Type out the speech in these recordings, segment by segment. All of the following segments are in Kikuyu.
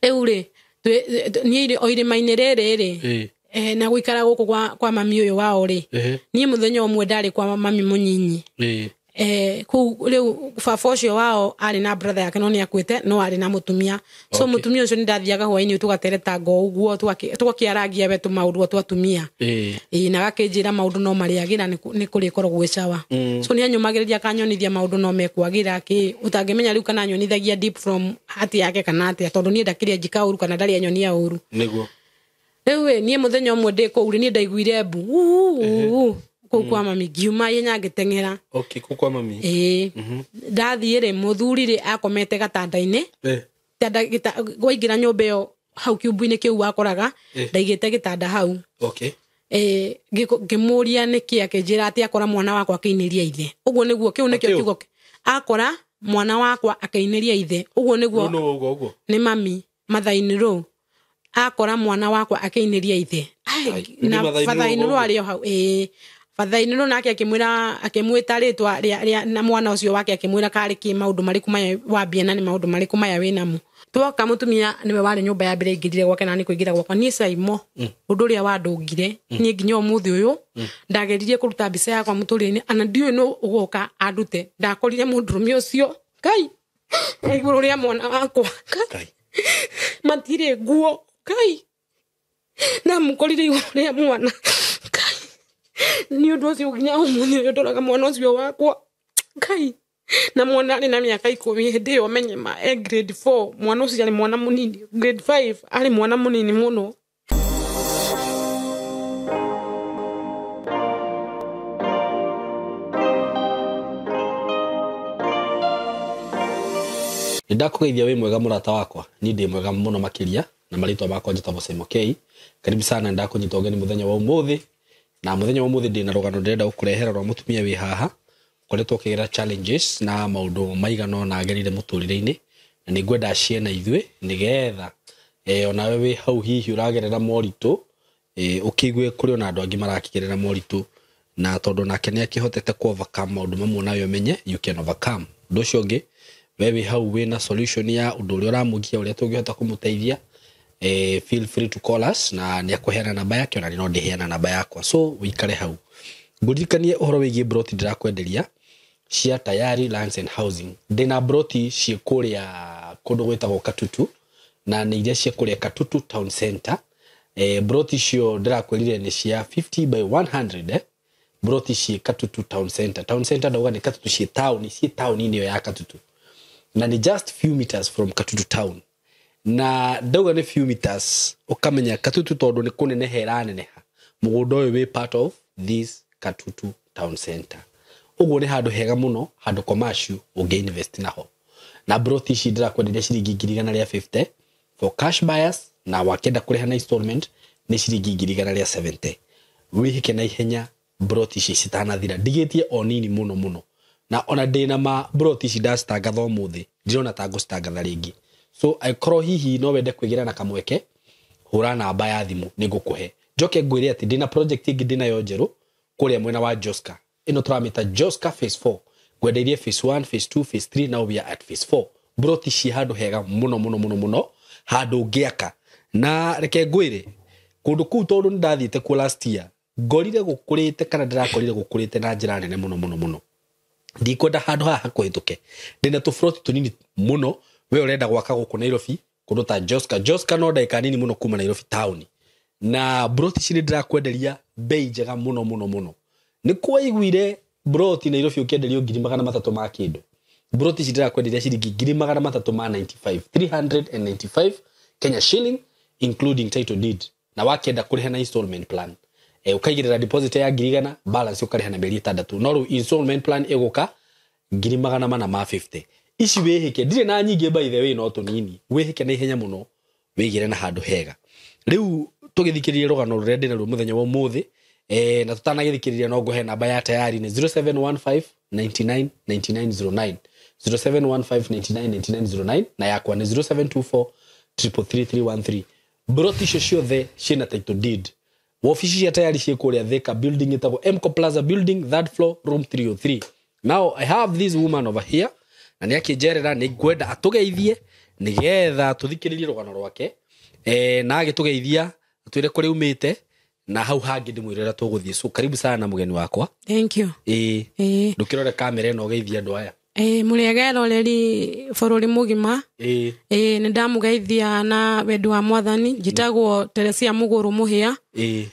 Rĩu rĩ, niĩ o irĩma-inĩ rĩrĩ rĩ, na gũikara gũkũ kwa mami ũyũ wao rĩ, niĩ mũthenya ũmwe ndarĩ kwa mami mũnyinyi. Kũu rĩu baba ũcio wao arĩ na brother yake no nĩ akuĩte, no arĩ na mũtumia. So mũtumia ũcio nĩ ndathiaga hwaĩ-inĩ tũgateretanga o ũguo, tũgakĩarangia we tũmaũndũ twa atumia. Ĩĩ, na agakĩnjĩra maũndũ no marĩagĩra, nĩ kũrĩkorwo gwĩ sawa. So nĩ anyũmagĩrĩria akanyonithia maũndũ no mekwagĩra kĩ ũtangĩmenya rĩu kana anyonithagia deep from heart yake kana atĩa, tondũ niĩ ndakĩrĩ anjĩka ũru kana ndarĩ anyonia ũru. Rĩu ĩ, niĩ mũthenya ũmwe ndĩ kũu rĩ, niĩ ndaiguire mbu. Uu, kũu kwa mami ngiuma ihenya ngĩteng'era. Okay, kũu kwa mami. Ĩĩ. Ndathiĩ rĩ, mũthuri rĩ akomete gatanda-inĩ. Waingĩra nyũmba ĩyo hau kiumbu-inĩ kĩu wakoraga, ndaigĩte gĩtanda hau. Ngĩmũria nĩkĩ, akĩnjĩra atĩ akora mwana wakwa akĩinĩria ithe. Ũguo nĩguo, kĩu nĩkĩo Akĩũ? kiugo akora mwana wakwa akĩinĩria ithe. Ũguo nĩguo. Nũ ũguo, ũguo? Nĩ mami, mother-in law. Akora mwana wakwa akĩinĩria ithe. Ai, Ai, na nĩ mother-in law father-in law ũguo? arĩ o hau. Ĩĩ. Father-in law nake akĩmwĩta rĩtwa rĩa na mwana ũcio wake, akĩmwĩra karĩ kĩ maũndũ marĩkũ maya wambia na nĩ maũndũ marĩkũ maya wĩnamo. Twoka mũtumia nĩwe warĩ nyũmba ya mbere aingĩrire gwake na nĩ kũingĩra gwakwa. Niĩ Saimo, ũndũ ũrĩa wandũngire, niĩ nginya ũmũthĩ ũyũ, ndageririe kũruta mbica yakwa mũtũrĩre-inĩ, ana ndiũĩ nũ ũgoka andute. Ndakorire mũndũrũme ũcio, Ngai, igũrũ rĩa mwana wakwa, Ngai. Ngai. Matirĩ nguo, Ngai. Ndamũkorire igũrũ rĩa mwana, Ngai. Nĩ ũndũ ũcio nginya ũmũthĩ ũyũ ndoraga mwana ũcio wakwa, Ngai. Na mwana arĩ na mĩaka 10 hĩndĩ ĩyo menye ma, grade 4, mwana ũcio arĩ mwana mũnini, grade 5 arĩ mwana mũnini mũno. Nĩndakũgeithia wĩ mwega mũrata wakwa, niĩ ndĩ mwega mũno makĩria, na marĩtwa makwa njĩtagwo Simon K. Karibu sana, nĩndakũnyita ũgeni mũthenya wa ũmũthĩ, na mũthenya wa ũmũthĩ ndĩna rũgano ndĩrenda gũkũrehera rwa mũtumia wĩ haha, ũkoretwo ũkĩgera challenges na maũndũ maigana ũna agereire mũtũrĩre-inĩ, na nĩngwenda acie na ithuĩ, nĩgetha, onawe wĩ hau hihi ũragerera moritũ, ũkĩigue kũrĩ ona andũ angĩ marakĩgerera moritũ, na tondũ nake nĩ akĩhotete ku overcome maũndũ mamwe nawe ũmenye you can overcome. Ũndũ ũcio ũngĩ, we wĩ hau wĩna solution ya ũndũ ũrĩa ũramũgia, ũrĩa tũngĩhota kũmũteithia, feel free to call us, na nĩ akũheana namba yake, ona no ndĩheana namba yakwa, so wĩikare hau. Ngũririkanie ũhoro wĩgiĩ broti ndĩrakwenderia cia Tayari Lands and Housing. Ndĩna broti ciĩ kũrĩa kũndũ gwĩtagwo Katutu, na nĩ iria cia kũrĩa Katutu Town Center. Broti icio ndĩrakwĩrire nĩ cia 50 by 100, Broti ciĩ Katutu Town Center. Town Center ndauga nĩ Katutu, ciĩ town, ciĩ town-inĩ ĩyo ya Katutu, na nĩ just few meters from Katutu town. Na ndauga nĩ few meters, ũkamenya Katutu tondũ nĩ kũneneha ĩraneneha. Mũgũnda ũyũ wĩ part of this Katutu Town Center. Ũguo nĩ handũ hega mũno, handũ commercial ũngĩ invest naho. Na broti ici ndĩrakwenderia ciringi ngiri igana rĩa 50 for cash buyers, na wakĩenda kũrĩha na installment nĩ ciringi ngiri igana rĩa 70. Wĩhĩke na ihenya broti ici citanathira, ndigĩtie o nini mũno mũno. Na ona ndĩna ma broti ici ndacitangatha ũmũthĩ, ndirona ta ngũcitangatha rĩngĩ. So angĩkorwo hihi no wende kwĩgĩra na kamweke, hũra namba ya thimũ nĩngũkũhe. Njoke ngwĩre atĩ ndĩna project ĩngĩ ndĩnayo njerũ kũrĩa mwena wa Joska. Ĩno tũramĩta Joska phase 4. Ngwendeirie phase 1, phase 2, phase 3, now we are at phase 4. Broti ci handũ hega mũno mũno mũno mũno, handũ ũngĩaka. Na reke ngwĩre, kũndũ kũu tondũ nĩndathiĩte kuo last year, ngorire gũkũrĩte kana ndĩrakorire gũkũrĩte na njĩra nene mũno mũno mũno. Ndikwenda handũ haha kũhĩtũke. Ndĩna tũburoti tũnini mũno, we ũrenda gwaka gũkũ Nairobi, kũndũ ta Joska. Joska no ndagĩka nini mũno kuma Nairobi town. Na broti ici nĩndĩrakwenderia bei njega mũno mũno mũno. Nĩ kwaiguire broti Nairobi ũkĩenderio ngiri magana matatũ ma kĩndũ. Broti ici ndĩrakwenderia ciringi ngiri magana matatũ ma 95, 395 Kenya shilling including title deed. Na wakĩenda kũrĩha na installment plan, ũkaigĩrĩra deposit ya ngiri igana, balance ũkarĩha na mĩeri ĩtandatũ. No rĩu installment plan ĩgũka ngiri magana mana ma 50. Ici wĩhĩke, ndirĩ na nyingĩ by the way, no tũnini. Wĩhĩke na ihenya mũno, wĩigĩre na handũ hega. Rĩu tũgĩthikĩrĩrie rũgano rũrĩa ndĩnaruo mũthenya wa ũmũthĩ, na tũtanagĩthikĩrĩria no ngũhe namba ya Tayari nĩ 0715 99 99 09. 0715 99 99 09, na yakwa nĩ 0724 triple three three one three. Broti icio ciothe ciĩna title deed. Wabici cia Tayari ciĩ kũrĩa Thika, building ĩtagwo Mco Plaza building, third floor, room 303. Now I have this woman over here, Na nĩ akĩnjerera nĩ ngwenda atũgeithie nĩgetha tũthikĩrĩrie rũgano rwake. Na agĩtũgeithia atwĩre kũrĩa umĩte na hau hangĩ ndĩmwĩre ũrĩa tũgũthiĩ. So karibu sana mũgeni wakwa. Thank you. Ĩĩ, ndũkĩrore kamera ĩno ũgeithie andũ aya. Mũrĩega eroreri bũrũri mũgima. Ĩĩ. Nĩ ndamũgeithia na wendo wa mwathani. Njĩtagwo Teresia Mũgũrũ Mũhĩa. Ĩĩ.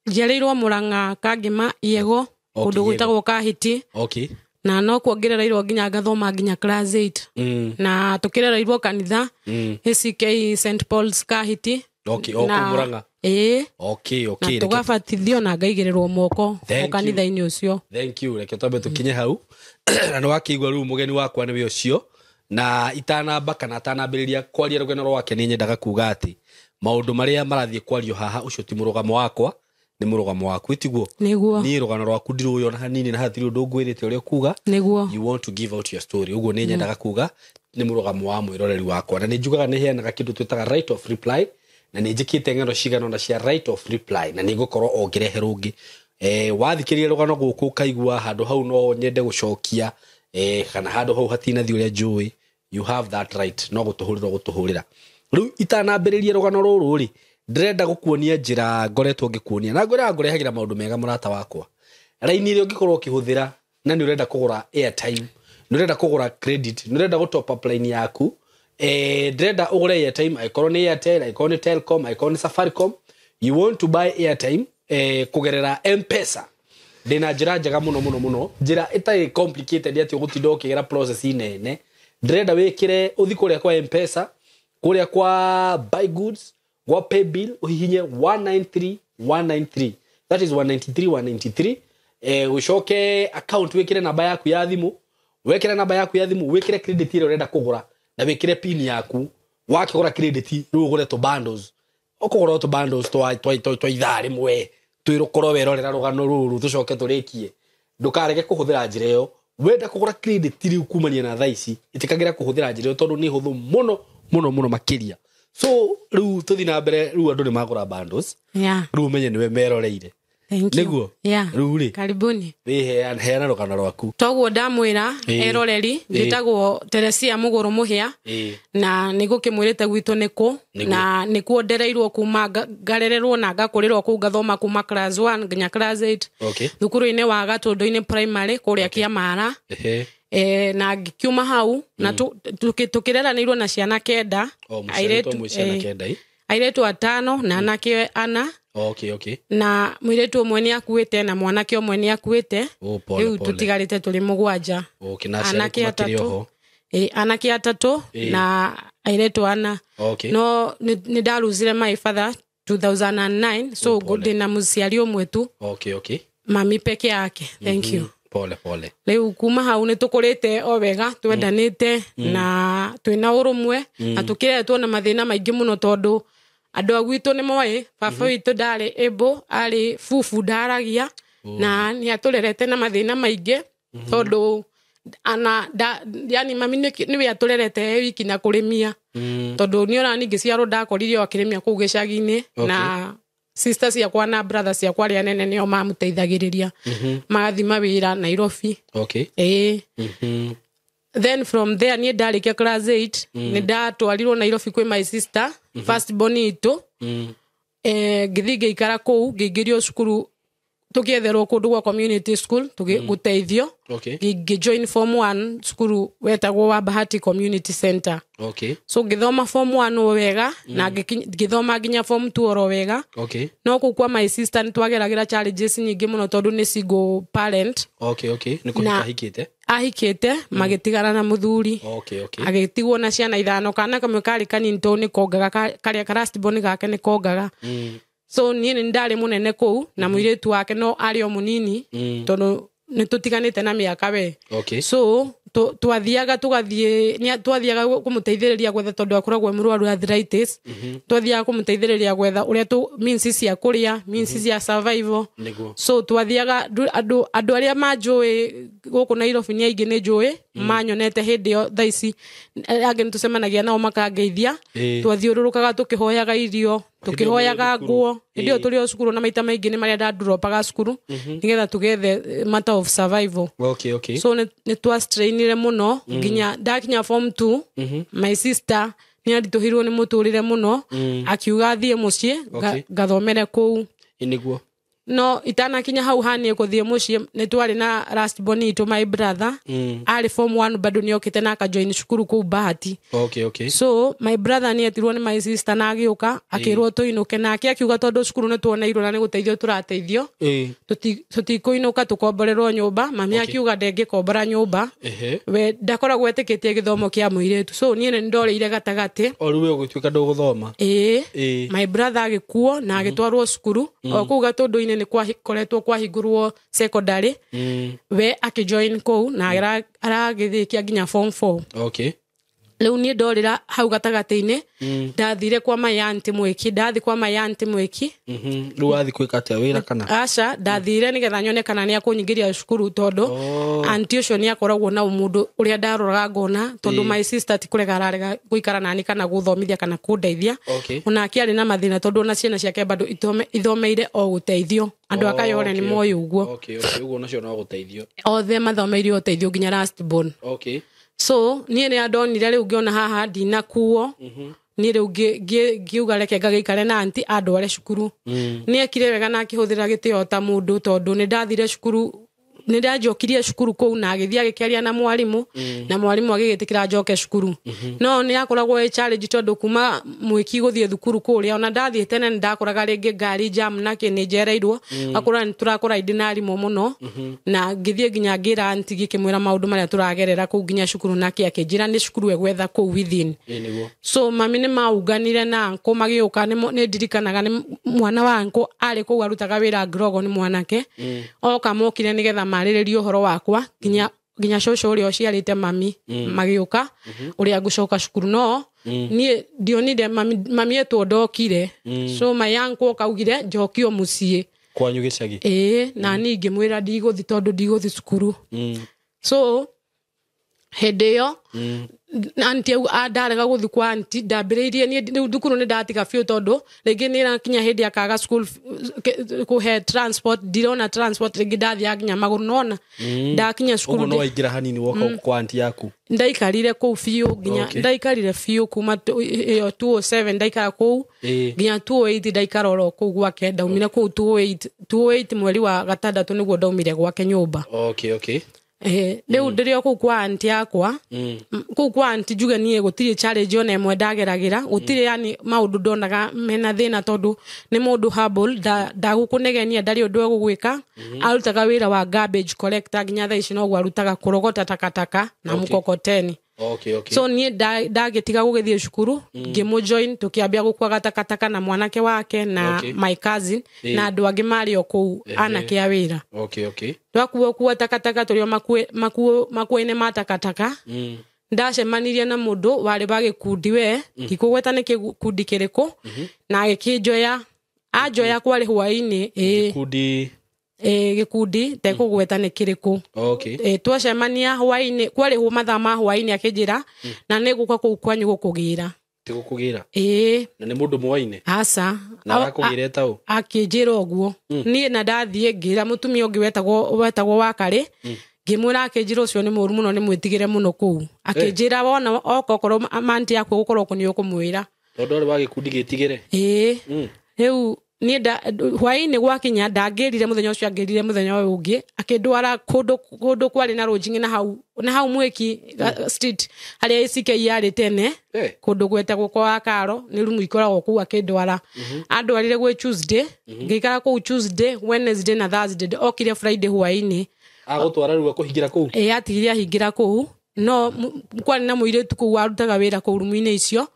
Njiarĩirwo Mũrang'a Kangĩma Iego, kũndũ gwĩtagwo Kahiti. Okay. Na no kuongerereirwo nginya ngathoma nginya class 8. Na tũkĩrereirwo kanitha ACK St Paul's Kahiti. Okay, o kũu Mũrang'a. Ĩĩ. Okay, okay. Na tũgabatithio na ngaigĩrĩrwo moko o kanitha-inĩ ũcio. Thank you. Reke twambe tũkinye hau. Na nĩ wakĩigua rĩu mũgeni wakwa nĩwe ũcio. Na itanamba kana atanambĩrĩria kwaria rũgano rwake nĩ nyendaga kuga atĩ maũndũ marĩa marathiĩ kwario haha ũcio ti mũrũgamo wakwa, nĩ mũrũgamo waku, tiguo? Nĩguo. Niĩ rũgano rwaku ndirũĩ ona hanini na hatirĩ ũndũ ngwĩrĩte ũrĩa ũkuga. Nĩguo. You want to give out your story. Ũguo nĩ nyendaga kuga nĩ mũrũgamo wa mwĩroreri wakwa. Na nĩ njugaga nĩ heanaga kĩndũ twĩtaga right of reply, na nĩ njĩkĩte ng'ano cigana ũna cia right of reply, na nĩ ngũkorwo o ngĩrehe rũngĩ. Wathikĩrĩria rũgano gũkũ ũkaigua handũ hau no nyende gũcokia, kana handũ hau hatinathiĩ ũrĩa njũĩ, you have that right, no gũtũhũrĩra gũtũhũrĩra. Rĩu itanambĩrĩria rũgano rũrũ rĩ, ndĩrenda gũkuonia njĩra ngoretwo ngĩkuonia, na ngwĩraga ngũrehagĩra maũndũ mega mũrata wakwa. Raini ĩrĩa ũngĩkorwo ũkĩhũthĩra na nĩ ũrenda kũgũra airtime, nĩ ũrenda kũgũra credit, nĩ ũrenda gũ top up line yaku, ndĩrenda ũgũre airtime, angĩkorwo nĩ Airtel, angĩkorwo nĩ Telcom, angĩkorwo nĩ Safaricom, you want to buy airtime kũgerera M-Pesa. Ndĩna njĩra njega mũno mũno mũno, njĩra ĩtarĩ complicated atĩ ũgũtinda ũkĩgera process nene. Ndĩrenda wĩkĩre ũthiĩ kũrĩa kwa M-Pesa, kũrĩa kwa buy goods, gwa pay bill, ũhihinye 193 193, that is 193 193. Ũcoke account wĩkĩre namba yaku ya thimũ, wekĩra namba yaku ya thimũ, wĩkĩre credit ĩrĩa ũrenda kũgũra na wĩkĩre pin yaku. Wakĩgũra credit rĩu ũgũre tũ bundles, ũkũgũra tũ bundles twa ithaa rĩmwe, twĩrũkorwo werorera rũgano rũrũ tũcoke tũrĩkie. Ndũkarege kũhũthĩra njĩra ĩyo. Wenda kũgũra credit rĩu kumania na thaa ici, ĩtĩkagĩra kũhũthĩra njĩra ĩyo tondũ nĩ hũthũ mũno mũno mũno makĩria. So rĩu tũthiĩ na mbere, rĩu andũ nĩ magũra bundles. Rĩu ũmenye nĩwe meroreire. Thank you. Nĩguo? Yeah. Rĩu rĩ, karibuni. Heana rũgano rwaku. Toguo ndamwĩra eroreri, njĩtagwo Teresia Mũgũrũ Mũhĩa. Na nĩngũkĩmwĩrĩte gwitũ nĩkũ, na nĩkuo ndereirwo kuma ngarererwo na ngakũrĩrwo kũu, ngathoma kuma class 1 nginya class 8. Okay. Thukuru-inĩ wa Gatũndũ-inĩ primary kũrĩa Kĩamara. Na ngĩkiuma hau na tũkĩreranĩirwo na ciana 9, airĩtu 5 na anake 4. Okay, okay. Na mũirĩtu ũmwe nĩ akuĩte na mwanake ũmwe nĩ akuĩte. Rĩu tũtigarĩte tũrĩ 7. Okay, na anake 3. Anake 3 na airĩtu 4. Okay. No nĩ ndaruzire my father 2009, so ndĩna mũciari ũmwe tu. Okay, okay. Mami peke yake. Thank you. Pole pole. Rĩu kuma hau nĩ tũkũrĩte o wega, twendanĩte na twĩna ũrũmwe, na tũkĩretwo na mathĩna maingĩ mũno tondũ andũ a gwitũ nĩ moĩ baba witũ ndarĩ able, arĩ bubu ndaragia, na nĩ atũrerete na mathĩna maingĩ tondũ ana yani mami nĩwe atũrerete e wiki na kũrĩmia, tondũ nĩ ona ningĩ ciarwo ndakorire o akĩrĩmia kũu gĩcagi-inĩ, na sister ciakwa na brother ciakwa arĩa nene nĩo mamũteithagĩrĩria, magathiĩ mawĩra Nairobi. Okay. Then from there niĩ ndarĩkia class 8, nĩ ndatwarirwo Nairobi kwĩ my sister, first born itũ. Ngĩthiĩ ngĩikara kũu, ngĩingĩrio cukuru, tũkĩetherwo kũndũ gwa community school gũteithio. Ngĩ join form 1 cukuru wetagwo wa Bahati Community Center. Okay. So ngĩthoma form 1 o wega, na ngĩthoma nginya form 2 oro wega. Okay. No kũu kwa my sister nĩ twageragĩra challenges nyingĩ mũno tondũ nĩ single parent. Okay, okay. Nĩ kũhika ahikĩte? Ahikĩte, magĩtigana na mũthuri. Okay, okay. Agĩtigwo na ciana 5, kana kamwe karĩ kanini tondũ nĩ kongaga, karĩa ka last born gake nĩ kongaga. So niĩ nĩ ndarĩ mũnene kũu, na mũirĩtu wake no arĩ o mũnini, tondũ nĩ tũtiganĩte na mĩaka we. Okay. So twathiaga tũgathiĩ, nĩ twathiaga kũmũteithĩrĩria gwetha tondũ akoragwo e mũrwaru arthritis. Twathiaga kũmũteithĩrĩria gwetha ũrĩa means cia kũrĩa, means cia survival. So twathiaga andũ arĩa manjũĩ gũkũ Nairobi nĩ aingĩ nĩ njũĩ, manyonete hĩndĩ ĩyo thaa ici, angĩ nĩ tũcemanagia nao makangeithia. Twathiũrũrũkaga tũkĩhoyaga irio, tũkĩhoyaga nguo. Hĩndĩ ĩyo tũrĩ o cukuru, na maita maingĩ nĩ marĩa ndandropaga cukuru nĩgetha tũgethe matter of survival. Okay, okay. So nĩ twastrainire mũtũrĩre mũno nginya ndakinya form 2 my sister nĩ aritũhirwo nĩ mũtũrĩre mũno akiuga thiĩ mũciĩ ngathomere kũu. Nĩguo. No itanakinya hau haniĩ kũthiĩ mũciĩ nĩ twarĩ na last born itũ my brother arĩ form 1 bado nĩ okĩte na akajoin cukuru kũu Bahati. Okay. So my brother nĩ etirwo nĩ my sister na agĩũka akĩrwo tũinũke nake akiuga tondũ cukuru nĩ tuoneirwo na nĩ gũteithio tũrateithio tũtikũinũka tũkomborerwo nyũmba. Mami akiuga ndengĩkombora nyũmba we ndakoragwo etĩkĩtie gĩthomo kĩa mũirĩtu, so niĩ nĩ ndorĩire gatagatĩ. O rĩu we ũgĩtuĩka ndũgũthoma. My brother agĩkuo na agĩtwarwo cukuru o kũu Gatũndũ-inĩ nĩ kwakoretwo kwahingũrwo secondary we akĩjoin kũu na aragĩthĩkia nginya form 4. Okay. Rĩu niĩ ndorĩra hau gatagatĩ-inĩ ndathire kwa my aunty Mwĩki, ndathi kwa my aunty Mwĩki. Rĩu wathi gwĩka atĩa, wĩra kana? Aca, ndathire nĩgetha nyone kana nĩ akũnyingĩria cukuru tondũ aunty ũcio nĩ akoragwo na ũmũndũ ũrĩa ndaroraga ngona tondũ my sister ti kũrega ararega gũikara nani kana gũthomithia kana kũndeithia. Onake arĩ na mathĩna tondũ ona ciana ciake bado ithomeire o gũteithio. Andũ a Kayole nĩ moĩ ũguo. Okay, ũguo nacio no gũteithio. Othe mathomeire ũteithio nginya last born. Okay. So niĩ nĩ andonire rĩu ngĩona haha ndinakuo niĩ rĩu ngiuga reke ngagĩikare na aunty andware cukuru. Nĩ ekire wega na akĩhũthĩra gĩtĩo ta mũndũ tondũ nĩ ndathire cukuru, nĩ ndanjokirie cukuru kũu na agĩthiĩ agĩkĩaria na mwarimũ na mwarimũ agĩgĩtĩkĩra njoke cukuru. No nĩ akoragwo ĩ challenge tondũ kuma Mwĩki gũthiĩ thukuru kũrĩa ona ndathiĩ tene nĩ ndakoraga rĩngĩ ngari jam na kĩ nĩ njereirwo akora nĩ tũrakora indi na arimũ mũno na ngĩthiĩ nginya ngĩra aunty ngĩkĩmwĩra maũndũ marĩa tũragerera kũu nginya cukuru nake akĩnjĩra nĩ cukuru egwetha kũu within. So mami nĩ maunganire na uncle magĩũka, nĩ ndirikanaga nĩ mwana wa uncle arĩ kũu arutaga wĩra Grogo nĩ mwanake oka mokire nĩgetha marĩrĩrie ũhoro wakwa nginya cũcũ ũrĩa ũciarĩte mami magĩũka ũrĩa ngũcoka cukuru. No niĩ ndionire mami etwo ndokire. So my uncle kaugire njokio mũciĩ kwanyu gĩcagi. Na niĩ ngĩmwĩra ndigũthiĩ tondũ ndigũthiĩ cukuru. So hĩndĩ ĩyo aunty ndarega gũthiĩ kwa aunty ndambĩrĩirie niĩ rĩu thukuru nĩ ndatiga biũ tondũ rĩngĩ nĩ ĩrakinya hĩndĩ akaga school kũhe transport, ndirona transport rĩngĩ ndathiaga nginya magũrũ nona ndakinya cukuru. Ũguo no waingĩra hanini woka kwa aunty yaku. Ndaikarire kũu biũ nginya ndaikarire biũ kuma ĩyo 207 ndaikara kũu nginya 208 ndaikara oro kũu gwake. Ndaumire kũu 208 mweri wa gatandatũ nĩguo ndaumire gwake nyũmba. Okay. Rĩu ndĩrĩ o kũu kwa aunty yakwa. Kũu kwa aunty njuge niĩ gũtirĩ challenge ona ĩmwe ndageragĩra, gũtirĩ yani maũndũ ndonaga mena thĩna tondũ nĩ mũndũ humble, ndagũkũnegenia ndarĩ ũndũ egũgwĩka. Arutaga wĩra wa garbage collector nginya thaa ici noguo arutaga kũrogota takataka na mkokoteni. Okay. So niĩ ndagĩtiga gũgĩthiĩ cukuru ngĩmũjoin tũkĩambia gũkuaga takataka na mwanake wake na my cousin na andũ angĩ marĩ o kũu anake a wĩra. Okay. Twakuo takataka tũrĩ o makuo-inĩ ma takataka. Ndacemanirie na mũndũ warĩ wa gĩkundi we ndikũgweta nĩ gĩkundi kĩrĩkũ na agĩkĩnjoya anjoya kwarĩ hwaĩ-inĩ. Gĩkundi gĩkundi tekũgweta nĩ kĩrĩkũ. Twacemania hwaĩ-inĩ kwarĩ mathaa ma hwaĩ-inĩ akĩnjĩra na nĩ gũka kũu kwanyu gũkũgĩra. Ti gũkũgĩra? Na nĩ mũndũ mũwaine? Aca. Na arakũgĩra etaũ? Akĩnjĩra ũguo. Niĩ na ndathiĩ ngĩra mũtumia ũngĩ wetagwo Wakarĩ ngĩmwĩra akĩnjĩra ũcio nĩ mũũru mũno nĩ mwĩtigĩre mũno kũu. Akĩnjĩra wona oka okorwo aunty yaku gũkorwo kũ nĩ ũkũmwĩra. Tondũ arĩ wa gĩkundi gĩtigĩre? Rĩu niĩ hwaĩ-inĩ gwakinya ndangĩrire mũthenya ũcio angĩrire mũthenya ũyũ ũngĩ akĩndwara kũndũ kwarĩ na rũnjing'i na hau Mwĩki street harĩa ACK yarĩ tene kũndũ gwetagwo kwa Wakaro nĩ rumu ikoragwo kũu akĩndwara. Andwarire gwĩ Tuesday ngĩikara kũu Tuesday, Wednesday na Thursday. Okire Friday hwaĩ-inĩ. Agũtwara rĩu akũhingĩra kũu? Atigire ahingĩra kũu no kwarĩ na mũirĩtu kũu warutaga wĩra kũu rumu-inĩ icio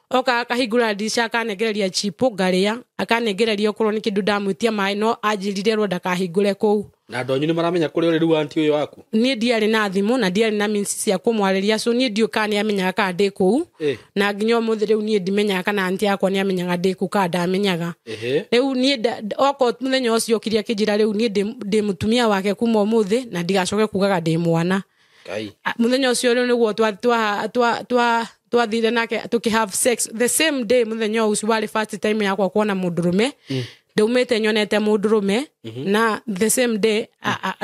oka akahingũra ndirisha akanengereria chipo ngarĩa akanengereria okorwo nĩ kĩndũ ndamwĩtia maĩ no anjĩrire rwo ndakahingũre kũu. Na andũ anyu nĩ maramenya kũrĩa ũrĩ rĩu aunty ũyũ waku? Niĩ ndiarĩ na thimũ na ndiarĩ na means cia kũmwarĩria so niĩ ndiũĩ kana nĩ amenyaga kana ndĩ kũu na nginya ũmũthĩ rĩu niĩ ndimenyaga kana aunty yakwa nĩ amenyaga ndĩ kũu kana ndamenyaga. Rĩu niĩ oka mũthenya ũcio okire akĩnjĩra rĩu niĩ ndĩ mũtumia wake kuma ũmũthĩ na ndigacoke kugaga ndĩ mwana. Mũthenya ũcio rĩu nĩguo twathire nake tuki have sex the same day. Mũthenya ũcio warĩ first time yakwa kuona mũndũrũme. Ndaumĩte nyonete mũndũrũme na the same day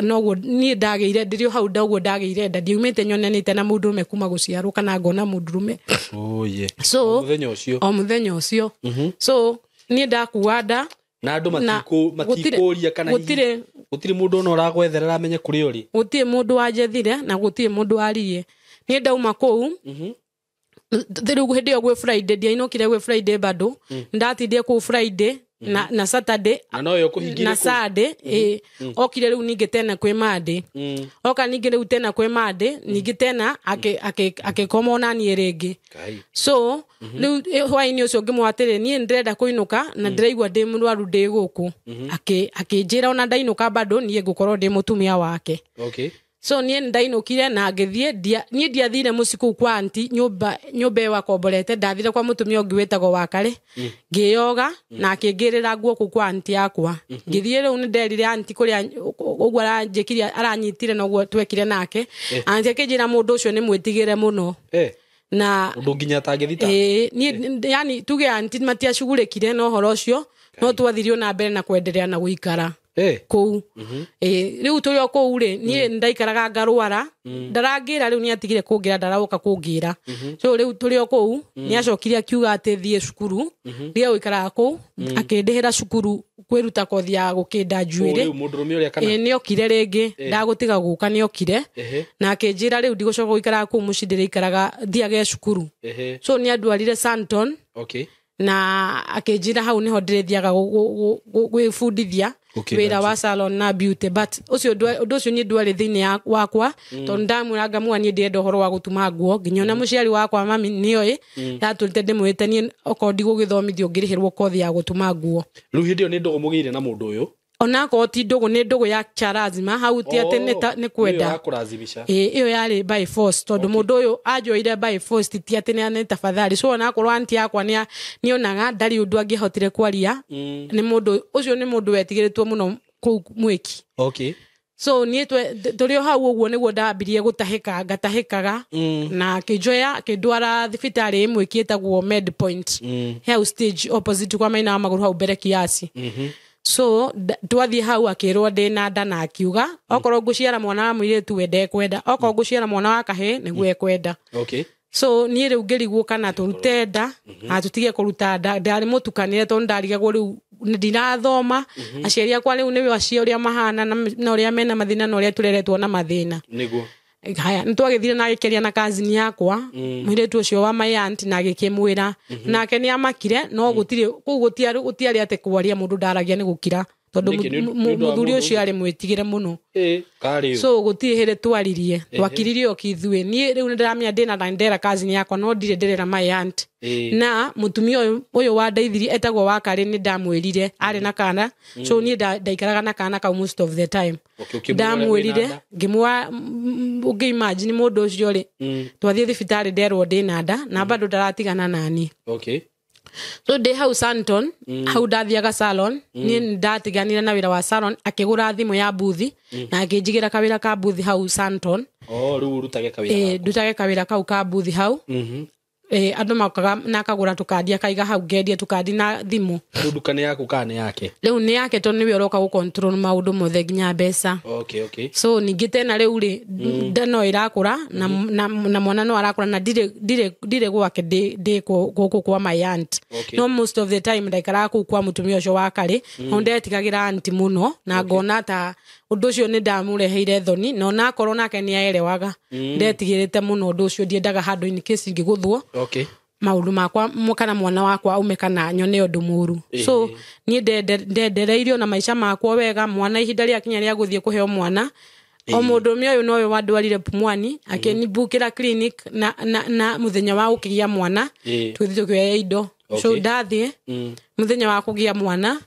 noguo niĩ ndagĩire ndĩrĩ o hau noguo ndagĩire nda ndiumĩte nyonanĩte na mũndũrũme kuma gũciarwo kana ngona mũndũrũme. Oh yeah. So Mũthenya ũcio. O mũthenya ũcio. So niĩ ndakua nda Na andũ matikũria kana gũtirĩ gũtirĩ mũndũ ona ũragwetherera amenye kũrĩa ũrĩ. Gũtirĩ mũndũ wanjethire na gũtirĩ mũndũ waririe. Niĩ ndauma kũu rĩu hĩndĩ ĩyo gwĩ Friday ndiainũkire gwĩ Friday bado ndatindire kũu Friday na Saturday na noyo kũhingĩria na Sunday okire rĩu ningĩ tena kwĩ Monday. Oka ningĩ rĩu tena kwĩ Monday ningĩ tena akĩkoma ona niĩ rĩngĩ. So rĩu hwaĩ-inĩ ũcio ngĩmwĩra atĩrĩ niĩ ndĩrenda kũinũka na ndĩraigua ndĩ mũrwaru ndĩ gũkũ. Akĩnjĩra ona ndainũka bado niĩ ngũkorwo ndĩ mũtumia wake. Okay. So niĩ ndainũkire na ngĩthiĩ niĩ ndiathire mũciĩ kũu kwa anti nyũmba ĩyo akomborete ndathire kwa mũtumia ũngĩ wĩtagwo Wakare ngĩyoga na akĩngĩrĩra nguo kũu kwa anti yakwa. Ngĩthiĩ rĩu nĩ nderire anti kũrĩa ũguo aranjĩkire aranyitire na ũguo twekire nake. Anti akĩnjĩra mũndũ ũcio nĩ mwĩtigĩre mũno. Na ũndũ nginya atangĩthita. Niĩ yani tuge anti matiacugurĩkire na ũhoro ũcio no twathirio na mbere na kwenderea na gũikara kũu. Rĩu tũrĩ o kũu rĩ niĩ ndaikaraga ngarwara ndarangĩra rĩu nĩatigire kũngĩra ndarauka kũngĩra. So rĩu tũrĩ o kũu nĩacokire akiuga atĩ thiĩ cukuru ndige gũikaraga kũu akĩndĩhĩra cukuru kwĩruta kothi ya gũkĩnda njuĩrĩ. Rĩu mũndũrũme ũrĩa kana Nĩokire rĩngĩ ndagũtiga gũka nĩokire na akĩnjĩra rĩu ndigũcoka gũikaraga kũu mũciĩ ndĩrĩikaraga thiage cukuru. So nĩandwarire Santon. Okay. Na akĩnjĩra hau nĩho ndĩrĩthiaga gwĩbundithia wĩra wa salon na beauty but ũcio ũndũ ũcio niĩ ndwarĩ thĩinĩ wakwa tondũ ndamwĩra ngamua niĩ ndĩrenda ũhoro wa gũtuma nguo nginya ona mũciari wakwa mami nĩoĩ ndatũrĩte ndĩmwĩrĩte niĩ okorwo ndigũgĩthomithio ngĩrĩhĩrwo kothi ya gũtuma nguo. Rĩu hĩndĩ ĩyo nĩ ndũgũ mũgĩire na mũndũ ũyũ? Onakorwo ti ndũgũ nĩ ndũgũ ya cha lazima hau ti atĩ nĩ kwenda. Ĩyo yarĩ by force tondũ mũndũ ũyũ anjoire by force ti atĩ nĩ tafadhali. So onakorwo anti yakwa nĩonaga ndarĩ ũndũ angĩhotire kwaria nĩ mũndũ ũcio nĩ mũndũ wetigĩrĩtwo mũno kũu mwĩki. Okay. So niĩ tũrĩ o hau ũguo nĩguo ndambirie gũtahĩka ngatahĩkaga na akĩnjoya akĩndwara thibitarĩ ĩmwe ĩtagwo Med Point hau stage opposite kwa Maina wa Magũrũ hau mbere kiasi. So twathiĩ hau akĩrwo ndĩ na nda na akiuga okorwo ngũciara mwana wa mũirĩtu we ndekwenda okorwo ngũciara mwana wa kahĩĩ nĩguo ekwenda. Okay. So niĩ rĩu ngĩrigwo kana tũrute nda na tũtige kũruta nda ndarĩ mũtukanĩre tondũ ndarigagwo rĩu ndirathoma aciari akwa rĩu nĩwe acio ũrĩa mahana na ũrĩa mena mathĩna na ũrĩa tũreretwo na mathĩna. Nĩguo. Haya nĩtwagĩthire na agĩkĩaria na cousin yakwa mũirĩtu ũcio wa my aunt na agĩkĩmwĩra nake nĩamakire no gũtirĩ kũu gũtiarĩ atĩ kwaria mũndũ ndaragia nĩ gũkira tondũ mũthuri ũcio arĩ mwĩtigĩre mũno. So gũtirĩ hĩndĩ twaririe twakiririe o kithuĩ niĩ rĩu nĩndĩramenya ndĩna nda ndera cousin yakwa no ndirĩ ndĩrera my aunt. Na mũtumia ũyũ wandeithirie etagwo Wakare nĩ ndamwĩrire arĩ na kana. So niĩ ndaikaraga na kana kau most of the time. Ndamwĩrire ngĩmwa ũngĩ imagine mũndũ ũcio rĩ twathiĩ thibitarĩ nderwo ndĩ na nda na bado ndaratigana nani. Okay. So ndĩ hau Santon hau ndathiaga salon niĩ ndatiganire na wĩra wa salon akĩgũra thimũ ya buthi na akĩnjigĩra kawĩra ka buthi hau Santon. Oh rĩu ũrutage kawĩra gaku. Ndutage kawĩra kau ka buthi hau. Andũ mokaga na akagũra tũkandi akaiga hau ngendie tũkandi na thimũ. Rĩu nduka nĩ yaku kana nĩ yake? Rĩu nĩ yake tondũ nĩwe ũroka gũ-control maũndũ mothe nginya mbeca. Okay, okay. So ningĩ tena rĩu rĩ nda no ĩrakũra na mwana no arakũra na ndirĩ gwake ndĩ gũkũ kwa my aunt. Okay. No most of the time ndaikaraga kũu kwa mũtumia ũcio wa Karĩ no ndetigagĩra anti mũno na ngona ta ũndũ ũcio nĩ ndamũreheire thoni na onakorwo nake nĩaerewaga ndetigĩrĩte mũno ũndũ ũcio ndiendaga handũ in case ingĩgũthwo. Okay. Maũndũ makwa kana mwana wakwa aume kana nyone ũndũ mũru. So niĩ ndendereirio na maica makwa wega mwana ihinda rĩakinya rĩa gũthiĩ kũheo mwana o mũndũrũme ũyũ nowe wandwarire Pumwani akĩnibukĩra clinic na mũthenya wa gũkĩgĩa mwana tũgĩthiĩ tũkĩoya indo. So ndathiĩ mũthenya wa kũgĩa mwana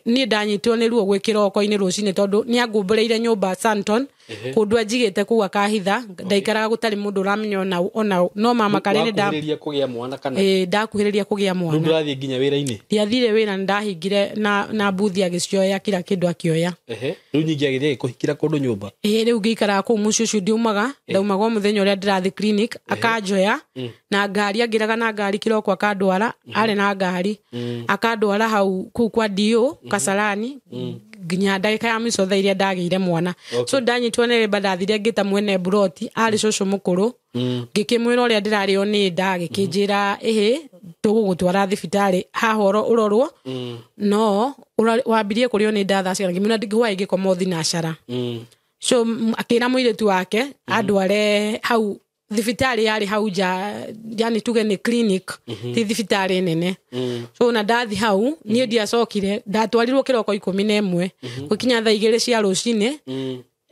niĩ ndanyitwo nĩ ruo gwĩ kĩroko-inĩ rũcinĩ tondũ nĩangũmbũrĩire nyũmba Santon kũndũ anjigĩte kũu akahitha ndaikaraga gũtarĩ mũndũ ũramenya ona no mama Karĩ nĩ Wakuhĩrĩria kũgĩa mwana kana? Ndakuhĩrĩria kũgĩa mwana. Rĩu ndũrathiĩ nginya wĩra-inĩ? Ndiathire wĩra nĩndahingire na buthi agĩcioya kila kĩndũ akĩoya. Rĩu ningĩ agĩthiĩ agĩkũhingĩra kũndũ nyũmba? Rĩu ngĩikaraga kũu mũciĩ ũcio ndiumaga ndaumaga o mũthenya ũrĩa ndĩrathiĩ clinic akanjoya na ngari angĩraga na ngari kĩroko akandwara arĩ na ngari. Akandwara hau kuu kwa DO Kasarani nginya ndagĩka ya mũico thaa iria ndagĩire mwana. So ndanyitwo nĩ rĩmba ndathire ngĩta mwene buroti arĩ cũcũ mũkũrũ, ngĩkĩmwĩra ũrĩa ndĩrarĩo nĩ nda, agĩkĩnjĩra ĩhĩ tũgũgũtwara thibitarĩ haha ũrorwo, no wambirie kũrĩo nĩ nda thaa cigana? Ngĩmwĩra hwaĩ ngĩkoma thinacara. So akĩra mũirĩtu wake andware hau thibitarĩ yarĩ hau nja, yani tuge nĩ clinic, ti thibitarĩ nene. So na ndathi hau niĩ ndiacokire, ndatwarirwo kĩroko 11 gũkinya thaa 2 cia rũcinĩ.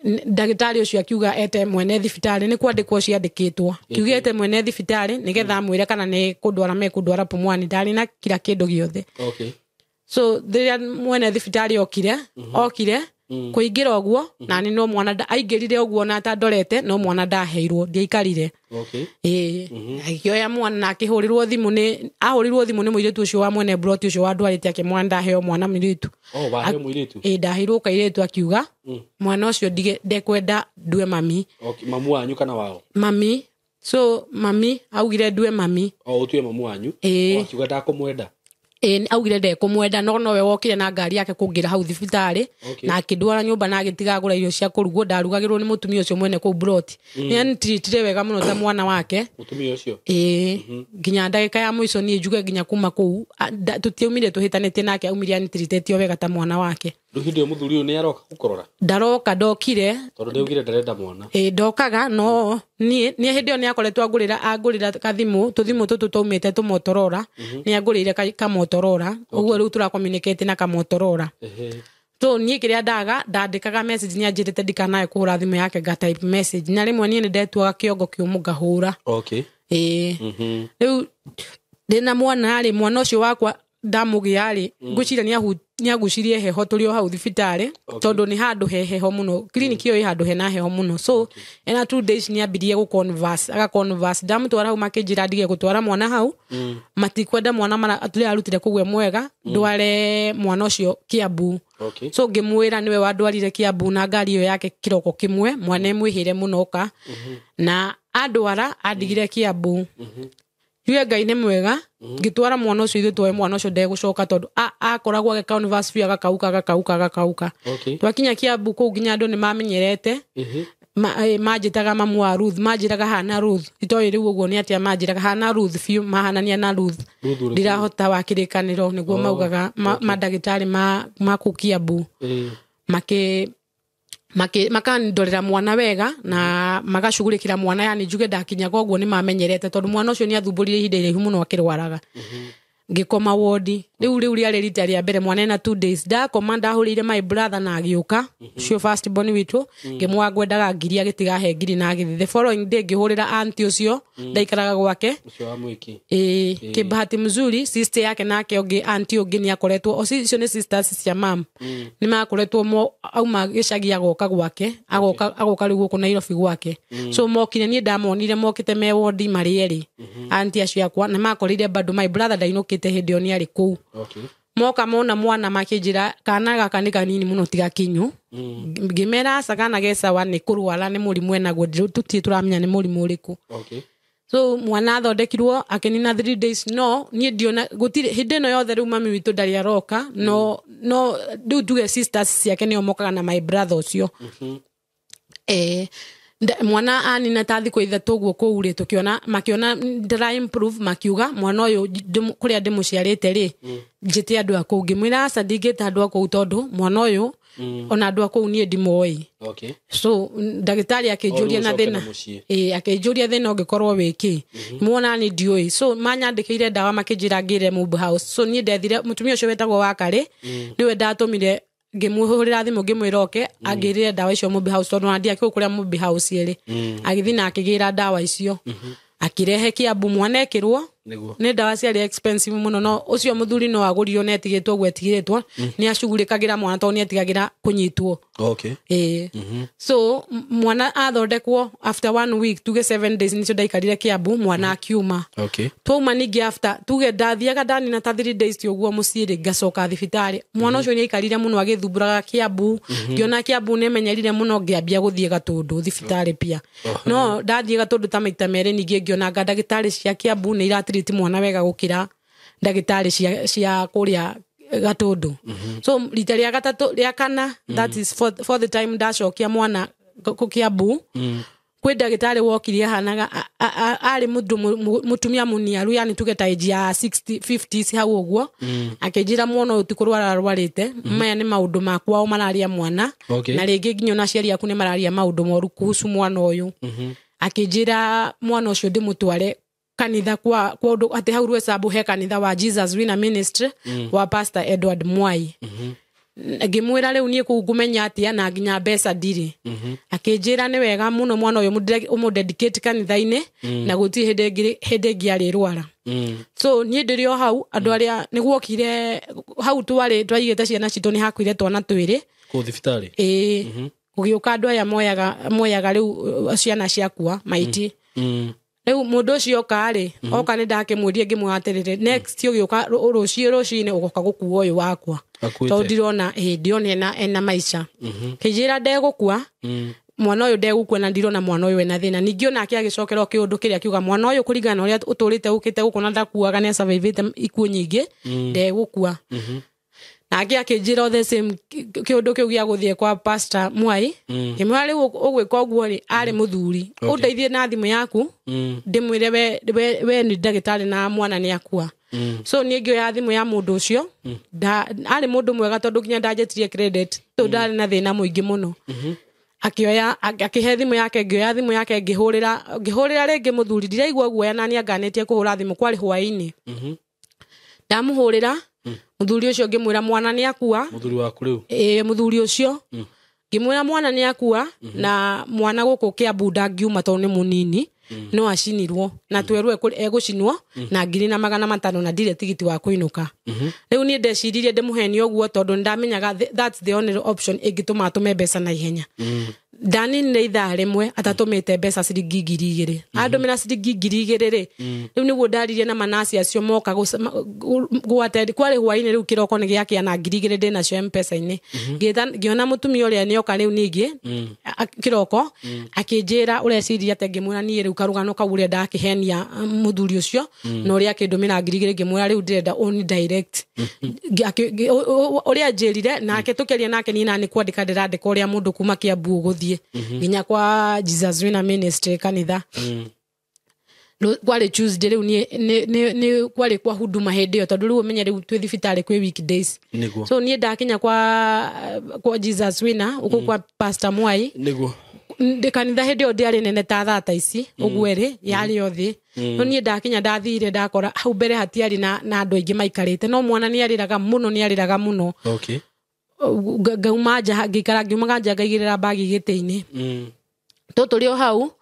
Ndagĩtarĩ ũcio akiuga ete mwene thibitarĩ, nĩ kwandĩkwo ciandĩkĩtwo, kiuga ete mwene thibitarĩ nĩgetha amwĩre kana nĩ kũndwara mekũndwara Pumwani. Ndarĩ na kila kĩndũ gĩothe. So rĩrĩa mwene thibitarĩ okire kũingĩra ũguo, na nĩ no mwana aingĩrire ũguo na atandorete, no mwana ndaheirwo, ndiaikarire. Agĩkĩoya mwana na akĩhũrĩrwo thimũ nĩ ahũrĩrwo thimũ nĩ mũirĩtu ũcio wa mwene broti ũcio wandwarĩte, akĩmwĩra ndaheo mwana mũirĩtu. Waheo mũirĩtu? Ndaheirwo kairĩtu, akiuga mwana ũcio ndekwenda ndue mami. Mamu wanyu kana wao? Mami. So mami augire ndue mami. Ũtue mamu wanyu? Akiuga ndakũmwenda? Augire ndekũmwenda, no nowe wokire na ngari yake kũngĩra hau thibitarĩ, na akĩndwara nyũmba na agĩtiga agũra irio cia kũrugwo. Ndarugagĩrwo nĩ mũtumia ũcio mwene kũu broti. Nĩ anitiritire wega mũno ta mwana wake mũtumia ũcio. Nginya ndagĩka ya mũico niĩ njuge nginya kuma kũu tũtiaumire tũhĩtanĩtie nake, aumire anitiritĩte wega ta mwana wake. Rĩu hĩndĩ ĩyo mũthuri ũyũ nĩ aroka gũkũrora? Ndaroka, ndokire tondũ nĩaugire ndarenda mwana. Ndokaga, no niĩ hĩndĩ ĩyo nĩ akoretwo angũrĩra kathimũ, tũthimũ tũtũ twaumĩte tũmotorora, nĩ angũrĩire kamotorola, ũguo rĩu tũracommunicate na kamotorola. So niĩ kĩrĩa ndaga ndandĩkaga message, nĩ anjĩrĩte ndikanae kũhũra thimũ yake, nga type message, na rĩmwe niĩ nĩ ndetuaga kĩongo kĩũmũ ngahũra. Rĩu ndĩna mwana rĩ, mwana ũcio wakwa ndamũgĩa rĩ, ngwĩciria nĩagucirie heho tũrĩ o hau thibitarĩ, tondũ nĩ handũ he heho mũno, clinic ĩyo ĩ handũ hena heho mũno. So ena 2 days nĩambirie gũ-converse, aga-converse. Ndamũtwara hau makĩnjĩra ndige gũtwara mwana hau, matikwenda mwana tũrĩa arutire kũu e mwega, ndware mwana ũcio Kiambu. So ngĩmwĩra nĩwe wandwarire Kiambu na ngari ĩyo yake kĩroko kĩmwe, mwana emwĩhĩre mũno oka, na andwara andigire Kiambu. Yue Ngai nĩ mwega, ngĩtwara mwana ũcio ithuĩ twoe mwana ũcio ndegũcoka, tondũ akoragwo agĩconverse biũ, agakauka agakauka agakauka. Twakinya Kiambu kũu nginya andũ nĩ mamenyerete, manjĩtaga mamu wa Ruth, manjĩraga hana Ruth, itoĩ rĩu ũguo nĩ atĩa, manjĩraga hana Ruth biũ, mahanania na Ruth. Ndirahota wa kĩrĩkanĩro nĩguo maugaga mandagĩtarĩ ma kũu Kiambu. Makandorera mwana wega na magacugurikira mwana, yani njuge ndakinyaga ũguo nĩ mamenyerete, tondũ mwana ũcio nĩ athumbũrire ihinda iraihu mũno akĩrwaraga. Ngĩkoma wodi rĩu rĩarĩ rita rĩa mbere mwana ena 2 days ndakoma, ndahũrĩire my brother na agĩũka, ũcio first born witũ, ngĩmwĩra ngwendaga ngiri, agĩtiga he ngiri na agĩthiĩ. The following day ngĩhũrĩra auntie ũcio ndaikaraga gwake, ũcio wa mwĩki. Kĩbahati mzuri sister yake nake ũngĩ auntie ũngĩ nĩ akoretwo, icio nĩ sisters cia mam, nĩ makoretwo mo auma gĩcagi agoka gwake, agoka rĩu gũkũ Nairobi gwake. So mokire, niĩ ndamonire mokĩte me wodi marĩ erĩ, auntie acio akwa, na makorire bado my brother ndainũkĩte hĩndĩ ĩyo nĩ arĩ kũu. Moka mona mwana makĩnjĩra kana gaka nĩ kanini mũno tiga kinyu. Ngĩmera aca kana ge sawa, nĩ kũrwara nĩ mũrimũ enaguo, tũtirĩ tũramenya nĩ mũrimũ ũrĩkũ. So mwana athondekirwo akĩnina 3 days, no niĩ ndiona gũtirĩ hĩndĩ ĩno yothe rĩu mami witũ ndarĩ aroka, no rĩu tuge sisters ciake nĩo mokaga na my brother ũcio. Mwana anina ta thikũ 3 ũguo kũu rĩ, tũkĩona makĩona ndĩra improve, makiuga mwana ũyũ kũrĩa ndĩmũciarĩte rĩ, njĩte andũ a kũu. Ngĩmwĩra aca ndingĩta andũ a kũu tondũ mwana ũyũ ona andũ a kũu niĩ ndimoĩ. So ndagĩtarĩ akĩnjũria na thĩna, akĩnjũria thĩna ũngĩkorwo wĩ kĩ, muona nĩ ndiũĩ. So manyandĩkĩire ndawa makĩnjĩra ngĩre Mumbu House. So niĩ ndethire mũtumia ũcio wetagwo Wakarĩ, nĩwe ndatũmire ngĩmũhũrĩra thimũ ngĩmwĩra oke angĩrĩre ndawa icio Mumbi House, tondũ ona ndiakĩũĩ kũrĩa Mumbi House ĩrĩ. Agĩthiĩ na akĩgĩra ndawa icio, akĩrehe Kiambu, mwana ekĩrwo nĩ ndawa ciarĩ expensive mũno, no ũcio mũthuri no agũrirwo na etigĩtwo ũguo etigĩtwo, nĩ acugurĩkagĩra mwana tondũ nĩ etigagĩra kũnyitwo. So mwana athondekwo after 1 week, tuge 7 days nĩcio ndaikarire Kiambu, mwana akiuma. Twauma ningĩ after tuge ndathiaga ndanina ta 3 days ti ũguo mũciĩ rĩ, ngacoka thibitarĩ. Mwana ũcio nĩ aikarire mũno agĩthumbũraga Kiambu, ngĩona Kiambu nĩ emenyerire mũno, ngĩambia gũthiĩ Gatũndũ thibitarĩ pia. No ndathiĩ Gatũndũ ta maita merĩ ningĩ ngĩona anga ndagĩtarĩ cia Kiambu nĩ iratiriti mwana wega gũkĩra ndagĩtarĩ cia kũrĩa Gatundu. So rita rĩa gatatũ rĩa kana, that is for the time ndacokia mwana Kiambu, kwĩ ndagĩtarĩ wokire ahanaga arĩ mũndũ mũtumia mũniaru, yani tuge ta age ya 60 50s hau ũguo, akĩnjĩra mwana ũyũ ti kũrwara arwarĩte, maya nĩ maũndũ makwao mararia mwana, na rĩngĩ nginya ona aciari aku nĩ mararia maũndũ moru kuhusu mwana ũyũ. Akĩnjĩra mwana ũcio ndĩmũtware kanitha kwa ũndũ atĩ hau Rwesambu he kanitha wa Jesus Winner Ministry wa Pastor Edward Mwai. Ngĩmwĩra rĩu niĩ kũu ngũmenya atĩa na nginya mbeca ndirĩ. Akĩnjĩra nĩ wega mũno mwana ũyũ ũmũdedicate kanitha-inĩ na gũtirĩ hĩndĩ ĩngĩ arĩrwara. So niĩ ndĩrĩ o hau andũ arĩa nĩguokire hau twarĩ twaigĩte ciana citũ nĩ hakuire twana twĩrĩ kũu thibitarĩ. Ĩĩ, gũgĩũka andũ aya moyaga rĩu ciana ciakua maiti. Rĩu mũndũ ũcio oka rĩ, oka nĩ ndakĩmwĩrie ngĩmwĩra atĩrĩrĩ, next ũgĩũka rũciũ rũcinĩ ũgoka gũkua ũyũ wakwa, tondũ ndirona ndirona ena maica. Kĩnjĩra ndegũkua mwana ũyũ, ndegũkua na ndirona mwana ũyũ ena thĩna. Ningĩ onake agĩcokera kĩũndũ kĩrĩa kiuga mwana ũyũ kũringana na ũrĩa ũtũrĩte ũkĩte gũkũ na ndakuaga nĩ asurvivĩte ikuũ nyingĩ, ndegũkua. Nake akĩnjĩra the same kĩũndũ kĩu gĩa gũthiĩ kwa Pastor Mwai. Ngĩmwĩra rĩu ũgwĩka ũguo rĩ, arĩ mũthuri, ũndeithie na thimũ yaku ndĩmwĩre we nĩ ndagĩtarĩ na mwana nĩ akua. So niĩ ngĩoya thimũ ya mũndũ ũcio, arĩ mũndũ mwega tondũ nginya ndanjĩtirie credit, tondũ ndarĩ na thĩna mũingĩ mũno. Akĩoya akĩhe thimũ yake, ngĩoya thimũ yake ngĩhũrĩra rĩngĩ mũthuri, ndiraigua guoya na nĩanganĩtie kũhũra thimũ, kwarĩ hwaĩ-inĩ. Ndamũhũrĩra mũthuri ũcio ngĩmwĩra mwana nĩ akua. Mũthuri waku rĩu? Ĩĩ, mũthuri ũcio. Ngĩmwĩra mwana nĩ akua na mwana gũkũ Kiambu ndangiuma tondũ nĩ mũnini, no acinirwo na twerwo egũcinwo na 1,500 na ndirĩ tigiti wa kũinũka. Rĩu niĩ ndeciririe ndĩmũhenie ũguo tondũ nĩndamenyaga that's the only option ĩngĩtũma atũme mbeca na ihenya. Ndaninire ithaa rĩmwe atatũmĩte mbeca ciringi 2,000. Andũmĩra ciringi 2,000 rĩ, rĩu nĩguo ndaririe na manasi acio moka gwate kwarĩ hwaĩ-inĩ rĩu kĩroko nĩ gĩakĩa na 2,000 ndĩnacio M-Pesa-inĩ. Ngĩona mũtumia ũrĩa nĩoka rĩu ningĩ kĩroko akĩnjĩra ũreciria atĩ ngĩmwĩra niĩ rĩu karũgano kau ũrĩa ndakĩhenia mũthuri ũcio na ũrĩa akĩndũmĩra 2,000 ngĩmwĩra rĩu ndĩrenda ũni direct. Ũrĩa anjĩrire nake tũkĩaria nake niĩ na nĩ kwandĩka ndĩrandĩka ũrĩa mũndũ kuma Kiambu ũgũthiĩ nginya kwa Jesus Winner Ministry kanitha. Kwarĩ Tuesday rĩu nĩ kwarĩ kwa huduma hĩndĩ ĩyo tondũ rĩu ũmenye rĩu twĩ thibitarĩ kwĩ weekdays. So niĩ ndakinya kwa Jesus Winner ũkũ kwa Pastor Mwai. Nĩguo. Kanitha hĩndĩ ĩyo ndĩarĩ nene ta thaa ici ũguo ĩrĩ yarĩ o thĩ. No niĩ ndakinya ndathire ndakora hau mbere hatiarĩ na andũ aingĩ maikarĩte, no mwana nĩarĩraga mũno, nĩarĩraga mũno. Ngauma nja ngĩikara ngiumaga nja ngaigĩrĩra mbagi gĩtĩ-inĩ. Tũtũrĩ o hau,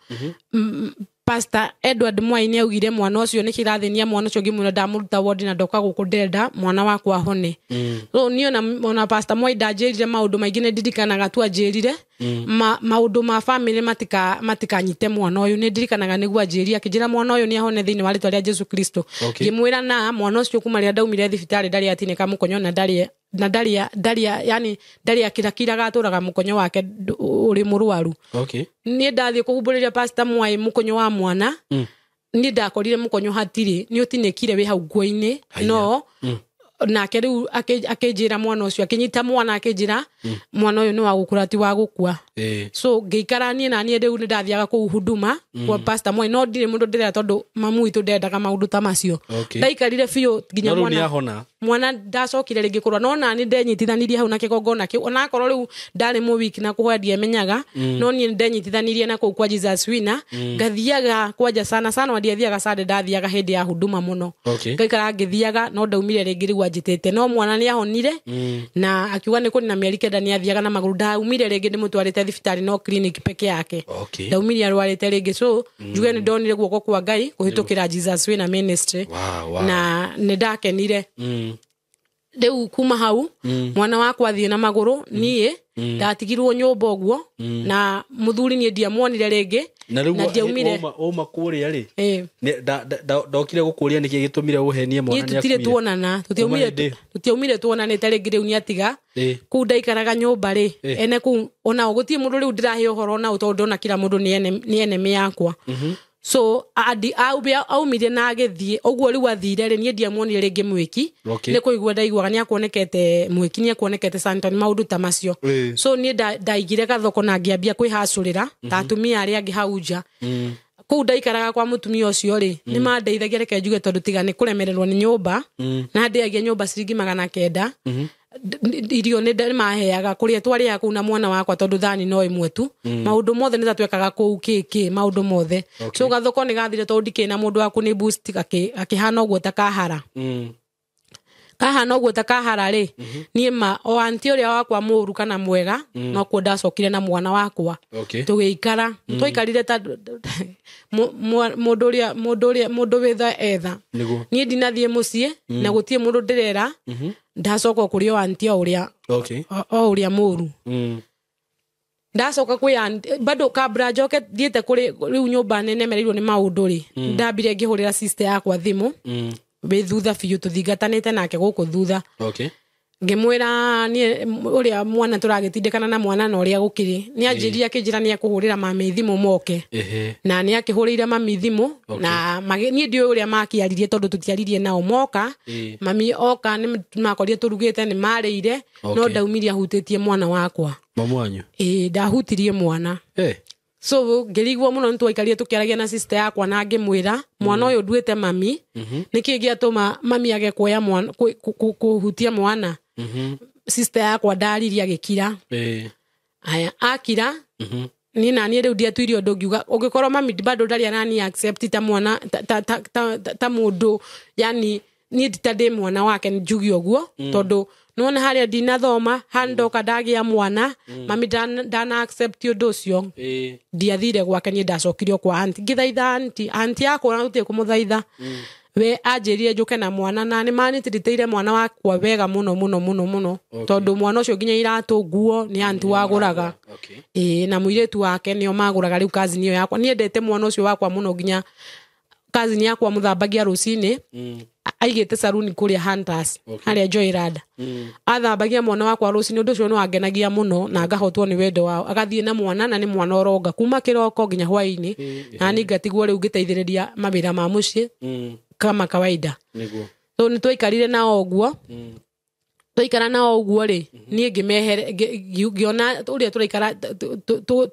Pastor Edward Mwai nĩ augire mwana ũcio nĩ kĩrathĩnia mwana ũcio ngĩmwĩra ndamũruta ward na ndoka gũkũ ndĩrenda mwana wakwa ahone. So niĩ ona Pastor Mwai ndanjĩrire maũndũ maingĩ nĩ ndirikanaga tu anjĩrire maũndũ ma family matikanyite mwana ũyũ, nĩ ndirikanaga nĩguo anjĩrire akĩnjĩra mwana ũyũ nĩ ahone thĩinĩ wa rĩtwa rĩa Jesu Kristo. Ngĩmwĩra na mwana ũcio kuma rĩrĩa ndaumire thibitarĩ ndarĩ atinĩka mũkonyo na ndarĩ na ndarĩ yani ndarĩ akirakiraga atũraga mũkonyo wake ũrĩ mũrwaru. Niĩ ndathiĩ kũhumbũrĩria Pastor Mwai mũkonyo wa mwana, niĩ ndakorire mũkonyo hatirĩ, nĩ ũtinĩkire wĩ hau nguo-inĩ, no nake rĩu akĩnjĩra mwana ũcio akĩnyita mwana akĩnjĩra mwana ũyũ nĩ wa gũkũra ti wa gũkua. So ngĩikara niĩ na niĩ rĩu nĩ ndathiaga kũu huduma kwa Pastor Mwai, no ndirĩ mũndũ ndĩrera tondũ mamu witũ ndendaga maũndũ ta macio. Ndaikarire biũ nginya mwana ndacokire rĩngĩ kũrwara, no na nĩ ndenyitithanirie hau na kĩgongona kĩu, onakorwo rĩu ndarĩ mũ week na kũhoya ndiamenyaga, no niĩ ndenyitithanirie na kũu kwa Jesus Winner, ngathiaga kwanja sana sana ndiathiaga Sunday, ndathiaga hĩndĩ ya huduma mũno. Ngaikara ngĩthiaga no ndaumire rĩngĩ rĩu anjĩtĩte, no mwana nĩ ahonire na akiuga nĩ kũnina mĩeri 9 nĩ athiaga na magũrũ. Ndaumire rĩngĩ ndĩmũtwarĩte thibitarĩ no clinic peke yake. Ndaumire arwarĩte rĩngĩ, so njuge nĩ ndonire guoko kwa Ngai kũhĩtũkĩra Jesus Winner Ministry. Na nĩ ndakenire. Rĩu kuma hau mwana wakwa athiĩ na magũrũ, niĩ ndatigirwo nyũmba ũguo na mũthuri niĩ ndiamuonire rĩngĩ na ndiaumire. Uma kũrĩa rĩ, ndokire gũkũria nĩkĩ gĩtũmire ũhenie mwana nĩ tũtirĩ tuonana, tũtiaumire tuonanĩte rĩngĩ rĩu nĩatiga kũu ndaikaraga nyũmba rĩ ene kũu onao gũtirĩ mũndũ rĩu ndĩrahe ũhoro nao tondũ ndona kila mũndũ nĩ enemy yakwa. So aumire na agĩthiĩ ũguo rĩu athire rĩ niĩ ndiamuonire rĩngĩ mwĩki. Nĩ kũigua ndaiguaga nĩ akuonekete mwĩki, nĩ akuonekete Santon, maũndũ ta macio. So niĩ ndaigire gathoko na ngĩambia kwĩhacũrĩra ta atumia arĩa angĩ hau nja. Kũu ndaikaraga kwa mũtumia ũcio rĩ, nĩ mandeithagia, reke njuge, tondũ tiga nĩ kũremererwo nĩ nyũmba, na ndĩagia nyũmba ciringi 900. Irio nĩ maheaga kũrĩa twarĩaga kũu na mwana wakwa, tondũ thani no ĩmwe tu. Maũndũ mothe nĩ ta twekaga kũu kĩkĩ, maũndũ mothe. So gathoko nĩ gathire tondũ ndikĩrĩ na mũndũ wa kũnĩ boost, gakĩhana ũguo ta kahara. Kahana ũguo ta kahara rĩ, niĩ ma o anti ũrĩa wakwa mũũru kana mwega, no kuo ndacokire na mwana wakwa. Tũgĩikara, twaikarire ta mũndũ ũrĩa mũndũ wĩtha etha. Niĩ ndinathiĩ mũciĩ na gũtirĩ mũndũ ndĩrera, ndacoka kũrĩ o anti o ũrĩa o ũrĩa mũũru. Ndacoka kwĩ anti bado kabla njoke thiĩte kũrĩ rĩu nyũmba nemereirwo nĩ maũndũ rĩ, ndambire ngĩhũrĩra sister yakwa thimũ wĩ thutha biũ, tũthingatanĩte nake gũkũ thutha. Ngĩmwĩra niĩ ũrĩa mwana tũragĩtindĩkana na mwana na ũrĩa gũkĩrĩ, nĩ anjĩrire, akĩnjĩra nĩ ekũhũrĩra mami thimũ moke. Na nĩ akĩhũrĩire mami thimũ. Na niĩ ndiũĩ ũrĩa makĩaririe tondũ tũtiaririe nao moka. Mami oka nĩ makorire tũrugĩte, nĩ marĩire, no ndaumirie ahutĩtie mwana wakwa. Mamu wanyu? Ĩĩ, ndahutirie mwana. So ngĩrigwo mũno, nĩ twaikarire tũkĩaragia na sister yakwa na ngĩmwĩra mwana ũyũ nduĩte mami, nĩkĩ gĩatũma mami age kuoya mwana, kũhutia mwana? Sister yakwa ndaririe, agĩkira. Aya, akira, niĩ naniĩ rĩu ndiatuire ũndũ, ngiuga ũngĩkorwo mami bado ndarĩ arani accept ta mwana, ta mũndũ, yani niĩ ta ndĩ mwana wake, njuge ũguo, tondũ nĩwona harĩa ndinathoma handoka ndagĩa mwana, mami ndana accept ũndũ ũcio. Ndiathire gwake niĩ, ndacokirio kwa anti, ngĩthaitha anti, anti yakwa na tũtirĩ kũmũthaitha, we anjĩrire njũke na mwana, na nĩ manĩtĩrĩtĩire mwana wakwa wega mũno mũno mũno mũno. Tondũ mwana ũcio nginya iratũ, nguo nĩ anti wagũraga. Ĩĩ, na mũirĩtu wake nĩo magũraga. Rĩu cousin ĩyo yakwa, niĩ endete mwana ũcio wakwa mũno, nginya cousin yakwa mũthambagia rũcinĩ. Aigĩte saruni kũrĩa Hunters, harĩa Joyrand. Athambagia mwana wakwa rũcinĩ, ũndũ ũcio nĩ wangenagia mũno na ngahotwo nĩ wendo wao. Agathiĩ na mwana, na nĩ mwana ũronga kuma kĩroko nginya hwaĩ-inĩ, na niĩ ngatigwo rĩu ngĩteithĩrĩria mawĩra ma mũciĩ kama kawaida. So nĩ twaikarire nao ũguo. Twaikara nao ũguo rĩ, niĩ ngĩmehere, ngĩona ũrĩa tũraikara,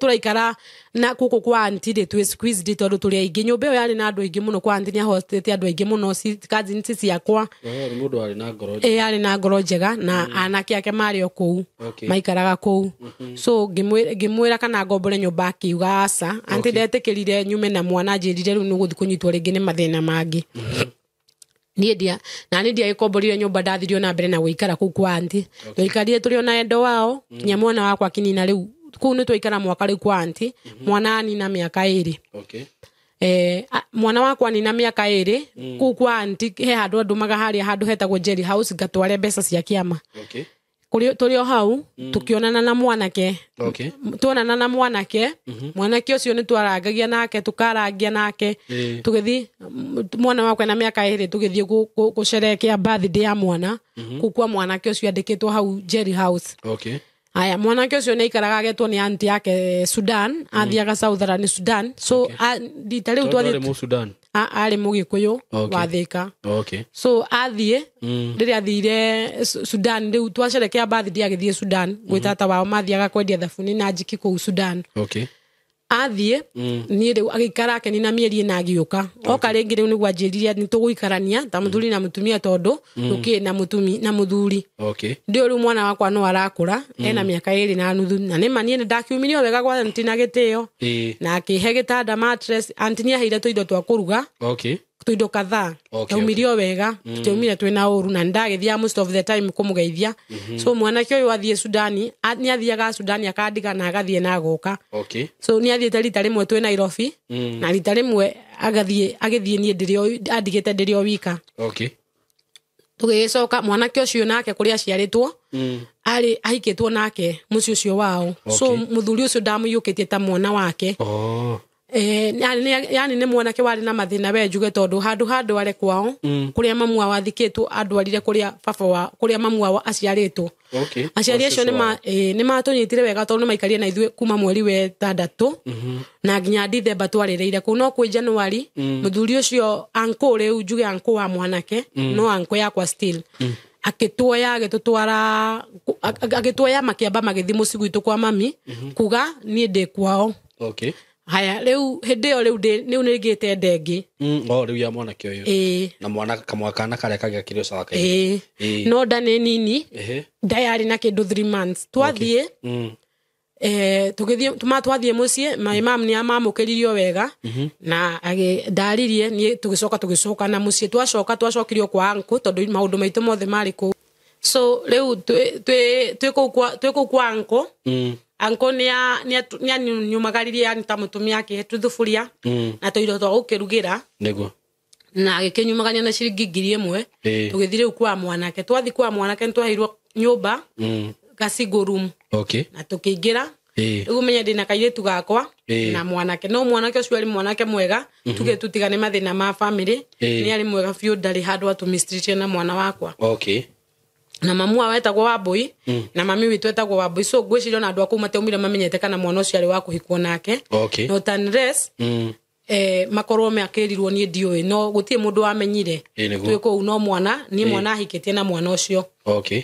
tũraikara na gũkũ kwa anti rĩ, twĩ squeezed tondũ tũrĩ aingĩ. Nyũmba ĩyo yarĩ na andũ aingĩ mũno. Kwa anti nĩ ahostete andũ aingĩ mũno, cousins ciakwa. Nĩ mũndũ warĩ na ngoro. Ĩ, yarĩ na ngoro njega, na anake ake marĩ o kũu. Maikaraga kũu. So ngĩmwĩra kana ngombore nyũmba, akiuga aca. Anti ndetĩkĩrire nyume na mwana, anjĩrire rĩu nĩ ũgũthiĩ kũnyitwo rĩngĩ nĩ mathĩna mangĩ. Niĩ ndia na niĩ ndiagĩkomborire nyũmba, ndathirio na mbere na gũikara kũu kwa anti. Twaikarire tũrĩ ona endo wao nginya mwana wakwa akinina. Rĩu kũu nĩ twaikara mwaka rĩu kwa anti, mwana anina mĩaka 2. Mwana wakwa nina mĩaka 2 kũu kwa anti, he handũ andũmaga harĩa handũ hetagwo Jerry House ngatware mbeca cia kĩama. Kũrĩ tũrĩ o hau tũkĩonana na mwanake. Tuonana na mwanake, mwanake ũcio nĩ twarangagia nake, tũkarangia nake. Tũgĩthiĩ, mwana wakwa na mĩaka 2, tũgĩthiĩ gũcerekea birthday ya mwana kũu kwa mwanake ũcio andĩkĩtwo hau Jerry House. Aya, mwanake ũcio nĩ aikaraga agetwo nĩ anti yake Sudan, athiaga Southern Sudan. So rita rĩu Tondũ twathiĩ arĩ Mũsudan? Arĩ Mũgĩkũyũ wa Thĩka. So athiĩ, rĩrĩa athire Sudan, rĩu twacerekea birthday, agĩthiĩ Sudan gwĩ tata wao, mathiaga kwendia thabuni na njiki kũu Sudan. Athiĩ, niĩ rĩu agĩikara akenina mĩeri 4, agĩũka. Oka rĩngĩ rĩu nĩguo anjĩrire nĩ tũgũikarania ta mũthuri na mũtumia, tondũ ndũkĩrĩ na mũtumi na mũthuri. Ndio rĩu mwana wakwa no arakũra, ena mĩaka 2.5, na nĩma niĩ nĩ ndakiumirio wega gwa anti na gĩtĩo. Na akĩhe gĩtanda, mattress. Anti nĩ aheire tũindo twa kũruga, tũindo kadhaa. Ndaumirio wega, tũtiaumire twĩna ũru, na nĩndagĩthiaga most of the time kũmũgeithia. So mwanake ũyũ athiĩ Sudani, nĩ athiaga Sudani akandiga na agathiĩ na agoka. So nĩ athiĩte rita rĩmwe twĩ Nairobi, na rita rĩmwe agathiĩ, agĩthiĩ niĩ ndĩrĩ andigĩte ndĩrĩ o wika. Tũgĩgĩcoka, mwanake ũcio nake kũrĩa aciarĩtwo, arĩ ahikĩtwo nake mũciĩ ũcio wao. So mũthuri ũcio ndamũiyũkĩtie ta mwana wake. Yani nĩ mwanake warĩ na mathĩna we njuge tondũ handũ handware kwao kũrĩa mamu wao athikĩtwo andwarire kũrĩa baba wa kũrĩa mamu wao aciarĩtwo. Okay. Aciari acio nĩ matũnyitire wega tondũ nĩ maikarire na ithuĩ kuma mweri wa 6 na nginya Dithemba twarĩrĩire kũu. No kwĩ Januari mũthuri ũcio uncle rĩu njuge uncle wa mwanake no uncle yakwa still akĩtuoya agĩtũtwara agĩtuoya makĩamba magĩthiĩ mũciĩ gwitũ kwa mami kuga niĩ ndĩ kwao. Okay. Haya rĩu hĩndĩ ĩyo rĩu rĩu nĩ ngĩte ndengi. Oh rĩu ya mwanake ũyũ. Ĩĩ. Na mwana kamwana karĩa kangĩ gakĩrĩ o sawa kaingĩ. Ĩĩ. No nda nĩ nini. Nda yarĩ na kĩndũ 3 months. Twathiĩ tũgĩthiĩ twathiĩ mũciĩ my mom nĩ amamũkĩririo wega na ndaririe niĩ tũgĩcoka tũgĩcoka na mũciĩ. Twacoka twacokirio kwa uncle tondũ maũndũ maitũ mothe marĩ kũu. So rĩu twĩ kũu kwa uncle. Uncle nĩ anyumagaririe yani ta mũtumia akĩhe tũthuburia na tũindo twa gũkĩrugĩra. Nĩguo. Na agĩkĩnyumagaria na ciringi 1,000. Tũgĩthiĩ rĩu kwa mwanake. Twathiĩ kwa mwanake nĩtwaheirwo nyũmba ga single room. Okay. Na tũkĩingĩra. Rĩu ũmenye ndĩna kairĩtu gakwa na mwanake. No mwanake ũcio arĩ mwanake mwega, tuge tũtigane mathĩna ma family. Nĩ arĩ mwega biũ, ndarĩ handũ atũmistreat na mwana wakwa. Okay. Na mamu wao etagwo Wambui na mami witũ etagwo Wambui. So ngwĩciria ona andũ a kũu matiaumire mamenyete kana mwana ũcio arĩ wa kũhikwo nake. Okay. Not unless makorwo makĩrirwo niĩ ndiũĩ, no gũtirĩ mũndũ wamenyire. Twĩ kũu no mwana niĩ mwana ahikĩtie na mwana ũcio. Okay.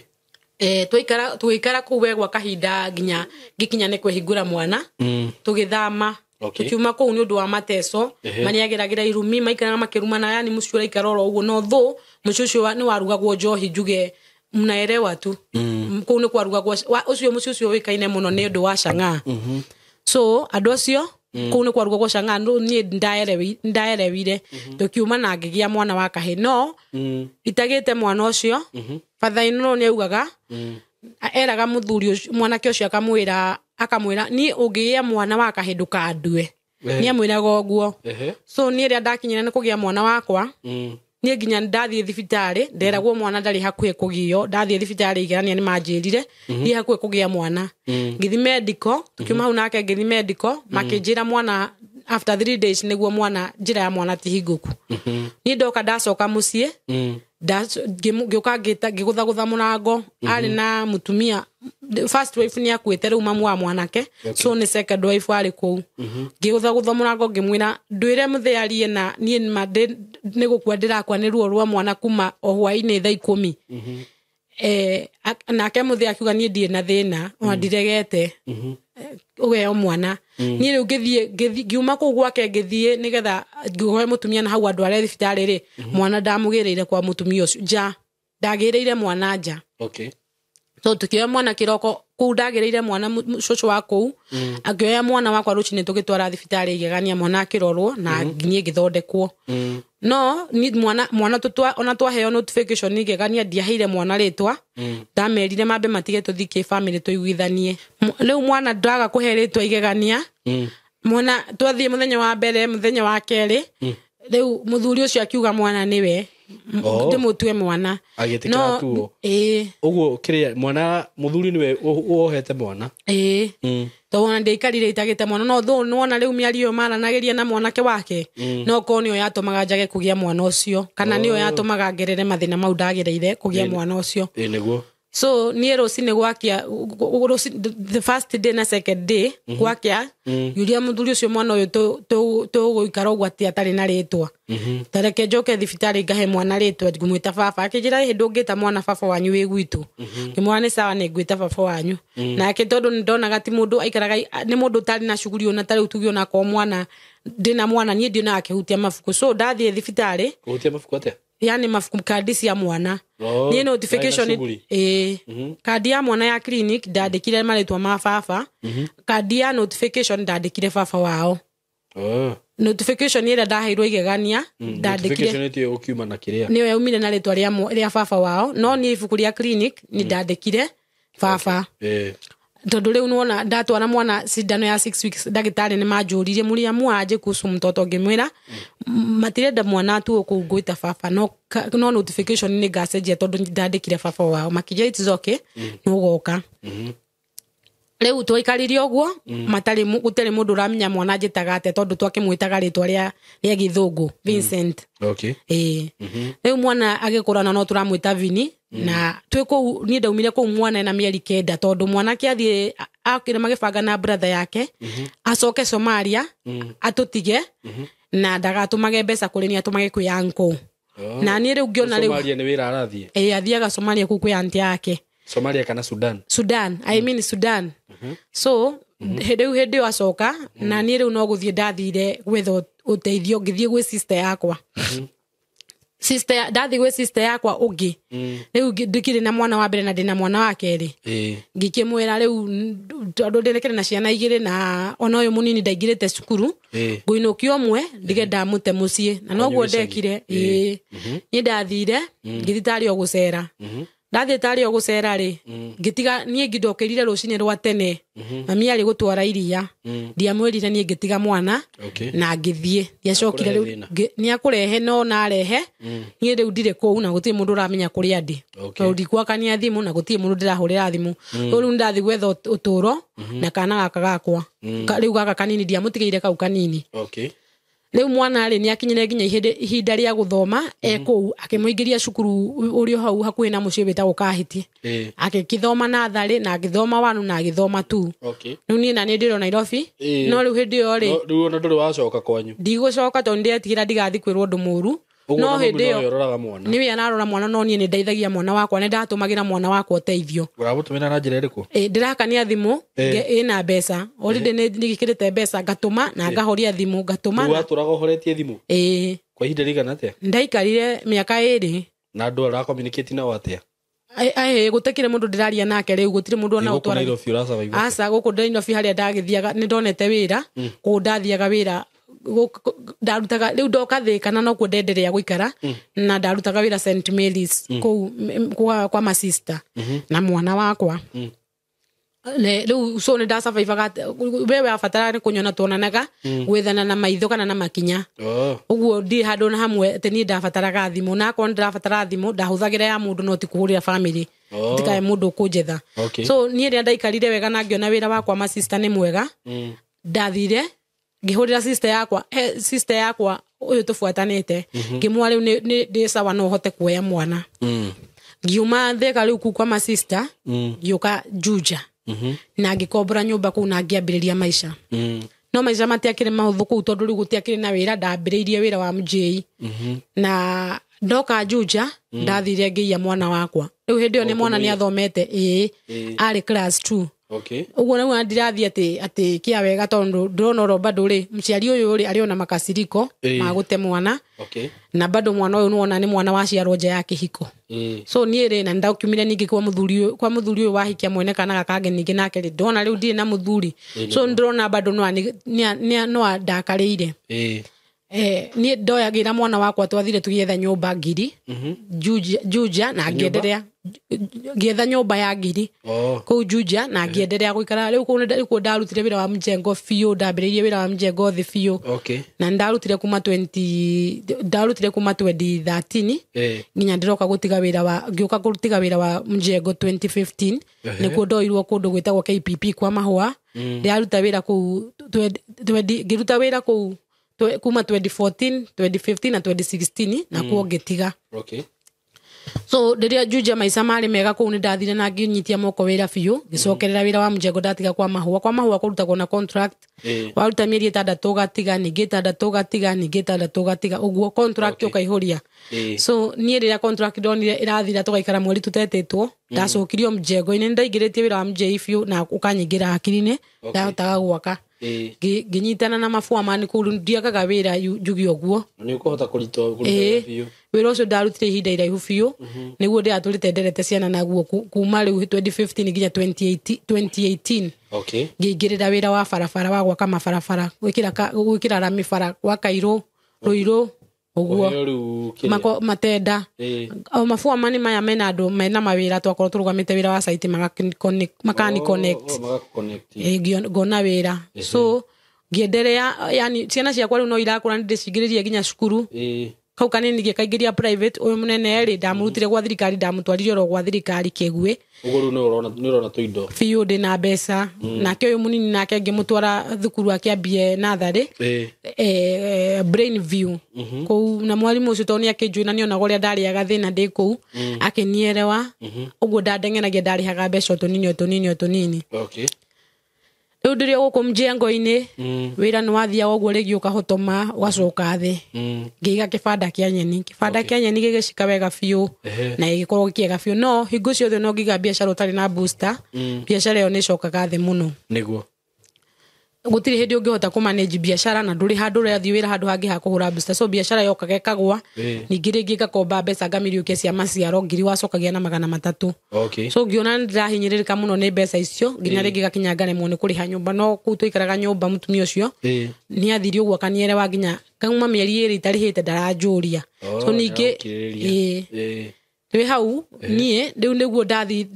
Tũgĩikara kũu we gwa kahinda nginya ngĩkinya nĩ kwĩhingũra mwana. Tũgĩthama. Tũkiuma kũu nĩ ũndũ wa mateso marĩa ageragĩra irumi maikaraga makĩrumana, yani mũciĩ ũraikara oro ũguo. No thũ mũciĩ ũcio nĩ warugagwo njohi njuge mnaelewa tu. Kũu nĩ kwarugagwo ũcio mũciĩ ũcio ũĩkaine mũno nĩ ũndũ wa chang'aa. So andũ acio kũu nĩ kwarugagwo chang'aa, niĩ ndaerewire. Tũkiuma na ngĩgĩa mwana wa kahĩĩ. No itagĩte mwana ũcio father in law nĩ augaga eraga mũthuri ũcio mwanake ũcio akamwĩra niĩ ũngĩgĩa mwana wa kahĩĩ ndũkandue. Nĩ amwĩraga ũguo. So niĩ rĩrĩa ndakinyire nĩ kũgĩa mwana wakwa niĩ nginya ndathiĩ thibitarĩ nderagwo mwana ndarĩ hakuhĩ kũgĩo. Ndathiĩ thibitarĩ igerania nĩ manjĩrire ndirĩ hakuhĩ kũgĩa mwana. Ngĩthiĩ medical, tũkiuma hau nake ngĩthiĩ medical makĩnjĩra mwana after 3 days nĩguo mwana njĩra ya mwana ti hingũku. Niĩ ndoka ndacoka mũciĩ ngĩũka ngĩgũthagũtha mũrango. Arĩ na mũtumia first wife nĩ akuĩte rĩu mamu wa mwanake. So nĩ second wife arĩ kũu. Ngĩgũthagũtha mũrango ngĩmwĩra ndwĩre mũthee arie na niĩ nĩ gũkua ndĩrakua nĩ ruo rwa mwana kuma o hwaĩ-inĩ thaa 10. Nake mũthee akiuga niĩ ndirĩ na thĩna ona ndiregete ũgeo mwana. Niĩ rĩu ngĩthiĩ ngiuma kũu gwake ngĩthiĩ nĩgetha ngĩhoe mũtumia na hau andũ arĩa thibitarĩ rĩ mwana ndamũgĩrĩire kwa mũtumia ũcio nja. Ndagĩrĩire mwana nja. Okay. So tũkĩoya mwana kĩroko kũu ndagĩrĩire mwana cũcũ wa kũu akĩoya mwana wakwa rũcinĩ tũgĩtwara thibitarĩ igegania mwana akĩrorwo na niĩ ngĩthondekwo. No ni mwana ona twaheo notification igegania ndiaheire mwana rĩtwa. Ndamerire mambe matige tũthiĩ kĩ family tũiguithanie. Rĩu mwana ndaga kũhe rĩtwa igegania. Mwana twathiĩ mũthenya wa mbere mũthenya wa kerĩ rĩu mũthuri ũcio akiuga mwana nĩwe ndĩmũtue mwana. Agĩtĩkĩra tuo. Ĩĩ. Ũguo kĩrĩa mwana mũthuri nĩwe wohete mwana. Ĩĩ. Tondũ ona ndiaikarire itagĩte mwana no thũ nĩwona rĩu mĩario ĩyo maranagĩria na mwanake wake no korwo nĩyo yatũmaga njage kũgĩa mwana ũcio kana nĩyo yatũmaga ngerere mathĩna mau ndagereire kũgĩa mwana ũcio. Ĩĩ nĩguo. So niĩ rũcinĩ gwakia the first day na second day gwakia ngiuria mũthuri ũcio mwana ũyũ tũgũikara ũguo atĩ atarĩ na rĩtwa. Tareke njoke thibitarĩ ngahe mwana rĩtwa ngũmwĩta baba. Akĩnjĩra hĩndĩ ũngĩta mwana baba wanyu wĩ gwitũ. Ngĩmwĩra nĩ sawa nĩ ngwĩta baba wanyu. Nake tondũ nĩndonaga ti mũndũ aikaraga nĩ mũndũ ũtarĩ na shughuli ona ta rĩu tuge ona korwo mwana ndĩna mwana niĩ ndionaga akĩhutia mabuku. So ndathiĩ thibitarĩ. Kũhutia mabuku atĩa? Yani mabuku kandi cia mwana. Niĩ notification kandi ya mwana ya clinic ndandĩkire marĩtwa ma baba. Kandi ya notification ndandĩkire baba wao. Notification ĩrĩa ndaheirwo igegania ndandĩkire notification ĩtio ũkiuma na kĩrĩa nĩyo yaumire na rĩtwa rĩa baba wao. No niĩ ibuku rĩa clinic nĩ ndandĩkire baba. Tondũ rĩu nĩwona ndatwara mwana cindano ya 6 weeks ndagĩtarĩ nĩ manjũririe mũrĩa aje kuhusu mtoto ngĩmwĩra matirenda mwana atuo kũu ngwĩta baba no notification nĩ ngacenjia tondũ ndandĩkire baba wao. Makĩnjĩra it is okay nĩũgoka. Rĩu twaikarire ũguo matarĩ gũtarĩ mũndũ ũramenya mwana njĩtaga atĩa tondũ twakĩmwĩtaga rĩtwa rĩa gĩthũngũ Vincent. Okay. Rĩu mwana agĩkũra na no tũramwĩta Vini na twĩ kũu niĩ ndaumire kũu mwana ena mĩeri 9 tondũ mwanake athiĩ akĩre magĩbanga na brother yake acoke Somalia atũtige na ndagatũmage mbeca kũrĩ niĩ atũmage kwĩ uncle. Na niĩ rĩu ngĩona rĩu Somalia nĩ wĩra arathiĩ. Athiaga Somalia kũu kwĩ auntie yake. Somalia kana Sudan? Sudan, I mean Sudan. So rĩu hĩndĩ ĩyo acoka na niĩ rĩu no gũthiĩ ndathire gwetha ũteithio ngĩthiĩ gwĩ sister yakwa. Sister ndathi gwĩ sister yakwa ũngĩ. Rĩu ndikĩrĩ na mwana wa mbere na ndĩna mwana wa kerĩ. Ngĩkĩmwĩra rĩu tondũ ndĩrekere na ciana igĩrĩ na ona ũyũ mũnini ndaingĩrĩte cukuru ngũinũkia ũmwe ndige ndamũte mũciĩ na noguo ndekire. Niĩ ndathire ngĩthiĩ tarĩ o gũcera. Ndathiĩ tarĩ o gũcera rĩ ngĩtiga niĩ ngĩndokĩrire rũcinĩ rwa tene mami arĩ gũtwara iria ndiamwĩrire niĩ ngĩtiga mwana na ngĩthiĩ ndiacokire rĩu nĩ akũrehe no narehe niĩ rĩu ndirĩ kũu na gũtirĩ mũndũ ũramenya kũrĩa ndĩ tondũ ndikwakania thimũ na gũtirĩ mũndũ ndĩrahũrĩra thimũ. Rĩu ndathiĩ gwetha ũtũũro na kana gaka gakwa rĩu gaka kanini ndiamũtigĩire kau kanini. Rĩu mwana rĩ nĩakinyire nginya ihinda rĩa gũthoma kũu akĩmũingĩria cukuru ũrĩa hau hakuhĩ na mũciĩ wĩtagwo Kahiti. Agĩkĩthoma natharĩ na agĩthoma wanu na agĩthoma tu. Rĩu niĩ na niĩ ndĩrĩ o Nairobi no rĩu hĩndĩ ĩyo rĩ rĩu ona ndũrĩ wacoka kwanyu? Ndigũcoka tondũ ndĩretigĩra ndigathiĩ kwĩrwo ũndũ mũũru. No hĩndĩ ĩyo nĩwe ararora mwana no niĩ nĩndeithagia mwana wakwa nĩndatũmagĩra mwana wakwa ũteithio. Ũramũtũmĩra na njĩra ĩrĩkũ? Ndĩrakania thimũ ĩna mbeca already nĩngĩkĩrĩte mbeca ngatũma na ngahoria thimũ ngatũma. Rĩu watũraga ũhoretie thimũ? Kwa ihinda rĩigana atĩa? Ndaikarire mĩaka 2. Na andũ ũra communicate nao atĩa? Gũtikĩrĩ mũndũ ndĩraria nake rĩu gũtirĩ mũndũ ona ũtwara Nairobi ũrasurvive? Aca gũkũ Nairobi harĩa ndagĩthiaga nĩndonete wĩra kũu ndathiaga wĩra ndarutaga rĩu ndoka Thĩka na nokuo ndenderea gũikara na ndarutaga wĩra St Mary's kũu kwa ma sister na mwana wakwa. Rĩu so nĩndasurvivaga we wabatara nĩ kũnyona tuonanaga gwethana na maitho kana na makinya. Ũguo ndirĩ handũ na hamwe atĩ niĩ ndabataraga thimũ na akorwo nĩndĩrabatara thimũ ndahũthagĩra ya mũndũ no ti kũhũrĩra family ndikae mũndũ ũkũnjetha. So niĩ rĩrĩa ndaikarire wega na ngĩona wĩra wakwa ma sister nĩ mwega ndathire ngĩhũrĩra sister yakwa sister yakwa ũyũ tũbuatanĩte ngĩmwĩra rĩu ndĩ sawa no hote kuoya mwana. Ngiuma Thĩka rĩu kũu kwa ma sister ngĩũka Juja na ngĩkombora nyũmba kũu na ngĩambĩrĩria maica. No maica matiakĩrĩ mahũthũ kũu tondũ rĩu gũtiakĩrĩ na wĩra ndambĩrĩirie wĩra wa MJ na ndoka Juja ndathire ngĩiya mwana wakwa. Rĩu hĩndĩ ĩyo nĩ mwana nĩathomete arĩ class 2. Ũguo nĩguo ndirathiĩ atĩ kĩa wega tondũ ndĩrona oro bado rĩ mũciari ũyũ rĩ arĩ ona makasiriko ma gũte mwana na bado mwana ũyũ nĩwona nĩ mwana waciarwo nja ya kĩhiko. So niĩ rĩ na nĩndakiumire ningĩ kwa mũthuri ũyũ wahikia mwene kana gaka ningĩ nake rĩ ndona rĩu ndirĩ na mũthuri. So ndĩrona bado no andakarĩire. Niĩ ndoyagĩra mwana wakwa twathire tũgĩetha nyũmba ngiri Juja na ngĩenderea ngĩetha nyũmba ya ngiri kũu Juja na ngĩenderea gũikara rĩu kũu nĩkuo ndarutire wĩra wa mjengo biũ ndambĩrĩirie wĩra wa mjengo thĩ biũ na ndarutire kuma 2013 nginya ndĩroka gũtiga wĩra wa ngĩũka gũtiga wĩra wa mjengo 2015 nĩkuo ndoirwo kũndũ gwĩtagwo KPP kwa Mahũa. Ndĩraruta wĩra kũu ngĩruta wĩra kũu kuma 2014 2015 na 2016 na kuo ngĩtiga. So rĩrĩa Juja maica marĩ mega kũu nĩndathire na ngĩnyitia moko wĩra biũ ngĩcokerera wĩra wa mjengo ndatiga kwa Mahũa. Kwa Mahũa kũrutagwo na contract waruta mĩeri 6 ũgatiga ningĩ 6 ũgatiga ningĩ 6 ũgatiga ũguo contract ũkaihũria. So niĩ rĩrĩa contract ndonire ĩrathira tũgaikara mweri tũtetĩtwo ndacokirio mjengo-inĩ nĩndaingĩrĩtie wĩra wa MJ biũ na ũkanyingĩra hakiri-inĩ ndahotaga gwaka. Ngĩnyitana na mabua mani kũu ndiakaga wĩra njuge ũguo nĩ ũkũhota kũruta biũ wĩra ũcio ndarutire ihinda iraihu biũ nĩguo ndĩratũrĩte nderete ciana naguo kuma rĩu 2015 nginya 2018. Ngĩingĩrĩra wĩra wa barabara wa gwaka mabarabara gwĩkĩra rami bara gwa Kairũ Rũirũ ũguo matenda o mabua mani maya mena andũ mena mawĩra twakorwo tũrũgamĩte wĩra wa site makani connect ngona wĩra. So ngĩenderea yani ciana ciakwa rĩu no irakũra nĩndĩcingĩrĩrie nginya cukuru Kau kanini ngĩkaingĩria private, ũyũ mũnene rĩ ndamũrutire gwa thirikari, ndamũtwarire oro gwa thirikari Kĩguĩ. Ũguo rĩu nĩ ũrona tũindo. Biũ ndĩna mbeca. Nake ũyũ mũnini nake ngĩmũtwara thukuru akĩambie natharĩ, Brain View kũu, na mwarimũ ũcio tondũ nĩ akĩnjũĩ na nĩonaga ũrĩa ndarĩaga thĩna ndĩ kũu, akĩnierewa ũguo ndandeng'eragia, ndarĩhaga mbeca o tũnini o tũnini o tũnini. Okay. Rĩu ndĩrĩ o gũkũ mjengo-inĩ, wĩra nĩ wathiaga ũguo rĩngĩ ũkahotoma ũgacoka thĩ. Ngĩiga kĩbanda kĩa nyeni, kĩbanda kĩa nyeni gĩgĩcika wega biũ na gĩgĩkorwo kĩega biũ, no hingo ciothe no ngiga biacara ũtarĩ na booster, biacara ĩyo nĩ ĩcokaga thĩ mũno. Nĩguo. Gũtirĩ hĩndĩ ũngĩhota kũmanage biacara na ndũrĩ handũ ũrathiĩ wĩra handũ hangĩ ha kũhũra booster, so biacara yokaga ĩkagwa. Ningĩ rĩngĩ ngakomba mbeca ngamiriũkia cia maciaro, ngiri wacokagia na 300. Okay. So ngĩona nĩ ndĩrahinyĩrĩrĩka mũno nĩ mbeca icio, nginya rĩngĩ gakinya ngaremwo nĩ kũrĩha nyũmba, no kũu twaikaraga nyũmba mũtumia ũcio nĩ athire ũguo akanielewa, nginya kauma mĩeri 2 itarĩhĩte ndaranjũria. Oh, so ningĩ nĩarakirĩrĩria. Rĩ hau niĩ rĩu nĩguo ndathi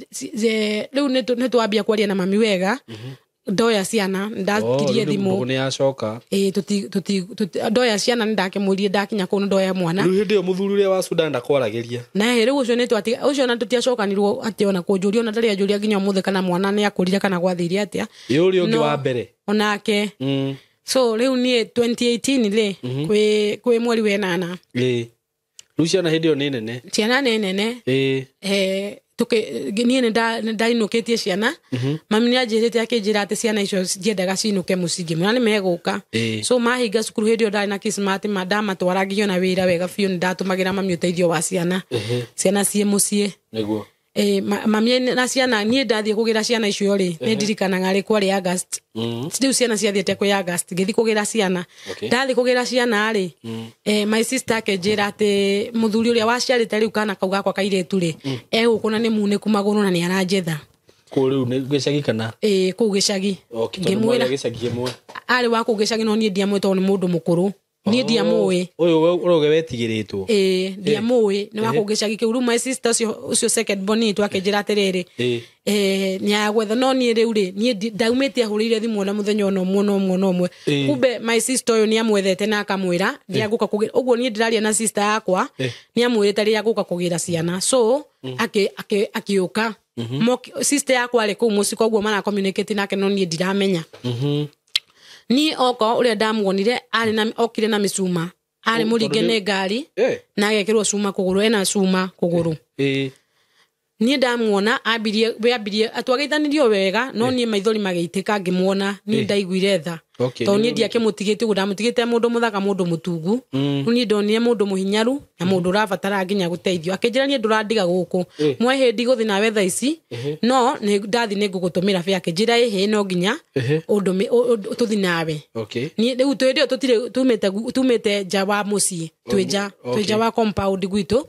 rĩu nĩ twambia kwaria na mami wega. Ndoya ciana ndakirie thimũ. Mbũgũ nĩ yacoka. Ndoya ciana nĩ ndakĩmwĩrire ndakinya kũu nĩ ndoya mwana. Rĩu hĩndĩ ĩyo mũthuri ũrĩa wa Sudan ndakwaragĩria. Na rĩu ũcio nĩ twatiga, ũcio ona tũtiacokanirwo atĩ ona kũnjũria, ona ndarĩ anjũria nginya ũmũthĩ kana mwana nĩ akũrire kana gwathire atĩa. Ĩ ũrĩa ũngĩ No, wa mbere. Onake. So rĩu niĩ 2018 rĩ, kwĩ mweri wa 8. Rĩu ciana hĩndĩ ĩyo nĩ nene. Ciana nĩ nene. Niĩ nĩ ndainũkĩtie ciana. Mami nĩ anjĩrĩte akĩnjĩra atĩ ciana icio ndiendaga cinũke mũciĩ, ngĩmwĩra nĩ megũka. So mahinga cukuru hĩndĩ ĩyo ndarĩ na Kismat, ndamatwara nginya wĩra wega biũ, nĩ ndatũmagĩra mami ũteithio wa ciana. Ciana ciĩ mũciĩ. Nĩguo. Mami na ciana, niĩ ndathiĩ kũgĩra ciana icio rĩ, nĩ ndirikanaga rĩ kwarĩ August. Rĩu ciana ciathiĩte kwĩ August, ngĩthiĩ kũgĩra ciana. Okay. Ndathiĩ kũgĩra ciana rĩ, my sister akĩnjĩra atĩ mũthuri ũrĩa waciarĩte rĩu kana kau gakwa kairĩtu rĩ, egũkũ na nĩ munĩku magũrũ na nĩ aranjetha. Kũu rĩu nĩ gĩcagi kana? Kũu gĩcagi. Okay, tondũ Ngĩmwĩra mwarĩ gĩcagi kĩmwe. Arĩ wa kũu gĩcagi, no niĩ ndiamũĩ tondũ nĩ mũndũ mũkũrũ. Niĩ ndiamũĩ. Ũyũ ũroge wetigĩrĩtwo. Ndiamũĩ, nĩ wa kũu gĩcagi kĩu. Rĩu my sister ũcio second born witũ akĩnjĩra atĩrĩrĩ, nĩ agwetha, no niĩ rĩu rĩ, niĩ ndaumĩte ahũrĩire thimũ ona mũthenya ona ũmwe, ona ũmwe, ona ũmwe. Kumbe my sister ũyũ nĩ amwethete na akamwĩra, nĩ agũka kũgĩra. Ũguo niĩ ndĩraria na sister yakwa, nĩ amwĩrĩte rĩrĩa agũka kũgĩra ciana. So, akĩũka. Sister yakwa arĩ kũu mũciĩ, koguo mara communicate nake, no niĩ ndiramenya. Niĩ oka ũrĩa ndamuonire, okire na mĩcuma. Arĩ Oh, mũringe tondũ nĩ ngari, na agekĩrwo cuma kũgũrũ, ena cuma kũgũrũ. Niĩ ndamuona, we ambirie, twageithanirio wega, no niĩ maithori magĩitĩka ngĩmuona, niĩ ndaiguire tha. Okay, Tondũ nĩ niĩ ndiakĩmũtigĩte ũguo, ndamũtigĩte mũndũ mũthaka, mũndũ mũtungu. Rĩu niĩ ndonire mũndũ mũhinyaru na mũndũ ũrabatara nginya gũteithio. Akĩnjĩra niĩ ndũrandiga gũkũ. Mwe hĩndĩ gũthiĩ nawe thaa ici, no nĩ ndathi nĩ ngũgũtũmĩra bĩa. Akĩnjĩra ĩhĩ, no nginya tũthiĩ nawe. Okay. Niĩ rĩu twĩ hĩndĩ ĩyo tũtirĩ, tumĩte nja wa mũciĩ, twĩ nja, twĩ nja wa compound gwitũ.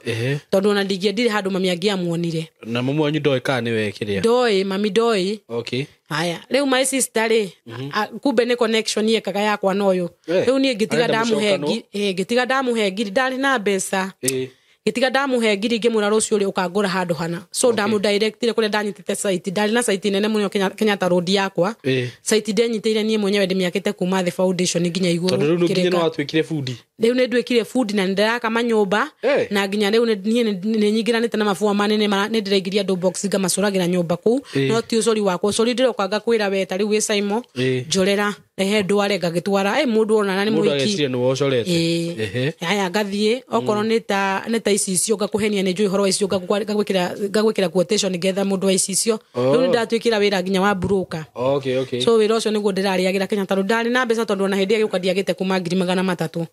Tondũ ona ndingĩendire handũ mami angĩamuonire. Na mamu wanyu ndoĩ kana nĩwe kĩrĩa? Ndoĩ, mami ndoĩ. Okay. Haya, rĩu my sister rĩ, kumbe nĩ connection yekaga yakwa na ũyũ. Rĩu niĩ ngĩtiga Arenda ndamũhe mũcokano? ngĩtiga ndamũhe ngiri, ndarĩ na mbeca. Ngĩtiga ndamũhe ngiri, ngĩmwĩra rũciũ rĩ ũkangũra handũ hana. So ndamũdirectire kũrĩa ndanyitĩte site, ndarĩ na site nene mũno Kenyatta Road yakwa. Site ndenyitĩire niĩ mwenyewe ndĩmĩakĩte kuma thĩ foundation nginya igũrũ. Tondũ rĩu nginya Kĩrĩka. no watuĩkire bundi. Rĩu nĩ nduĩkire bundi na nĩ ndĩraka manyũmba. Na nginya rĩu niĩ nĩ nyingĩranĩte na mabua manene, nĩ ndĩraingĩria andũ box ngamacũragĩra nyũmba kũu. No ti ũcori wakwa, ũcori ndĩroka ngakwĩra we ta rĩu wĩ Simon, njorera, rehe ndware ngagĩtwara. Mũndũ ona nĩ Mũndũ mũhiki. ageciria nĩ wocorete. Haya, ngathiĩ, okorwo nĩ ta icicio ngakũhenia nĩ njũĩ ũhoro wa icio, ngagwĩkĩra quotation ngetha mũndũ wa icicio. Rĩu nĩ ndatuĩkĩra wĩra nginya wa broker. Okay, okay. So wĩra ũcio nĩguo ndĩrarĩagĩra Kenya, tondũ ndarĩ na mbeca, tondũ ona hĩndĩ ĩyo gĩũka ndiagĩte kuma ngiri magana matatũ.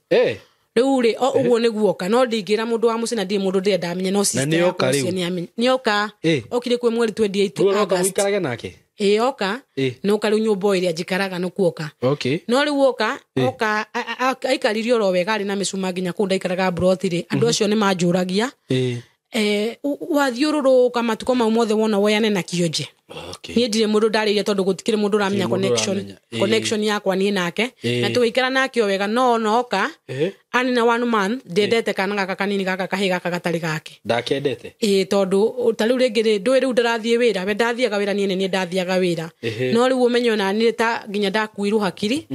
Rĩu rĩ, o ũguo nĩguo oka, no ndingĩra mũndũ wa mũciĩ na ndirĩ mũndũ ndĩrenda amenye, no sister nĩ oka yakwa rĩu? ũcio nĩ amenye. Nĩ oka. Okire kwĩ mweri 28 Rĩu aroka August. mũikarage nake? Oka. Nĩ oka rĩu nyũmba ĩrĩa njikaraga nĩ kuoka. Okay. No rĩu oka, oka, aikaririe oro wega, arĩ na mĩcuma nginya kũu ndaikaraga mburoti rĩ. Andũ acio nĩ manjũragia. Wathiũrũrũka matukũ mau mothe wona woyane na kionje. Okay. Niĩ ndirĩ mũndũ ndarĩire tondũ gũtikĩrĩ mũndũ ũramenya Gũtirĩ mũndũ ũramenya. connection yakwa niĩ nake. Na tũgĩikara nake o wega, no ona oka, ani na 1 month, ndendete kana gaka kanini gaka kahĩ gaka gatarĩ gake. Ndakendete? Tondũ ta rĩu rĩngĩ rĩ, ndũĩ rĩu ndarathiĩ wĩra, we ndathiaga wĩra, niĩ nĩ niĩ ndathiaga wĩra. No rĩu ũmenye ona niĩ ta nginya ndakuirwo hakiri.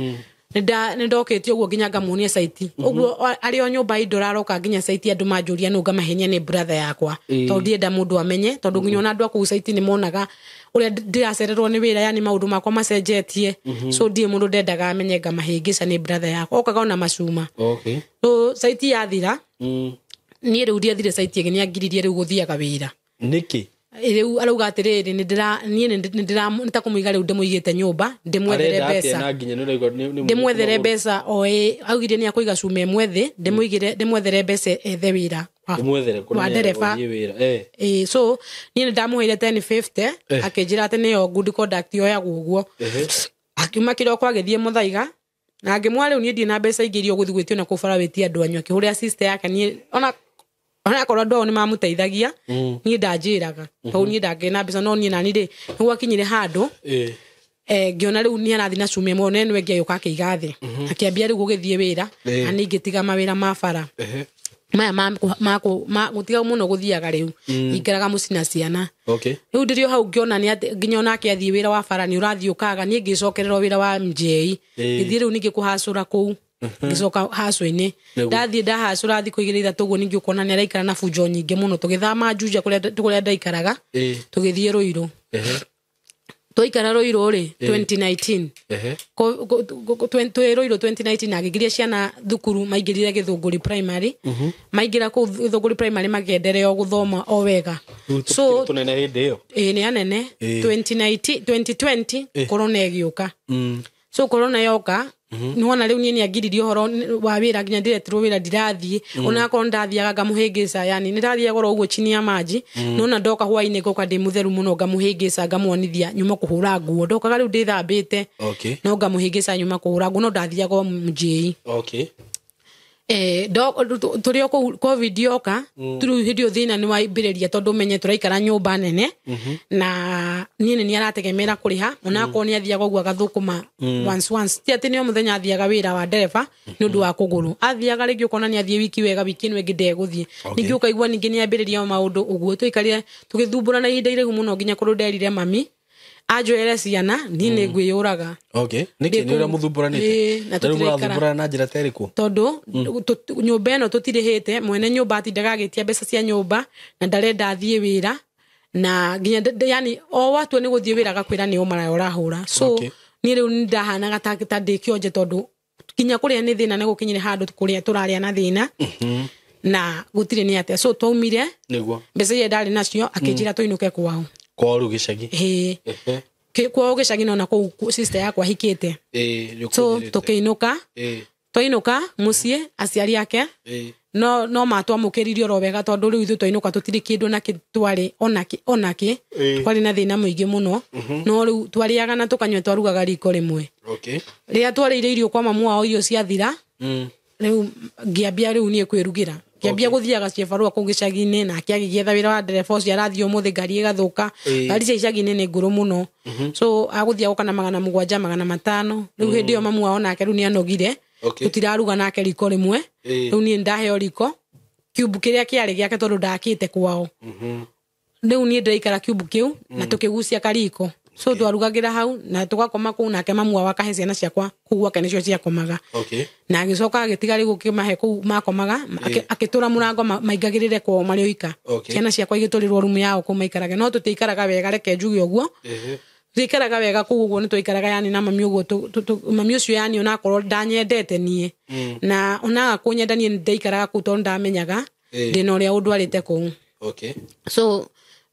Nĩ ndokĩtie ũguo nginya ngamuonia saiti ũguo arĩ o nyũmba indo raroka nginya saiti andũ manjũria nũ ngamahenia nĩ brother yakwa tondũ ndienda mũndũ amenye tondũ nginya ona andũ a kũu saiti nĩ monaga ũrĩa ndĩracererwo nĩ wĩra yani maũndũ makwa macenjetie so ndirĩ mũndũ ndendaga amenye ngamahĩngĩca nĩ brother yakwa okaga ona macuma. Okay. So saiti yathira niĩ rĩu ndiathire saiti ĩngĩ nĩangiririe rĩu gũthiaga wĩra. Nĩkĩ? Rĩu arauga atĩrĩrĩ niĩ nĩ ta kũmũiga rĩu ndĩmũigĩte nyũmba ndĩmwethere mbeca ndĩmwethere mbeca o augire nĩ akũiga cuma ĩmwe thĩ ndĩmũigĩre ndĩmwethere mbeca ethe wĩra wa ndereba. So niĩ nĩ ndamũheire 1050 akĩnjĩra atĩ nĩyo good conduct yoyagwo ũguo. Akiuma kĩroko agĩthiĩ Mũthaiga na ngĩmwĩra rĩu niĩ ndirĩ na mbeca ingĩ iria ũgũthiĩ gwĩtio na kũu bara wĩtie andũ anyu. Akĩhũrĩra sister yake niĩ ona onakorwo andũ ao nĩ mamũteithagia niĩ ndanjĩraga tondũ niĩ ndangĩ na mbeca no niĩ nani rĩ nĩ gwakinyire handũ ngĩona rĩu nĩ arathiĩ na cuma ĩmwe na ĩno ĩngĩ agĩũka akĩiga thĩ akĩambia rĩu gũgĩthiĩ wĩra na niĩ ngĩtiga mawĩra ma bara maya ma gũtiga mũno gũthiaga rĩu ikaraga mũciĩ na ciana. Rĩu ndĩrĩ o hau ngĩona nĩ atĩ nginya onake athiĩ wĩra wa bara nĩ ũrathiĩ ũkaga niĩ ngĩcokererwo wĩra wa MJ ngĩthiĩ rĩu ningĩ kũhacũra kũu ngĩcoka hacũ-inĩ ndathiĩ ndahacũra thikũ igĩrĩ ithatũ ũguo ningĩ ũkona nĩ araikara na bunjo nyingĩ mũno tũgĩthama Juja kũrĩa ndaikaraga tũgĩthiĩ Rũirũ. Twaikara Rũirũ rĩ 2019 twĩ Rũirũ 2019 agĩgiria ciana thukuru maingĩrire Gĩthũngũri primary maingĩra kũu Gĩthũngũri primary makĩenderea gũthoma o wega. So tũnene hĩndĩ ĩyo nĩ anene 2019 2020 corona ĩgĩũka. So corona yoka nĩwona rĩu niĩ nĩangiririe ũhoro wa wĩra nginya ndiretirwo wĩra ndirathiĩ onakorwo ndathiaga ngamũhĩngĩca yani nĩndathiaga oro ũguo chini ya maji nona ndoka hwainĩ ngoka ndĩ mũtheru mũno ngamũhĩngĩca ngamuonithia nyuma kũhũra nguo ndokaga rĩu ndĩthambĩte no ngamũhĩngĩca nyuma kũhũra nguo no ndathiaga o MJ. Tũrĩ o kũu covid yoka rĩu hĩndĩ ĩyo thĩna nĩ wambĩrĩria tondũ menye tũraikara nyũmba nene na niĩ nĩ niĩ arategemera kũrĩha onakorwo nĩ athiaga ũguo agathũkũma once ti atĩ nĩ o mũthenya athiaga wĩra wa ndereba nĩ ũndũ wa kũgũrũ athiaga rĩngĩ ũkona nĩ athiĩ wiki wega wiki ĩno ĩngĩ ndegũthiĩ ningĩ ũkaigua ningĩ nĩ ambĩrĩria maũndũ ũguo tũikarire tũgĩthumbũrana ihinda iraihu mũno nginya kũndũ nderire mami anjoere ciana niĩ nĩ ngwĩyũraga. Nĩkĩ nĩ ũrĩa mũthumbũranĩte? Na Rĩu mũrathumbũrana na njĩra ta ĩrĩkũ? Tondũ nyũmba ĩno tũtirĩhĩte mwene nyũmba atindaga agĩtia mbeca cia nyũmba na ndarenda athiĩ wĩra na nginya yani o watua nĩ gũthiĩ wĩra agakwĩra nĩ ũmaraya ũrahũra. So niĩ rĩu nĩ ndahanaga ta ndĩ kĩonje tondũ nginya kũrĩa nĩ thĩna nĩ gũkinyire handũ kũrĩa tũrarĩa na thĩna na gũtirĩ nĩ atĩa. So twaumire mbeca iria ndarĩ nacio akĩnjĩra tũinũke kwao. Kwao rĩu gĩcagi? Kwao gĩcagi no na kũu sister yakwa ahikĩte. So tũkĩinũka twainũka mũciĩ aciari ake no matwamũkĩririe oro wega tondũ rĩu ithuĩ twainũka tũtirĩ kĩndũ nakĩ twarĩ onakĩ kwarĩ na thĩna mũingĩ mũno no rĩu twarĩaga na tũkanyua twarugaga riko rĩmwe. Rĩrĩa twarĩire irio kwa mamu wao irio ciathira rĩu ngĩambia rĩu niĩ kwĩrugĩra ngĩambia gũthiaga cibarũa kũu gĩcagi-inĩ nake agĩgĩetha wĩra wa ndereba ũcio arathiĩ ũmũthĩ ngari ĩgathũka ngari cia icagi-inĩ nĩ ngũrũ mũno so agũthiaga gũka na 700 500 rĩu hĩndĩ ĩyo mamu wao nake rĩu nĩ anogire tũtiraruga nake riko rĩmwe rĩu niĩ ndaheo riko kiumbu kĩrĩa kĩarĩ gĩake tondũ ndakĩte kwao rĩu niĩ ndĩraikara kiumbu kĩu na tũkĩgucia kariko so twarugagĩra hau na tũgakoma kũu nake mamu wao akahe ciana ciakwa kũu gwake nĩcio ciakomaga. Na agĩcoka agĩtiga rĩu gũkĩmahe kũu makomaga akĩtũra mũrango maingagĩrĩre kwao marĩ oika ciana ciakwa igĩtũrĩrwo rumu yao kũu maikarage no tũtiikaraga wega reke njuge ũguo tũtiikaraga wega kũu ũguo nĩ twaikaraga yani na mami ũguo mami ũcio yani onakorwo ndanyendete niĩ na onaga kũnyenda niĩ nĩndaikaraga kũu tondũ ndamenyaga ndĩna ũrĩa ũndwarĩte kũu. So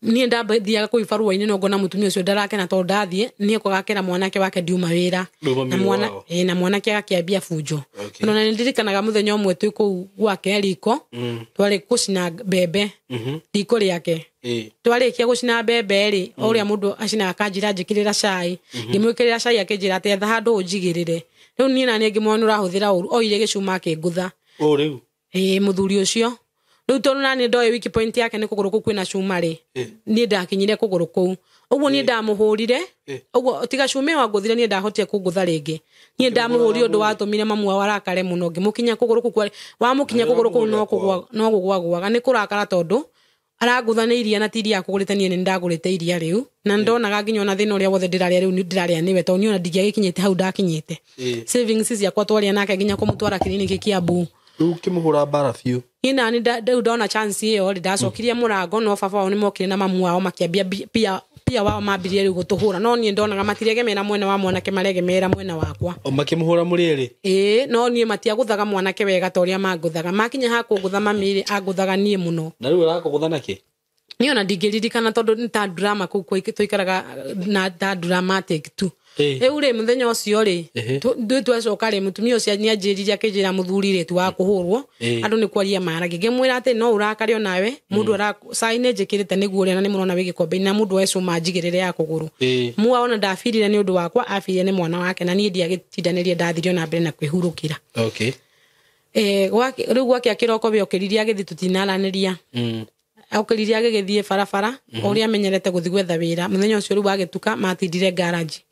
niĩ ndathiaga kũu ibarũa-inĩ no ngona mũtumia ũcio ndarakena tondũ ndathiĩ niĩ kũgakĩra mwanake wake ndiuma wĩra na mwanake agakĩambia bunjo. Na nĩ ndirikanaga mũthenya ũmwe twĩ kũu gwake riko twarĩ gũcina mbembe riko rĩake twarĩkia gũcina mbembe rĩ o ũrĩa mũndũ acinaga akanjĩra njĩkĩrĩra cai ngĩmwĩkĩrĩra cai akĩnjĩra atĩ etha handũ ũnjigĩrĩre rĩu niĩ na niĩ ngĩmwona ũrahũthĩra ũru oire gĩcuma akĩngũtha. Mũthuri ũcio rĩu tondũ nani ndoĩ weak point yake nĩ kũgũrũ kũu kwĩna cuma rĩ niĩ ndakinyire kũgũrũ kũu ũguo niĩ ndamũhũrire ũguo tiga cuma ĩyo angũthire niĩ ndahotire kũngũtha rĩngĩ niĩ ndamũhũrire ũndũ watũmire mamu wao arakare mũno ngĩmũkinya kũgũrũ kũu wamũkinya kũgũrũ kũu no kũgwa gwagwaga nĩ kũrakara tondũ Arangũtha nĩ iria na ti iria akũgũrĩte, niĩ nĩ ndagũrĩte iria rĩu na ndonaga nginya ona thĩna ũrĩa wothe ndĩrarĩa rĩu ndĩrarĩa nĩwe, tondũ niĩ ona ndingĩagĩkinyĩte hau ndakinyĩte. Savings ciakwa twarĩa nake nginya kũmũtwara kiriniki Kiambu. Rĩu ũkĩmũhũra mbara biũ. Niĩ nani rĩu ndona chance ĩyo rĩ, ndacokirie mũrango, no baba wao nĩmokire na mamu wao makĩambia pia wao mambirie rĩu gũtũhũra, no niĩ ndonaga matiregemera mwena wa mwanake, maregemera mwena wakwa. O makĩmũhũra mũrĩ erĩ? Ĩĩ, no niĩ matiagũthaga mwanake wega ta ũrĩa mangũthaga. Makinya ha kũngũtha mami rĩ, angũthaga niĩ mũno. Na rĩu arakũgũtha nakĩ? Niĩ ona ndingĩririkana tondũ nĩ ta drama kũu tũikaraga na ta dramatic tu. Rĩu rĩ, mũthenya ũcio rĩ, twacoka rĩ, mũtumia ũcio nĩanjĩrire akĩnjĩra mũthuri rĩ, ti wa kũhũrwo, andũ nĩ kwaria maragia. Ngĩmwĩra atĩ no ũrakare onawe, mũndũ ara cai nĩ njĩkĩrĩte nĩguo ũrĩa na nĩ mũrona wĩ gĩkombe-inĩ, na mũndũ oe cũma njigĩrĩre ya kũgũrũ. Mua ona ndabirire nĩ ũndũ wakwa, abirire nĩ mwana wake, na niĩ ndiagĩtindanĩria, ndathire ona mbere na kwĩhurũkĩra. Rĩu gwakĩa kĩroko we okĩririe agĩthiĩ, tũtinaranĩria. Okĩririe agĩgĩthiĩ barabara, o ũrĩa amenyerete gũthiĩ gwetha wĩra. Mũthenya ũcio rĩu wagĩtuka, matindire garage.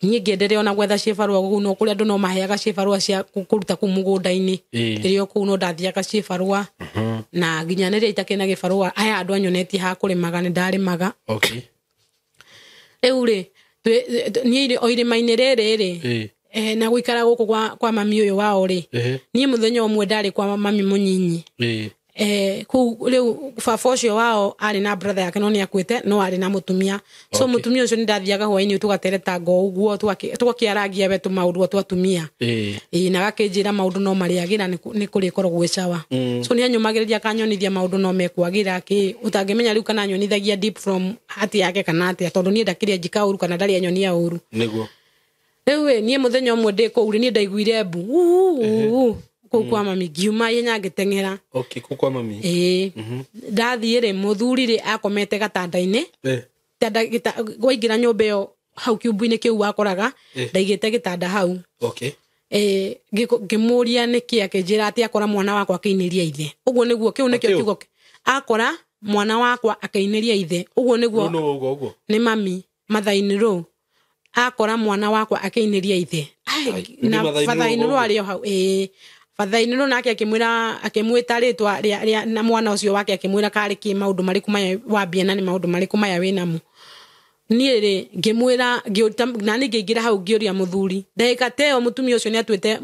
Niĩ ngĩenderea ona gwetha ciĩbarũa kũu, no kũrĩa andũ no maheaga ciĩbarũa cia kũruta kũu mũgũnda-inĩ. Rĩrĩa kũu no ndathiaga ciĩbarũa. Na nginya rĩrĩa itakĩrĩ na gĩbarũa, aya andũ anyonetie ha kũrĩmaga, nĩ ndarĩmaga. Rĩu rĩ, niĩ o irĩma-inĩ rĩrĩ rĩ, na gũikara gũkũ kwa mami ũyũ wao rĩ, niĩ mũthenya ũmwe ndarĩ kwa mami mũnyinyi. Kũu rĩu baba ũcio wao arĩ na brother yake, no nĩakuĩte, no arĩ na mũtumia. So mũtumia ũcio nĩndathiaga hwaĩ-inĩ tũgatereta ngo ũguo, tũgakĩarangia we tũmaũndũ twa atumia. Na agakĩnjĩra maũndũ no marĩagĩra, nĩ kũrĩkoragwo gwĩ sawa. So nĩanyũmagĩrĩria akanyonithia maũndũ no mekwagĩra, kĩ ũtangĩmenya rĩu kana anyonithagia deep from heart yake kana atĩa, tondũ niĩ ndakĩrĩ anjĩka ũru kana ndarĩ anyonia ũru. Rĩu ĩ, niĩ mũthenya ũmwe ndĩ kũu rĩ, niĩ ndaiguire mbu. Kũu kwa mami, ngiuma ihenya ngĩteng'era. Kũu kwa mami. Ndathiĩ rĩ, mũthuri rĩ akomete gatanda-inĩ. Waingĩra nyũmba ĩyo hau kiumbu-inĩ kĩu wakoraga, ndaigĩte gĩtanda hau. Ngĩmũria nĩkĩ, akĩnjĩra atĩ akora mwana wakwa akĩinĩria ithe. Ũguo nĩguo, kĩu nĩkĩo Akĩũ? kiugo akora mwana wakwa akĩinĩria ithe. Ũguo nĩguo Nũ, nũ, ũguo, ũguo? Nĩ mami, mother-in law. Akora mwana wakwa akĩinĩria ithe. Ai, Ai, na nĩ mother-in law father-in law ũguo? arĩ o hau. Father-in law nake akĩmwĩra, akĩmwĩta rĩtwa rĩa na mwana ũcio wake, akĩmwĩra karĩ kĩ maũndũ marĩkũ maya wambia na nĩ maũndũ marĩkũ maya wĩnamo. Niĩ rĩ, ngĩmwĩra, ngĩũta, na niĩ ngĩingĩra hau ngĩũria mũthuri. Ndagĩka ta ĩyo mũtumia ũcio nĩatuĩte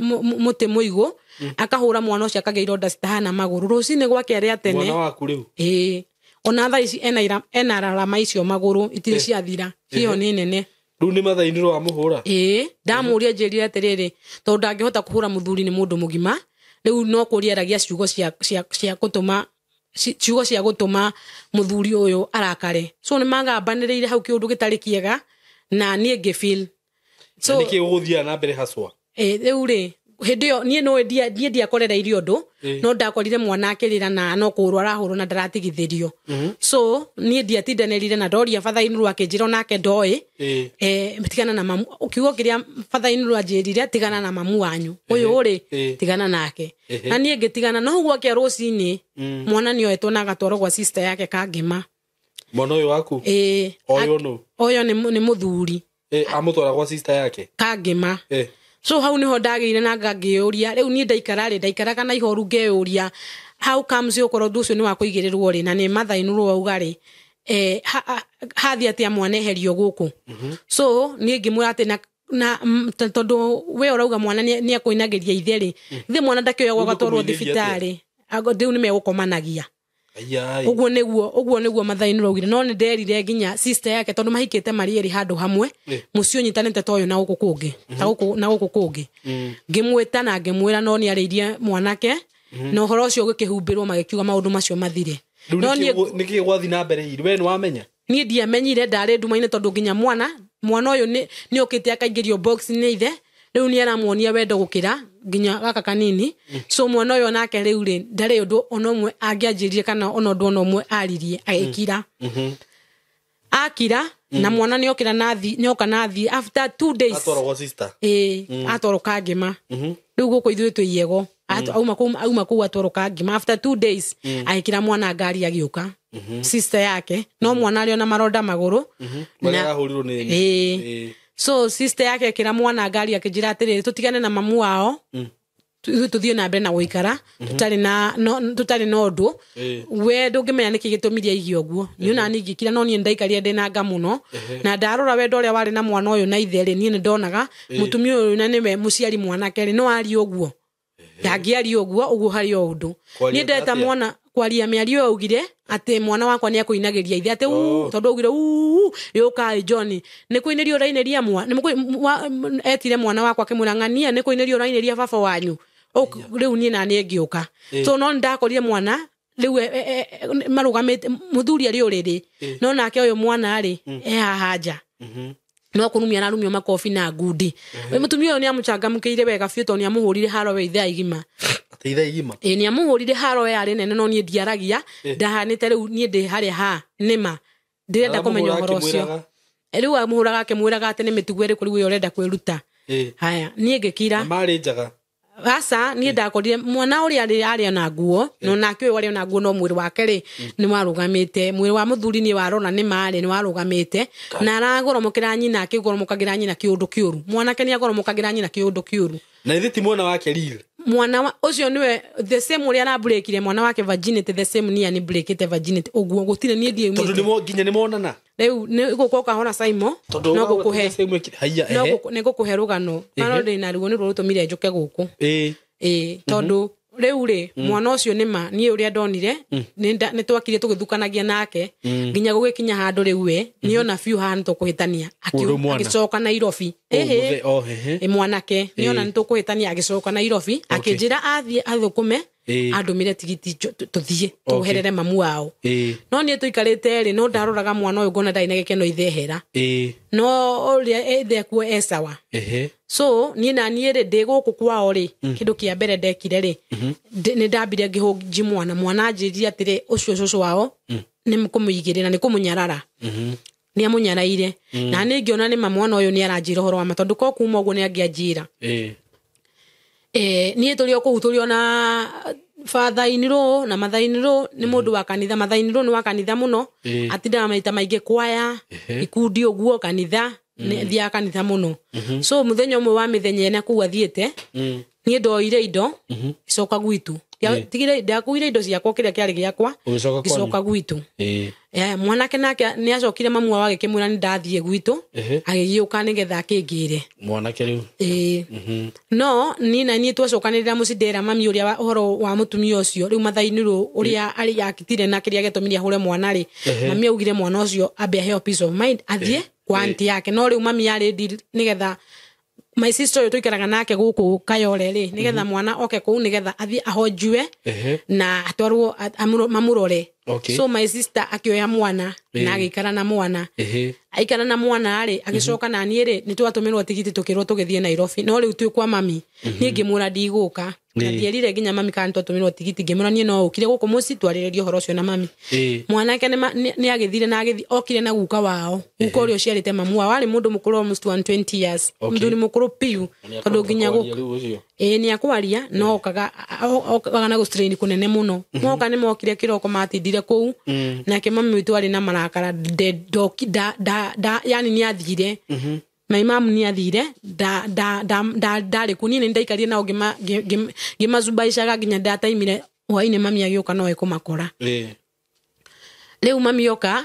mũtĩ mũigũ, akahũra mwana ũcio akagĩa ironda citahana magũrũ. Rũcinĩ gwake rĩa tene. Mwana waku rĩu? Ona thaa ici ena rarama icio magũrũ, itirĩ ciathira. Ciho nĩ nene. Rĩu nĩ mother-in law amũhũra? Ndamũria njĩrire atĩrĩrĩ, tondũ ndangĩhota kũhũra mũthuri nĩ mũndũ mũgima, rĩu no kũria aragia ciugo cia gũtũma ciugo cia gũtũma mũthuri ũyũ arakare. So nĩ magambanĩrĩire hau kĩũndũ gĩtarĩ kĩega, na niĩ ngĩ feel. So, na nĩkĩ ũgũthiaga na mbere haswa? Rĩu rĩ, hĩndĩ ĩyo niĩ no niĩ ndiakorereirie ũndũ, no ndakorire mwana akĩrĩra na no kũhũrwo arahũrwo na ndaratigithĩrio. So niĩ ndiatindanĩrire na ndoria father-in law akĩnjĩra onake ndoĩ. Tigana na mamu, kiugo kĩrĩa father-in law anjĩrire, tigana na mamu wanyu. Ũyũ rĩ, tigana nake. Na niĩ ngĩtigana, no gwakĩa rũcinĩ, mwana nĩoetwo na agatwarwo gwa sister yake Kangema. Mwana ũyũ waku? Ũyũ nũ? Ũyũ nĩ mũthuri. Amũtwara gwa sister yake? Kangema. So hau niho ndagĩire na ngangĩyũria, rĩu niĩ ndaikara rĩ, ndaikaraga na ihoru ngeyũria, how comes ũkorwo ũndũ ũcio nĩ wa kũigĩrĩrwo rĩ, na nĩ mother-in law auga rĩ, hathiĩ atĩa mwana eherio gũkũ? So niĩ ngĩmwĩra atĩ na, tondũ we ũrauga mwana nĩ akũinagĩria ithe rĩ, ithe mwana ndakĩoyagwo Rĩu agatwarwo nĩkũmũinĩria atĩa? thibitarĩ. Ago, rĩu nĩmegũkomanagia. Ai. Ũguo nĩguo mother-in law augire, no nĩ nderire nginya sister yake tondũ mahikĩte marĩ erĩ handũ hamwe, mũciĩ ũnyitanĩte ta ũyũ na gũkũ kũngĩ, ta gũkũ na gũkũ kũngĩ. Ngĩmwĩta na ngĩmwĩra no nĩarĩirie mwanake, na ũhoro ũcio ũgĩkĩhumbĩrwo magĩkiuga maũndũ macio mathire. Rĩu No niĩ nĩkĩ gwathiĩ na mbere hihi? We nĩwamenya? Niĩ ndiamenyire, ndarĩ nduma-inĩ tondũ nginya mwana ũyũ nĩ okĩte akaingĩrio box nĩ ithe, rĩu nĩ aramuonia wendo gũkĩra nginya gaka kanini. So mwana ũyũ nake rĩu rĩ, ndarĩ ũndũ ona ũmwe angĩanjĩrire kana ona ũndũ ona ũmwe aririe, agĩkira. Akira, na mwana nĩokĩra na thi, nĩoka na thi, after 2 days. Atwarwo gwa sister? Atwarwo Kangema. Rĩu gũkũ ithuĩ twĩ Iego. Auma kũu atwarwo Kangema. After 2 days, agĩkĩra mwana ngari agĩũka. Sister yake, no mwana arĩ ona maronda magũrũ. Marĩa Na arahũrirwo nĩ So sister yake akĩra mwana ngari akĩnjĩra atĩrĩrĩ, tũtigane na mamu wao. Ithuĩ tũthiĩ na mbere na gũikara tũtarĩ na tũtarĩ na ũndũ. We ndũngĩmenya nĩkĩ gĩtũmire aigue ũguo. Niĩ ona niĩ ngĩkira, no niĩ ndaikarire ndĩna nga mũno. Na ndarora wendo ũrĩa warĩ na mwana ũyũ na ithe rĩ, niĩ nĩndonaga mũtumia ũyũ na nĩwe mũciari mwanake rĩ, no arie ũguo. Ndangĩaria ũguo, ũguo harĩ o ũndũ. Niĩ ndeta mwana kwaria mĩario ĩyo augire atĩ mwana wakwa nĩ akũinagĩria ithe atĩ tondũ augire yũkai John nĩ kũinĩria ũrainĩria mwana etire mwana wakwa akĩmwĩra ng'ania nĩ kũinĩria ũrainĩria baba wanyu. Rĩu niĩ na niĩ ngĩũka. So no nĩndakorire mwana rĩu marũgamĩte mũthuri arĩ ũrĩrĩ, no nake ũyũ mwana rĩ e haha nja. No kũrumia ararumio makobi na ngundi. Mũtumia ũyũ nĩ amũcangamũkĩire wega biũ tondũ nĩ amũhũrire haro we ithaa igima. Atĩ ithaa igima? Ĩĩ, nĩ amũhũrire haro we yarĩ nene, no niĩ ndiaragia. Ndahanĩte rĩu niĩ ndĩ harĩa ha nĩma ndĩrenda kũmenya ũhoro ũcio. Rĩu amũhũraga akĩmwĩraga atĩ nĩ mĩtugo ĩrĩkũ rĩu ĩyo ũrenda kwĩruta. Haya, niĩ ngĩkira. Na marĩ njaga? Aca, niĩ ndakorire mwana ũrĩa arĩ ona nguo, no nake ũyũ arĩ ona nguo, no mwĩrĩ wake rĩ nĩ warũgamĩte. Mwĩrĩ wa mũthuri nĩ warora nĩ marĩ nĩ warũgamĩte. Na aragoromokera nyina, akĩgoromokagĩra nyina kĩũndũ kĩũru. Mwanake nĩ agoromokagĩra nyina kĩũndũ kĩũru. Na ithe ti mwana wake real? Mwana ũcio nĩwe the same ũrĩa arabreakire mwana wake virginity, the same niĩ anibreakĩte virginity. Ũguo gũtirĩ niĩ ndiĩ Tondũ nginya nĩ monana? Rĩu nĩ gũkũ ũkahora Simon, no gũkũhe. No nĩ ngũkũhe rũgano. No ndĩ na ruo nĩ ruo rũtũmire njũke gũkũ. Tondũ rĩu rĩ, mwana ũcio nĩ ma, niĩ ũrĩa ndonire, nĩ twakire tũgĩthukanagia nake, nginya gũgĩkinya handũ rĩu we, nĩ ona biũ haha nĩ tũkũhĩtania. Agĩcoka Nairobi. Mwanake, nĩ ona nĩ tũkũhĩtania, agĩcoka Nairobi, akĩnjĩra athiĩ athũkũme, andũmĩre tigiti tũthiĩ, tũherere mamu wao. No niĩ tũikarĩte rĩ, no ndaroraga mwana ũyũ ngona ndarĩ na gĩkeno ithe ehera. No ũrĩa ithe kuo e sawa. So niĩ na niĩ rĩ, ndĩ gũkũ kwao rĩ, kĩndũ kĩa mbere ndekire rĩ, nĩ ndambire ngĩhũnji mwana. Mwana anjĩrire atĩrĩ, ũcio cũcũ wao nĩ kũmũigĩrĩra, nĩ kũmũnyarara. Nĩ amũnyaraire. Na niĩ ngĩona nĩ ma mwana ũyũ nĩ aranjĩra ũhoro wa ma, tondũ ko kuma ũguo nĩ angĩanjĩra. Niĩ tũrĩ o kũu tũrĩ ona father-in-law na mother-in-law nĩ mũndũ wa kanitha. Mother-in-law nĩ wa kanitha mũno. Atindaga maita maingĩ kwaya, ikundi ũguo kanitha, nĩ athiaga kanitha mũno. So mũthenya ũmwe wa mĩthenya ĩna kũu athiĩte, niĩ ndoire indo, ngĩcoka gwitũ. Tigire ndakuire indo ciakwa kĩrĩa kĩarĩ gĩakwa, ngĩcoka gwitũ. Mwanake nake nĩ acokire mamu wao agĩkĩmwĩra nĩ ndathiĩ gwitũ, agĩgĩũka nĩgetha akĩngĩre. Mwanake rĩu? No niĩ na niĩ twacokanĩrĩra mũciĩ ndera mami ũrĩa ũhoro wa mũtumia ũcio, rĩu mathainĩ ũrĩa arĩ akitire na kĩrĩa gĩatũmire ahũre mwana rĩ, mami augire mwana ũcio ambe aheo peace of mind, athiĩ kwa auntie yake. No rĩu mami arĩ deal nĩgetha my sister ũyũ tũikaraga nake gũkũ Kayole rĩ, nĩgetha mwana oke kũu nĩgetha athiĩ ahonjue na atwarwo mamũrore. So my sister akĩoya mwana na agĩikara na mwana. Aikara na mwana rĩ, agĩcoka na niĩ rĩ, nĩ twatũmĩrwo tigiti tũkĩrwo tũgĩthiĩ Nairobi. No rĩu twĩ kwa mami, niĩ ngĩmwĩra ndigũka. Na ndierire nginya mami kana nĩtwatũmĩrwo tigiti, ngĩmwĩra niĩ no ũkire gũkũ mũciĩ twarĩrĩrie ũhoro ũcio na mami. Mwanake nĩ agĩthire na agĩthiĩ, okire na guka wao. Guka ũrĩa ũciarĩte mamu wao, arĩ mũndũ mũkũrũ almost 120 years. Mũthuri mũkũrũ biũ, tondũ nginya gũka. Nĩ akwaria, no okaga na gũstrain kũnene mũno. Moka nĩ mokire kĩroko matindire kũu, nake mami witũ arĩ na marakara, yani nĩ athire. My mom nĩ athire, ndarĩ kũu. Niĩ nĩ ndaikarire nao ngĩmacubaicaga nginya ndataimire hwainĩ mami agĩũka no ekũmakora. Rĩu mami oka,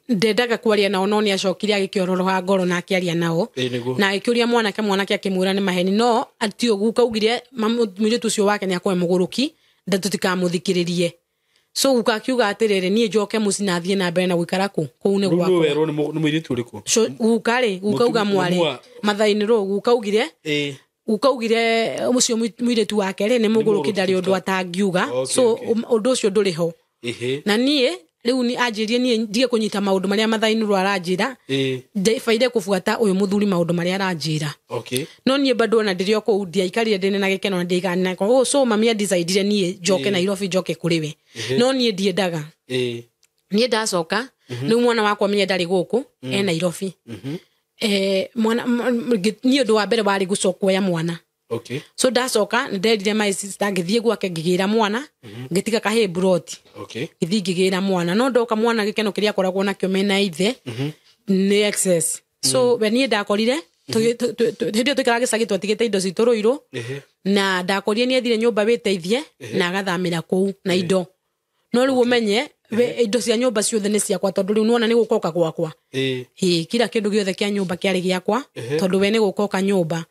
ndendaga kwaria nao, no nĩ acokire agĩkĩororoha ngoro na akĩaria nao. Na agĩkĩũria mwanake, mwanake akĩmwĩra nĩ maheni, no ti ũguo augire mũirĩtu ũcio wake nĩ akorwo mũgũrũki, tũtikamũthikĩrĩrie. So guka akiuga atĩrĩrĩ, niĩ njoke mũciĩ na thiĩ na mbere na gũikara kũ, kũu nĩ gwakwa. Rĩu werwo nĩ mũirĩtu ũrĩkũ? Guka rĩ, guka auga mwarĩ, mathainĩ rũ, guka augire, guka augire ũcio mũirĩtu wake rĩ, nĩ mũgũrũki, ndarĩ ũndũ atangiuga. So ũndũ ũcio ndũrĩ ho. Na niĩ rĩu nĩ anjĩrie niĩ ndige kũnyita maũndũ marĩa mathainĩ rũ aranjĩra, baire kũbuata ũyũ mũthuri maũndũ marĩa aranjĩra. No niĩ bado ona ndĩrĩ o kũu, ndiaikarire ndĩ na gĩkeno na ndiaikarire na gĩkeno. So mami andicaidire niĩ njoke Nairobi, njoke kũrĩ we. No niĩ ndiendaga. Niĩ ndacoka, rĩu mwana wakwa menye ndarĩ gũkũ, e Nairobi. Mwana, niĩ ũndũ wa mbere warĩ gũcoka kuoya mwana. So ndacoka, ndenderire my sister, ngĩthiĩ gwake ngĩgĩra mwana, ngĩtiga kahĩĩ mburoti. Ngĩthiĩ ngĩgĩra mwana. No ndoka mwana gĩkeno kĩrĩa akoragwo nakĩo mena ithe, nĩ excess. So we niĩ ndakorire, hĩndĩ ĩyo tũikaraga gĩcagi twatigĩte indo citũ Rũirũ. Na ndakorire nĩ ethire nyũmba wĩteithie na agathamĩra kũu na indo. No rĩu ũmenye indo cia nyũmba ciothe nĩ ciakwa tondũ rĩu nĩwona nĩ gũkoka gwakwa. Ĩĩ kila kĩndũ gĩothe kĩa nyũmba kĩarĩ gĩakwa tondũ we nĩ gũkoka nyũmba.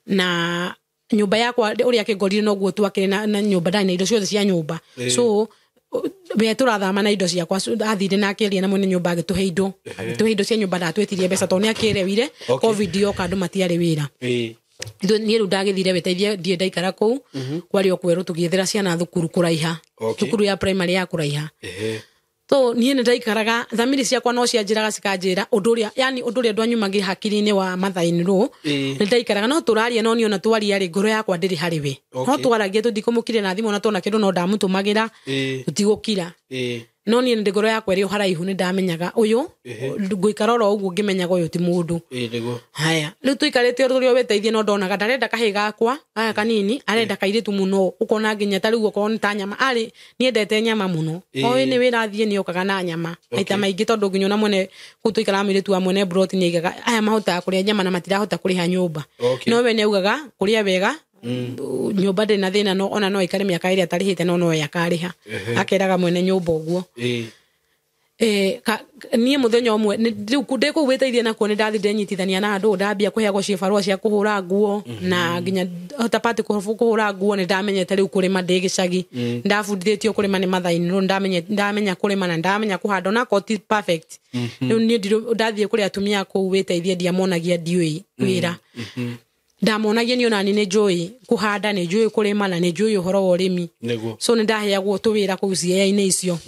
Na nyũmba yakwa ũrĩa akĩngorire noguo twakĩrĩ na nyũmba ndarĩ na indo ciothe cia nyũmba. So we tũrathama na indo ciakwa, athire na akĩaria na mwene nyũmba agĩtũhe indo. Agĩtũhe indo cia nyũmba ndatwĩtirie mbeca tondũ nĩ akĩrewire. Covid yoka andũ matiarĩ wĩra. Niĩ rĩu ndagĩthire wĩteithie ndiĩ ndaikara kũu kwarĩ o kwerũ tũgĩethera ciana thukuru kũraiha. Thukuru ya primary ya kũraiha. So niĩ nĩ ndaikaraga thamiri ciakwa no cianjĩraga cikanjĩra ũndũ ũrĩa yani ũndũ ũrĩa ndwanyumagia hakiri-inĩ wa mother-in-law. Nĩ ndaikaraga no tũraria no niĩ ona twaria rĩ ngoro yakwa ndĩrĩ harĩ we. No twaragia tũtikũmũkire na thimũ na tuona kĩndũ no ndamũtũmagĩra tũtigũkira. No niĩ nĩ ngoro yakwa ĩrĩ o haraihu nĩ ndamenyaga ũyũ ngũikara oro ũguo ngĩmenyaga ũyũ ti mũndũ. Haya rĩu tũikarĩte ũrĩa wĩteithie no ndonaga ndarenda kahĩĩ gakwa gaka kanini arenda kairĩtu mũno ũkona nginya ta rĩu okorwo nĩ ta nyama arĩ niendete nyama mũno. Oĩ nĩ wĩra athiĩ nĩ okaga na nyama maita maingĩ tondũ nginya ona mwene kũu tũikaraga mũirĩtu wa mwene broti nĩ aigaga aya mahotaga kũrĩa nyama na matirahota kũrĩha nyũmba. No we nĩ augaga kũrĩa wega nyũmba ndĩrĩ na thĩna no ona no aikare mĩaka ĩrĩa atarĩhĩte no no akarĩha. Akeraga mwene nyũmba ũguo. Niĩ mũthenya ũmwe rĩu ndĩ kũu wĩteithie nakuo nĩ ndathi ndenyitithania na andũ ndambia kũheagwo cibarũa cia kũhũra nguo na nginya hota pati kũhũra nguo nĩ ndamenyete rĩu kũrĩma ndĩ gĩcagi. Ndabundithĩtio kũrĩma nĩ mother-in-law ndamenya kũrĩma na ndamenya kũhanda onakorwo ti perfect. Rĩu niĩ ndathiĩ kũrĩ atumia kũu wĩteithie ndiamonagia ndiũĩ wĩra. Ndamonagia niĩ onani nĩ njũĩ kũhanda nĩ njũĩ kũrĩma na nĩ njũĩ ũhoro wa ũrĩmi. So nĩ ndaheagwo tũwĩra kũu ciea-inĩ icio.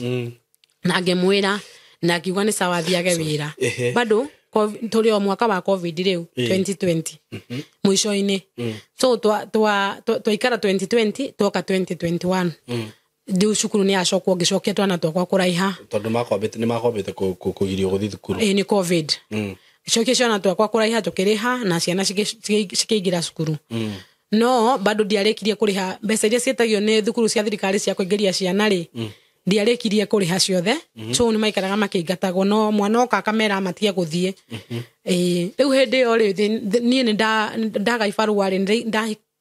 Na ngĩmwĩra na ngiuga nĩ sawa athiage wĩra. Bado tũrĩ o mwaka wa Covid rĩu 2020 mũico-inĩ. So twaikara 2020 twoka 2021. Rĩu cukuru nĩ yacokwo ngĩcokia twana twakwa kũraiha. Tondũ nĩ makwambĩte kũgirio gũthiĩ thukuru. Ĩĩ nĩ Covid. Cokia ciana twakwa kũraiha tũkĩrĩha na ciana cikĩingĩra cukuru. No bado ndiarĩkirie kũrĩha mbeca iria ciĩtagio nĩ thukuru cia thirikari cia kũingĩria ciana rĩ. Ndiarĩkirie kũrĩha ciothe. So nĩ maikaraga makĩingatagwo no mwana oka akamera matige gũthiĩ. Rĩu hĩndĩ ĩyo rĩ niĩ nĩ ndaga ibarũa rĩ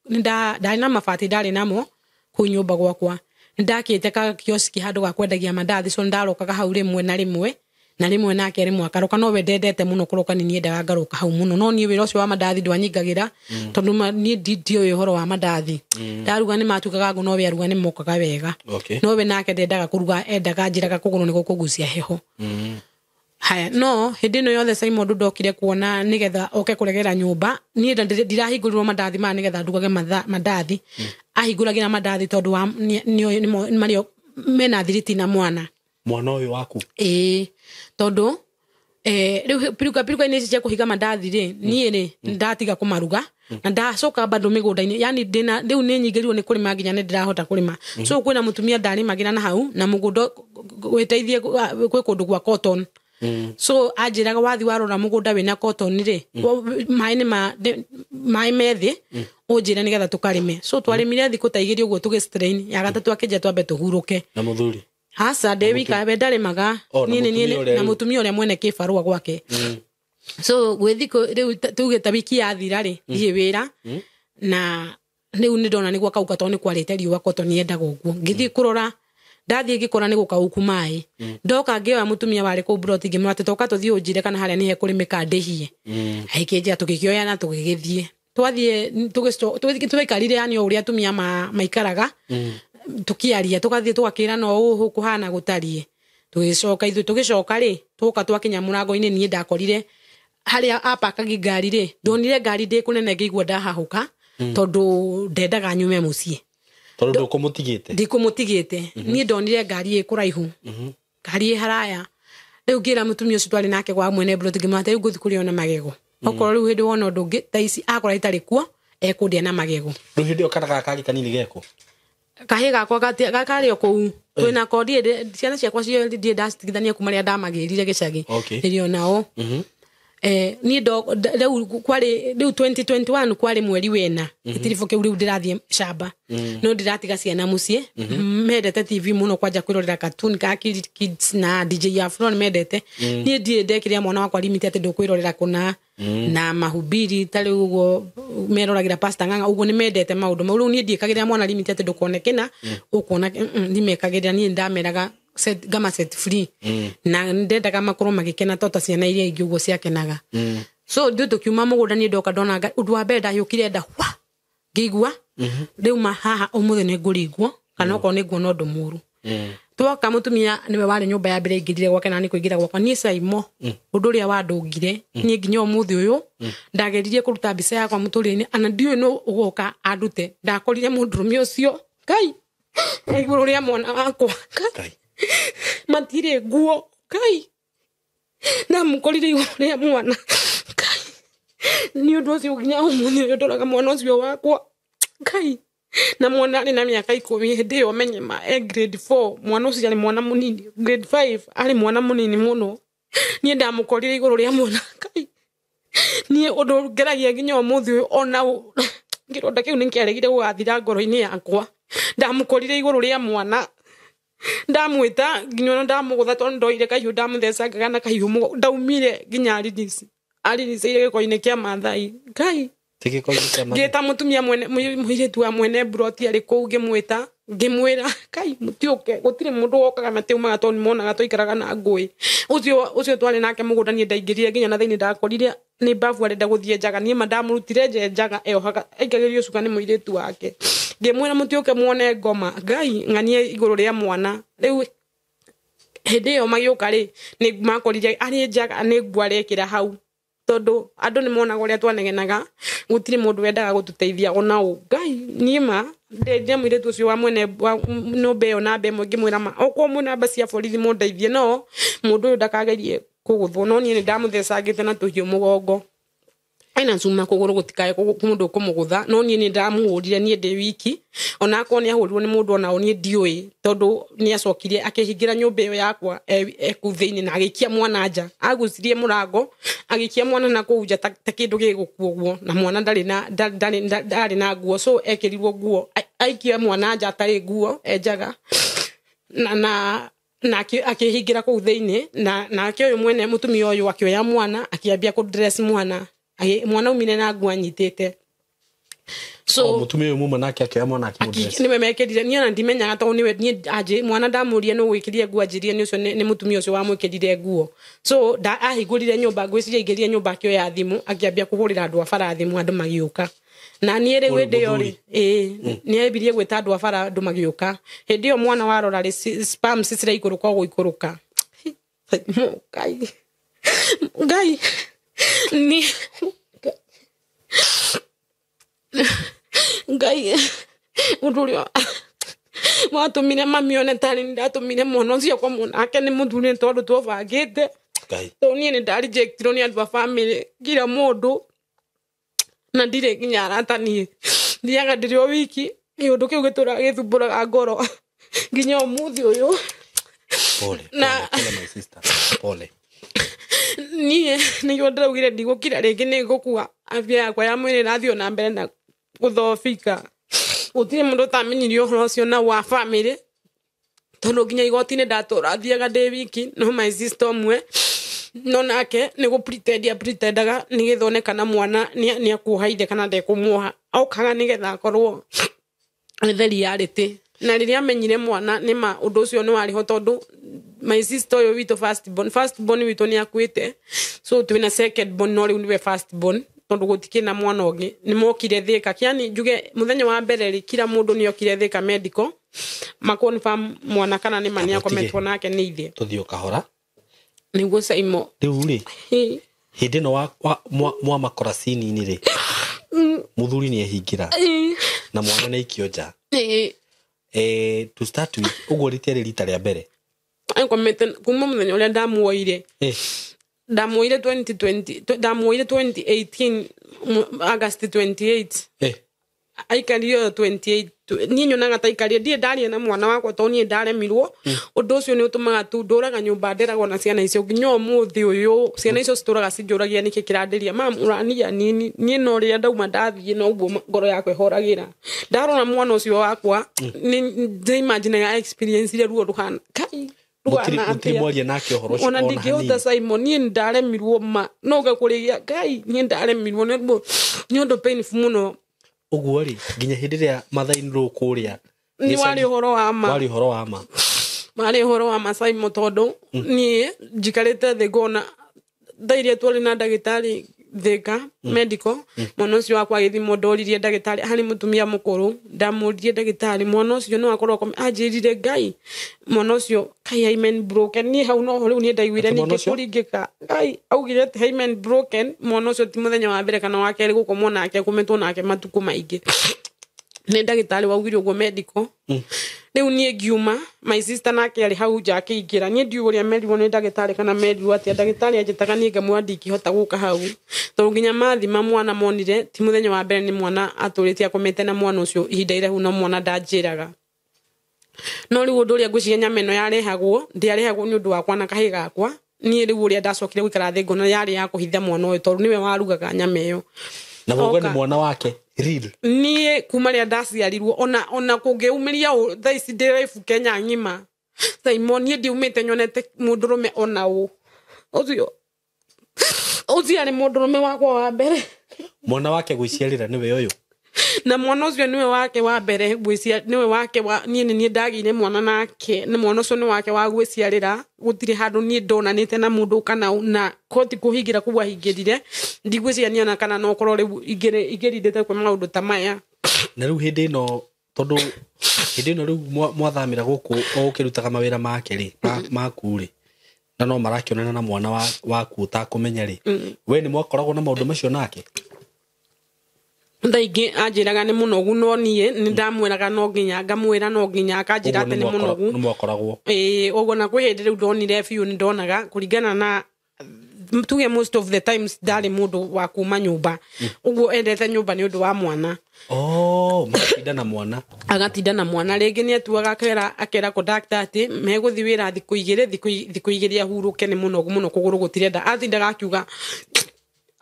ndarĩ na mabati ndarĩ namo kũu nyũmba gwakwa. Nĩ ndakĩte ka kioski handũ ga kwendagia mandathi so ndarokaga hau rĩmwe na rĩmwe. Na rĩmwe nake rĩmwe akaroka no we ndendete mũno kũroka nĩ niendaga ngaroka hau mũno no niĩ wĩra ũcio wa mandathi ndwanyingagĩra tondũ niĩ ndiũĩ ũhoro wa mandathi. Ndaruga nĩ matuĩkaga ngũ no we aruga nĩ mokaga wega. No we nake ndendaga kũruga endaga njĩraga kũgũrũ nĩ gũkũgucia heho. Haya no hĩndĩ ĩno yothe Simon ndokire kuona nĩgetha oke kũregera nyũmba niĩ ndirahingũrirwo mandathi maya nĩgetha ndugage mandathi. Ahingũragĩra mandathi tondũ wa nĩ mena thiriti na mwana. Mwana ũyũ waku? Ĩĩ tondũ rĩu piruka-inĩ ici cia kũhinga mandathi rĩ niĩ rĩ ndatiga kũmaruga na ndacoka bado mĩgũnda-inĩ yani ndĩna rĩu nĩ nyingĩrirwo nĩ kũrĩma nginya nĩ ndĩrahota kũrĩma. So kwĩna mũtumia ndarĩmagĩra na hau na mũgũnda wĩteithie gwĩ kũndũ gwa cotton. So anjĩraga wathi warora mũgũnda wĩna cotton rĩ maĩ me thĩ ũnjĩre nĩgetha tũkarĩme. So twarĩmire thikũ ta igĩrĩ ũguo tũgĩ strain ya gatatũ akĩnjĩra twambe tũhurũke. Na mũthuri? Aca ndĩ wika we ndarĩmaga niĩ na mũtumia ũrĩa mwene kĩbarũa gwake. So gwĩ thikũ rĩu tuge ta wiki yathira rĩ thiĩ wĩra na rĩu nĩ ndona nĩ gwakauka tondũ nĩ kwarĩte riũa cotton yendaga ũguo. Ngĩthiĩ kũrora ndathiĩ ngĩkora nĩ gũkauku maĩ. Ndoka ngĩoya mũtumia warĩ kũu broti ngĩmwĩra atĩ toka tũthiĩ ũnjĩre kana harĩa nĩ hekũrĩmĩka ndĩhie. Akĩnjĩra tũgĩkĩoya na tũgĩgĩthiĩ. Twathiĩ twaikarire yani o ũrĩa atumia maikaraga. Tukiaria tugathiĩ tũgakĩra no ũũ kũhana gũtariĩ. Tũgĩcoka ithuĩ tũgĩcoka rĩ tũka twakinya mũrango-inĩ niĩ ndakorire harĩa apakagi ngari rĩ ndonire ngari ndĩ kũnene ngĩigua ndahahũka tondũ ndendaga nyume mũciĩ. Tondũ ndũkũmũtigĩte? Ndikũmũtigĩte. Niĩ ndonire ngari ĩ kũraihu. Ngari ĩ haraya. Rĩu ngĩra mũtumia ũcio twarĩ nake gwa mwene broti ngĩmwĩra atĩ rĩu ngũthiĩ kũrĩa na magego. Okorwo rĩu hĩndĩ wona ũndũ ũngĩ thaa ici akora itarĩ kuo ekũndĩa na magego. Rĩu hĩndĩ ĩyo kana gaka kangĩ kanini geko? Kahĩĩ gakwa karĩ o kũu. Twĩna ko ciana ciakwa ciothe ndirĩ ndacitigithania kuma rĩrĩa ndamagĩrire gĩcagi. Ndĩrĩ o nao. Niĩ rĩu kwarĩ rĩu 2021 kwarĩ mweri wena gĩtiribũ kĩu rĩu ndĩrathiĩ camba no ndĩratiga ciana mũciĩ mendete TV mũno kwanja kwĩrorera cartoon ka kids na DJ Afro mendete. Niĩ ndirĩ ndekĩrĩa mwana wakwa limit atĩ ndũkwĩrorera kũna na mahubiri ta rĩu ũguo meroragĩra Pastor Ng'ang'a ũguo nĩ mendete maũndũ mau. Rĩu niĩ ndiĩkagĩrĩra mwana limit atĩ ndũkone kĩna ũkuona ndimekagĩrĩra. Niĩ ndameraga set, ngama set free na ndendaga makorwo magĩkena to ta ciana iria ingĩ ũguo ciakenaga. So ithuĩ tũkiuma mũgũnda, niĩ ndoka ndona ũndũ wa mbere ndahiũkire nda wa ngĩigua rĩu ma haha ũmũthĩ nĩ ngũringwo kana okorwo nĩ nguona ũndũ mũru. Twoka mũtumia nĩwe warĩ nyũmba ya mbere ingĩrire gwake na nĩ kũingĩra gwakwa niĩ Saimo ũndũ ũrĩa wandũngire niĩ nginya ũmũthĩ ũyũ ndageririe kũruta mbica yakwa mũtũrĩre-inĩ ana ndiũĩ nũ ũgoka andute. Ndakorire mũndũrũme ũcio Ngai igũrũ rĩa mwana wakwa. Ngai matirĩ nguo. Ngai ndamũkorire igũrũ rĩa mwana. Ngai nĩ ũndũ ũcio nginya ũmũthĩ ũyũ ndoraga mwana ũcio wakwa. Ngai na mwana arĩ na mĩaka 10 hĩndĩ ĩyo menye ma e grade 4. Mwana ũcio arĩ mwana mũnini, grade 5, arĩ mwana mũnini mũno. Niĩ ndamũkorire igũrũ rĩa mwana. Ngai niĩ ũndũ ngeragia nginya ũmũthĩ ũyũ ona kĩronda kĩu nĩkĩaregire gũgathira ngoro-inĩ yakwa. Ndamũkorire igũrũ rĩa mwana, ndamwĩta nginya ona ndamũgũtha tondũ ndoire kahiũ ndamũthecangaga na kahiũ ndaumire nginya aririceire gĩko-inĩ kĩa Maathai. Ngai ngĩta mũtumia mwene mũirĩtu wa mwene mburoti arĩ kũu ngĩmwĩta ngĩmwĩra Ngai mũtiũke gũtirĩ mũndũ wokaga matiumaga tondũ nĩmonaga twaikaraga na ngũĩ. Ũcio twarĩ nake mũgũnda niĩ ndaingĩrire nginya na thĩinĩ ndakorire nĩ babu arenda gũthiĩ njaga. Niĩ ma ndamũrutire nja njaga eyohaga aikagĩrio cuka nĩ mũirĩtu wake. Ngĩmwĩra mũtiũke muone ngoma. Ngai ng'anie igũrũ rĩa mwana. Rĩu hĩndĩ ĩyo magĩũka rĩ nĩ makorire arĩ njaga nĩ nguo arekĩra hau tondũ andũ nĩ monaga ũrĩa twanegenaga gũtirĩ mũndũ wendaga gũtũteithia ona ũ. Ngai niĩ ma ndendia mũirĩtu ũcio wa mwene wa nyũmba ĩyo namba ĩmwe ngĩmwĩra ma okorwo mwĩ namba cia borithi mũndeithie no mũndũ ũyũ ndakagerie kũgũthwo. No niĩ nĩ ndamũthecangĩte na tũhiũ mũgongo ena cuma kũgũrũ gũtikae mũndũ ũkũmũgũtha. No niĩ nĩ ndamũhũrire niĩ ndĩ wiki ona akorwo nĩ ahũrirwo nĩ mũndũ ona niĩ ndiũĩ tondũ nĩ acokire akĩhingĩra nyũmba ĩyo yakwa ekũu thĩinĩ na agĩikia mwana nja. Agucirie mũrango agĩikia mwana na kũu nja ta kĩndũ gĩgũkua ũguo na mwana ndarĩ na nguo so ekĩrirwo nguo aikia mwana nja atarĩ nguo enjaga na akĩhingĩra kũu thĩinĩ na nake ũyũ mwene mũtumia ũyũ akĩoya mwana akĩambia kũ-dress mwana. Mwana umire na nguo anyitĩte. So mũtumia ũyũ muma nake akĩoya mwana akĩmũ-dress. Nĩwe mekĩrire niĩ ona ndimenyaga tondũ nĩwe niĩ anjĩ mwana ndamũrie nũ gwĩkĩrire nguo anjĩrire nĩ ũcio nĩ mũtumia ũcio wamwĩkĩrire nguo. So ahingũrire nyũmba ngwĩciria aingĩrire nyũmba akĩoya thimũ akĩambia kũhũrĩra andũ a bara thimũ andũ magĩũka. Na niĩ rĩu hĩndĩ ĩyo rĩ nĩ ambirie gwĩta andũ a bara andũ magĩũka. Hĩndĩ ĩyo mwana warora rĩ spams ciraikũrũka o gũikũrũka. Ngai Ngai ni Ngai ũndũ ũrĩa watũmire mami one tarĩ nĩ ndatũmire mwana ũcio kwa mwanake nĩ mũthuri tondũ twabangĩte. Tondũ niĩ nĩ ndarejectirwo nĩ andũ a family ngira mũndũ na ndirĩ nginya arata niĩ thiaga ndĩrĩ o wiki. Kĩũndũ kĩu gĩtũraga gĩthumbũraga ngoro nginya ũmũthĩ ũyũ. Pole, pole my sister, pole. Niĩ nĩguo ndĩraugire ndigũkira rĩngĩ nĩ ngũkua afya yakwa ya mwĩrĩ ĩrathiĩ na mbere na gũthobika. Gũtirĩ mũndũ ũtamenyirie ũhoro ũcio na wa family tondũ nginya igoti-inĩ ndatũra thiaga ndĩ wiki no my sister ũmwe no nake nĩ gũ-pretend pretendaga nĩgetha one kana mwana nĩ akuoha ithe kana ndekũmuoha. Okaga nĩgetha akorwo ethe reality. Na rĩrĩa amenyire mwana nĩ ma ũndũ ũcio nĩ warĩ ho tondũ my sister ũyũ witũ first born witũ nĩ akuĩte so twĩna second born no rĩu nĩwe first born tondũ gũtikĩ na mwana ũngĩ. Nĩ mokire Thĩka kĩani njuge mũthenya wa mbere rĩ kila mũndũ nĩ okire Thĩka medical makonfirm mwana kana nĩ ma nĩ akometwo nake nĩ ithe. Tũthiĩ o kahora nĩguo Saimo. Rĩu rĩ hĩndĩ ĩno mwa makoracini-inĩ rĩ mũthuri nĩ ehingĩra na mwana nĩ aikio nja. To start with ũguo rĩtiarĩ rita rĩa mbere akomete kuma mũthenya ũrĩa ndamuoire. Ndamuoire 2020 ndamuoire 2018 August 28. Aikarire 28 niĩ nyonaga ta aikarire ndirĩ ndaria na mwana wakwa tondũ niĩ ndaremirwo. Ũndũ ũcio nĩ ũtũmaga tu ndũraga nyũmba nderagwo na ciana icio nginya ũmũthĩ ũyũ. Ciana icio citũraga cinjũragia nĩkĩ kĩrandĩria mam ũrania nini niĩ no rĩrĩa ndauma ndathiĩ noguo ngoro yakwa ĩhoragĩra. Ndarora mwana ũcio wakwa nĩ imagine experience iria ruo rũhana kai Mũtirĩ mwaria nake ũhoro ũcio ona ona ndingĩhota hanini. Simon niĩ nĩndaremirwo ma no ngakũrĩgia Ngai niĩ ndaremirwo nĩ ũndũ painful mũno. Ũguo rĩ nginya hĩndĩ ĩrĩa mathainirwo kũrĩa Nĩ warĩ ũhoro wa ma. Warĩ ũhoro wa ma. Warĩ ũhoro wa ma Simon tondũ niĩ njikarĩte thĩ ngona thaa iria twarĩ na ndagĩtarĩ Thika medical mwana ũcio wakwa agĩthimwo ndoririe ndagĩtarĩ harĩ mũtumia mũkũrũ ndamũririe ndagĩtarĩ mwana ũcio no akorwo anjĩrire Ngai mwana ũcio kai hymen broken niĩ hau noho rĩu niĩ ndaiguire Atĩ mwana ningĩ ũcio? kũringĩka Ngai augire atĩ hymen broken mwana ũcio ti mũthenya wa mbere kana wa kerĩ gũkomwo nake akometwo nake matukũ maingĩ nĩ ndagĩtarĩ waugire ũguo medical. Rĩu niĩ ngiuma my sister nake arĩ hau nja akĩingĩra niĩ ndiũĩ ũrĩa merirwo nĩ ndagĩtarĩ kana merirwo atĩa ndagĩtarĩ anjĩtaga niĩ ngamwĩra ndingĩhota gũka hau tondũ nginya mathima mwana monire ti mũthenya wa mbere nĩ mwana atũrĩte akomete na mwana ũcio ihinda iraihu no mwana ndanjĩraga. No rĩu ũndũ ũrĩa ngwĩciria nyama ĩno yarehagwo ndĩarehagwo nĩ ũndũ wakwa na kahĩ gakwa niĩ rĩu ũrĩa ndacokire gũikara thĩ ngona yarĩ ya kũhitha mwana ũyũ tondũ nĩwe warugaga nyama ĩyo. Na mũgwe nĩ Oka. mwana wake real. Niĩ kuma rĩrĩa ndaciarirwo ona kũngĩumĩria thaa ici ndĩ raibu Kenya ng'ima Simon niĩ ndiumĩte nyonete mũndũrũme ona ũ ũcio arĩ mũndũrũme wakwa wa mbere. Mwana wake gwĩciarĩra nĩwe ũyũ. Na mwana ũcio nĩwe wake wa mbere nĩwe wake wa niĩ nĩ niĩ ndagĩire mwana nake nĩ mwana ũcio nĩ wake wa gwĩciarĩra gũtirĩ handũ niĩ ndonanĩte na mũndũ kana na koti kũhingĩra kũu ahingĩrire ndigwĩciria niĩ ona kana no korwo rĩu ingĩrindĩte kwĩ maũndũ ta maya. Na rĩu hĩndĩ ĩno tondũ hĩndĩ ĩno rĩu mwathamĩra gũkũ o ũkĩrutaga mawĩra make rĩ maku rĩ na no marakĩonana na mwana waku ũtakũmenya rĩ we nĩ mwakoragwo na maũndũ macio nake? Thaa ingĩ anjĩraga nĩ mũnogu no niĩ nĩ ndamwĩraga no nginya ngamwĩra no nginya akanjĩra atĩ nĩ mũnogu. Nĩ mwakoragwo. Ĩĩ ũguo na kwĩ hĩndĩ rĩu ndonire biũ nĩ ndonaga kũringana na tuge most of the times ndarĩ mũndũ wa kuma nyũmba ũguo endete nyũmba nĩ ũndũ wa mwana. Oh, magatinda na mwana. Agatinda na mwana rĩngĩ nĩ atuaga akera conductor atĩ megũthiĩ wĩra thikũ igĩrĩ thikũ igĩrĩ ahurũke nĩ mũnogu mũno kũgũrũ gũtirenda atindaga akiuga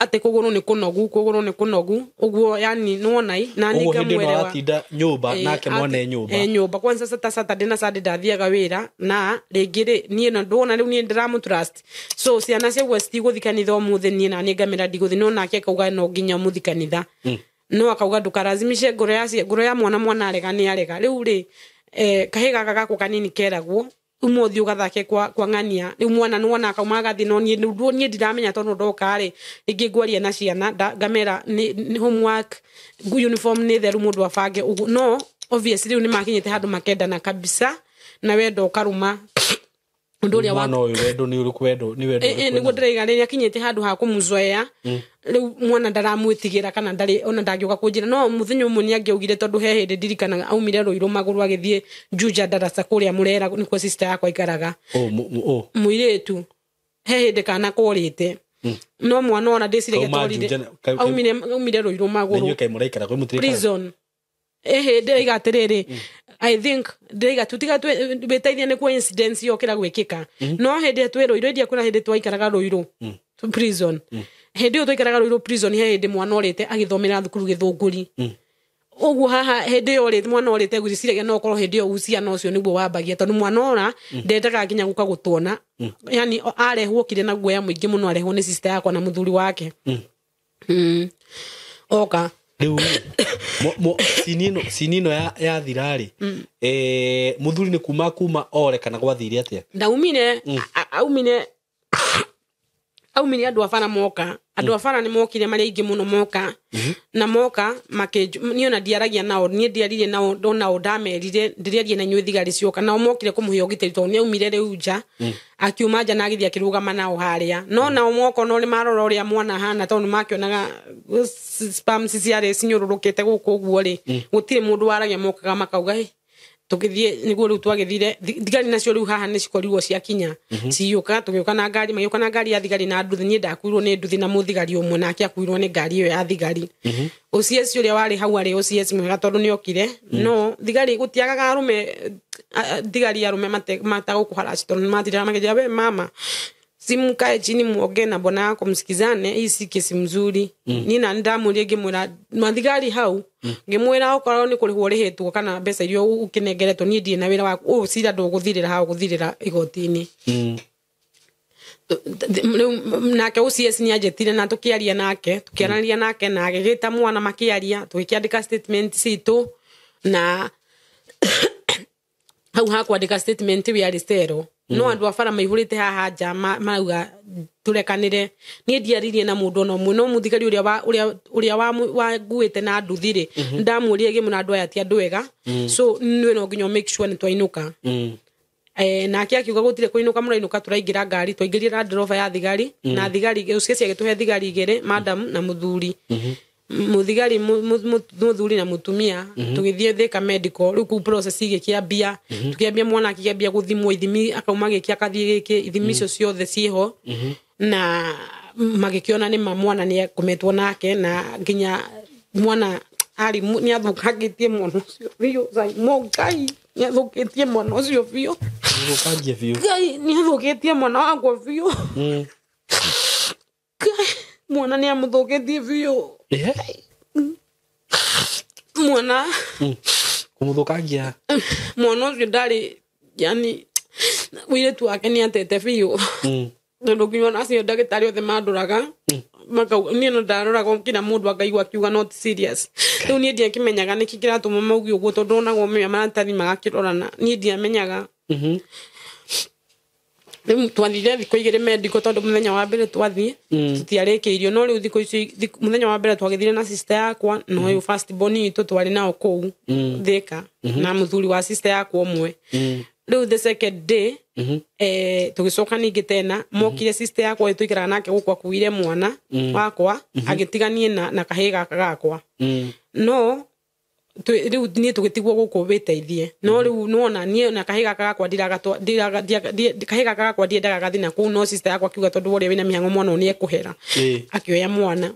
atĩ kũgũrũ nĩ kũnogu kũgũrũ nĩ kũnogu ũguo yani nĩwona na niĩ Ũguo hĩndĩ ĩno ngamwĩrewa. aratinda nyũmba nake mwana e nyũmba. Nyũmba kwanza ta Saturday na Sunday ndathiaga wĩra na rĩngĩ rĩ niĩ na ndona rĩu niĩ ndĩramũ so ciana ciaguo citigũthiĩ kanitha ũmũthĩ niĩ na niĩ ngamĩra ndigũthiĩ no nake akauga no nginya mũthiĩ kanitha. No akauga ndũkarazimishe ngoro ya mwana mwana arega nĩ arega rĩu rĩ kahĩ gaka gakwa kanini keragwo umuthi ugathake kwa ng'ania riu mwana nĩwona akauma agathiĩ no niĩ niĩ ndiramenya tondũ ndoka rĩ rĩngĩ ngwaria na ciana ngamera nĩ homework uniform nĩ theru mũndũ abange ũguo no obviously rĩu nĩmakinyĩte handũ makendana kabisa na wendo ũkarũma ũndũ ũrĩa mwana ũyũ wendo nĩ ũrĩkũ wendo nĩ wendo ũrĩkũ nĩguo ndĩraiga rĩrĩa akinyĩte handũ ha kũmũzoea rĩu mwana ndaramwĩtigĩra kana ndarĩ ona ndangĩũka kũnjĩra no mũthenya ũmwe nĩ angĩaugire tondũ he hĩndĩ ndirikanaga aumire Rũirũ magũrũ agĩthiĩ Juja ndaraca kũrĩa Mũrera nĩkuo sister yakwa aikaraga. Mũirĩtu he hĩndĩ kana korĩte no mwana ona ndĩciragia torire aumire Rũirũ magũrũ. Inyuĩ kaĩ mũraikara kwĩ mũtirĩ prison ndĩraiga atĩrĩrĩ I think ndĩraiga tutiga wĩteithie nĩ coincidence yokĩra gwĩkĩka no hĩndĩ ĩrĩa twĩ Rũirũ ĩrĩa kwĩna hĩndĩ twaikaraga Rũirũ prison hĩndĩ ĩyo twaikaraga Rũirũ prison he hĩndĩ mwana orĩte agĩthomera thukuru Gĩthũngũri ũguo haha hĩndĩ ĩyo rĩ mwana orĩte ngwĩciragia no ũkorwo hĩndĩ ĩyo uhusiano ũcio nĩguo wambagia tondũ mwana ora ndendaga nginya gũka gũtuona yani arehwo okire na guoya mũingĩ mũno arehwo nĩ sister yakwa na mũthuri wake. Oka Rĩu cinino ya thira rĩ mũthuri nĩ kuma ore kana gwathire atĩa? Ndaumire aumire andũ a bara moka andũ a bara nĩ mokire marĩ aingĩ mũno moka na moka niĩ ona ndiaragia nao niĩ ndiaririe nao nao ndamerire ndĩrĩaria na inyuĩ thigari cioka nao mokire kũmũhe ũgitĩri tondũ nĩ aumire rĩu nja akiuma nja na agĩthiĩ akĩrũgama nao harĩa no nao moka no nĩ marora ũrĩa mwana ahana tondũ nĩ makĩonaga spams ciarĩ cinyũrũrũkĩte gũkũ ũguo rĩ gũtirĩ mũndũ waragia mokaga makauga Tũgĩthiĩ nĩguo rĩu twagĩthire thigari nacio rĩu haha nĩ cikorirwo ciakinya ciyũka tũgĩũka na ngari magĩũka na ngari ya thigari na nduthi. Niĩ ndakuirwo nĩ nduthi na mũthigari ũmwe nake akuirwo nĩ ngari ĩyo ya thigari. OCS ũrĩa warĩ hau arĩ OCS mwega tondũ nĩokire. No thigari gũtiagaga arũme, thigari arũme matagũkũharaci tondũ nĩmatindaga makĩnjĩra, we mama, si mkae chini muongee na bwana yako msikizane, hii si kesi mzuri. Niĩ na ndamũria ngĩmwĩra mathigari hau ngĩmwĩra okorwo nĩ kũrĩhwo ũrĩhĩtwo kana mbeca iria ũkĩnengeretwo niĩ ndirĩ na wĩra waku, ũyũ cira ndũgũthirĩra hau, ũgũthirĩra igoti-inĩ. Rĩu nake OCS nĩ anjĩtire na tũkĩaria nake, tũkĩaranĩria nake na agĩgĩta mwana makĩaria, tũgĩkĩandĩka statement citũ na hau ha kwandĩka statement wĩ cero no andũ a bara maihũrĩte haha nja marauga tũrekanĩre. Niĩ ndiaririe na mũndũ ona ũmwe no mũthigari ũrĩa ũrĩa wanguĩte na nduthi rĩ ndamũririe ngĩmwĩra andũ aya ti andũ ega, so nĩ no nginya make sure nĩ twainũka. Nake akiuga gũtirĩ kũinũka mũrainũka, tũraingĩra ngari, twaingĩrire Land Rover ya thigari na thigari OCS agĩtũhe thigari igĩrĩ, madam na mũthuri, muthigari muthuri na mutumia, tugithie Thika Medical. Riu kuu process igĩkĩambia, tukiambia mwana akĩambia gũthimwo ithimi, akauma gĩkĩ akathiĩ gĩkĩ, ithimi icio ciothe ciĩho na magĩkĩona nĩ ma mwana nĩ akometwo nake na nginya mwana arĩ nĩ athũkangĩtie mwana ũcio biũ. Saimo, Ngai nĩ athũkĩtie mwana ũcio biũ. Thũkangie biũ. Ngai nĩ athũkĩtie mwana wakwa biũ. Ngai mwana nĩ amũthũkĩtie biũ. Mwana Kũmũthũkangia. Mwana ũcio ndarĩ, yani mũirĩtu wake nĩ atete biũ tondũ nginya ona acio ndagĩtarĩ othe mandoraga makauga niĩ no ndaroraga kila mũndũ akaigua akiuga not serious. Rĩu niĩ ndiakĩmenyaga nĩkĩ kĩratũma mauge ũguo tondũ onagwo mea maratathi magakĩrorana, niĩ ndiamenyaga. Rĩu twathire thikũ igĩrĩ medical tondũ mũthenya wa mbere twathiĩ tũtiarĩkĩirio, no rĩu thikũ icio mũthenya wa mbere twagĩthire na sister yakwa na ũyũ first born witũ twarĩ nao kũu Thika na mũthuri wa sister yakwa ũmwe. Rĩu the second day tũgĩcoka ningĩ tena mokire sister yakwa ũyũ tũikaraga nake gũkũ akuire mwana wakwa agĩtiganie na kahĩĩ gaka gakwa. No rĩu niĩ tũgĩtigwo gũkũ wĩteithie, no rĩu nĩwona niĩ na kahĩĩ gaka gakwa kahĩĩ gaka gakwa ndiendaga gathi na kũu, no sister yakwa akiuga tondũ ũrĩa wĩna mĩhang'o mwana ũyũ nĩekũhera, akĩoya mwana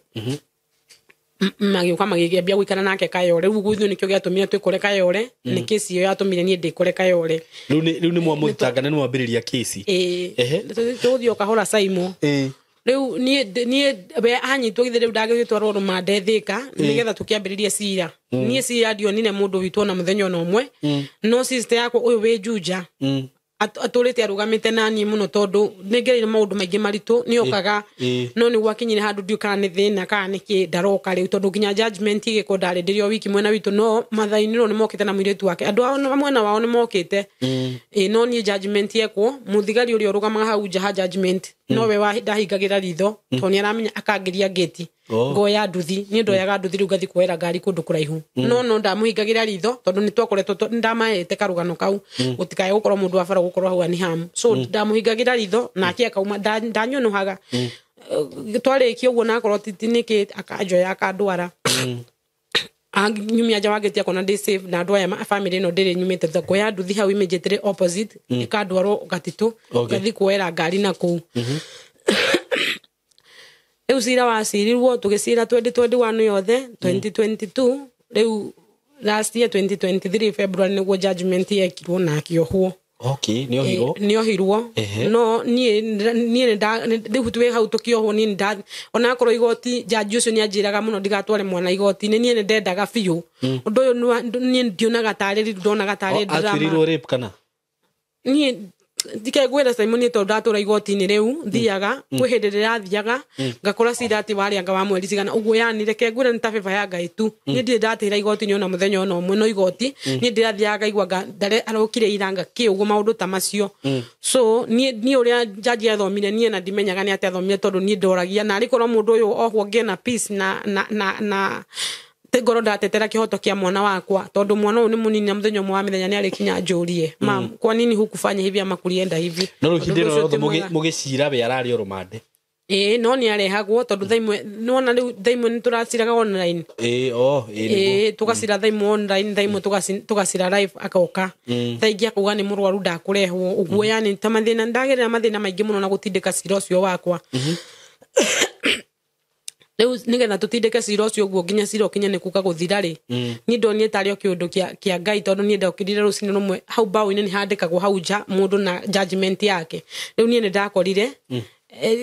magĩũka magĩkĩambia gũikara nake Kayore. Rĩu ithuĩ nĩkĩo gĩatũmire twĩkore Kayore, nĩ kĩci ĩyo yatũmire niĩ ndĩkore Kayore. Rĩu nĩ mwamũthitanga na nĩ mwambĩrĩria kĩci. Tũgũthiĩ o kahora Saimo. Rĩu niĩ we anyitwo githĩ rĩu ndagĩgĩtwarwo rũmande Thika nĩgetha tũkĩambĩrĩrie cira. Niĩ cira ndionire mũndũ witũ ona mũthenya ona ũmwe, no sister yakwa ũyũ wĩ Juja atũrĩte arũgamĩte na niĩ mũno tondũ nĩngereire maũndũ maingĩ maritũ, nĩokaga no nĩ gwakinyire handũ ndiũĩ kana nĩ thĩna kana nĩkĩ ndaroka rĩu tondũ nginya judgment ĩgĩkwo ndarĩ ndĩrĩ o wiki mwena witũ, no mathainĩrwo nĩ mokĩte na mũirĩtu wake, andũ ao mwena wao nĩ mokĩte. No niĩ judgment yekwo mũthigari ũrĩa ũrũgamaga hau nja ha judgment nowe ndahingagĩra ritho tondũ nĩ aramenya akangĩria ngĩti ngoya nduthi, niĩ ndoyaga nduthi rĩu ngathi kuoera ngari kũndũ kũraihu, no ndamũhingagĩra ritho tondũ nĩ twakoretwo ndamahete karũgano kau gũtikae gũkorwo mũndũ wa bara gũkorwo hau ni hamu, so ndamũhingagĩra ritho nake akauma ndanyũnũhaga. Twarĩkia ũguo nakorwo titi nĩkĩ akanjoya akandwara nyumia nja wa ngĩti akona ndĩ safe na andũ aya family ĩno ndĩrĩ nyumĩte thutha ngoya nduthi hau immediately opposite ĩkandwarwo Gatitũ ngathi kuoera ngari na kũu. Rĩu cira wacirirwo tũgĩcira 2021 yothe 2022, rĩu last year 2023 February nĩguo judgment yekirwo na akĩohwo. Okay, nĩohirwo. Nĩohirwo. No niĩ rĩu twĩ hau tũkĩohwo niĩ nda onakorwo igoti jaji ũcio nĩanjĩraga mũno ndigatware mwana igoti-inĩ, niĩ nĩndendaga biũ ũndũ ũyũ niĩ ndionaga tarĩ rĩu ndonaga tarĩ drama. Atuĩrĩirwo rape kana? Niĩ ndikengwĩra Simon niĩ tondũ ndatũra igoti-inĩ rĩu thiaga kwĩ hĩndĩ ndĩrathiaga ngakora cira atĩ warĩanga wa mweri cigana ũguo, yani reke ngwĩre nĩ ta favor ya Ngai tu. Niĩ ndirĩ ndatĩra igoti-inĩ ona mũthenya ona ũmwe, no igoti niĩ ndĩrathiaga ngaigua ndare arokire ira ngakĩ ũguo maũndũ ta macio. So niĩ ũrĩa jaji athomire niĩ na ndimenyaga nĩ atĩa athomire tondũ niĩ ndoragia na arĩ korwo mũndũ ũyũ ohwo ngĩe na peace na ngorwo ndatetera kĩhoto kĩa mwana wakwa tondũ mwana ũyũ nĩ mũnini na mũthenya ũmwe wa mĩthenya nĩ arĩkinya njũrie mam kwa nini hukufanya hivi ama kulienda hivi. No rĩu hĩndĩ Ũndũ ĩno ũcio yothe ti mwega. Mũgĩcira we ararĩ o rũmande. Ĩĩ, no nĩ arehagwo tondũ thaa imwe nĩwona rĩu thaa imwe nĩ tũraciraga online. Ĩĩ, oh, ĩĩ, nĩguo. Ĩĩ, tũgacira thaa imwe online, thaa imwe tũgacira live agoka. Thaa ingĩ akauga nĩ mũrwaru ndakũrehwo ũguo, yani ta mathĩna ndagerera mathĩna maingĩ mũno na gũtindĩka cira ũcio wakwa. Rĩu nĩgetha tũtindĩke cira ũcio ũguo nginya cira ũkinye nĩ kuka gũthira rĩ, niĩ ndonire tarĩ o kĩũndũ kĩa Ngai tondũ niĩ ndokĩrire rũcinĩ rũmwe hau mbaũ-inĩ nĩ handĩkagwo hau nja mũndũ na judgment yake. Rĩu niĩ nĩ ndakorire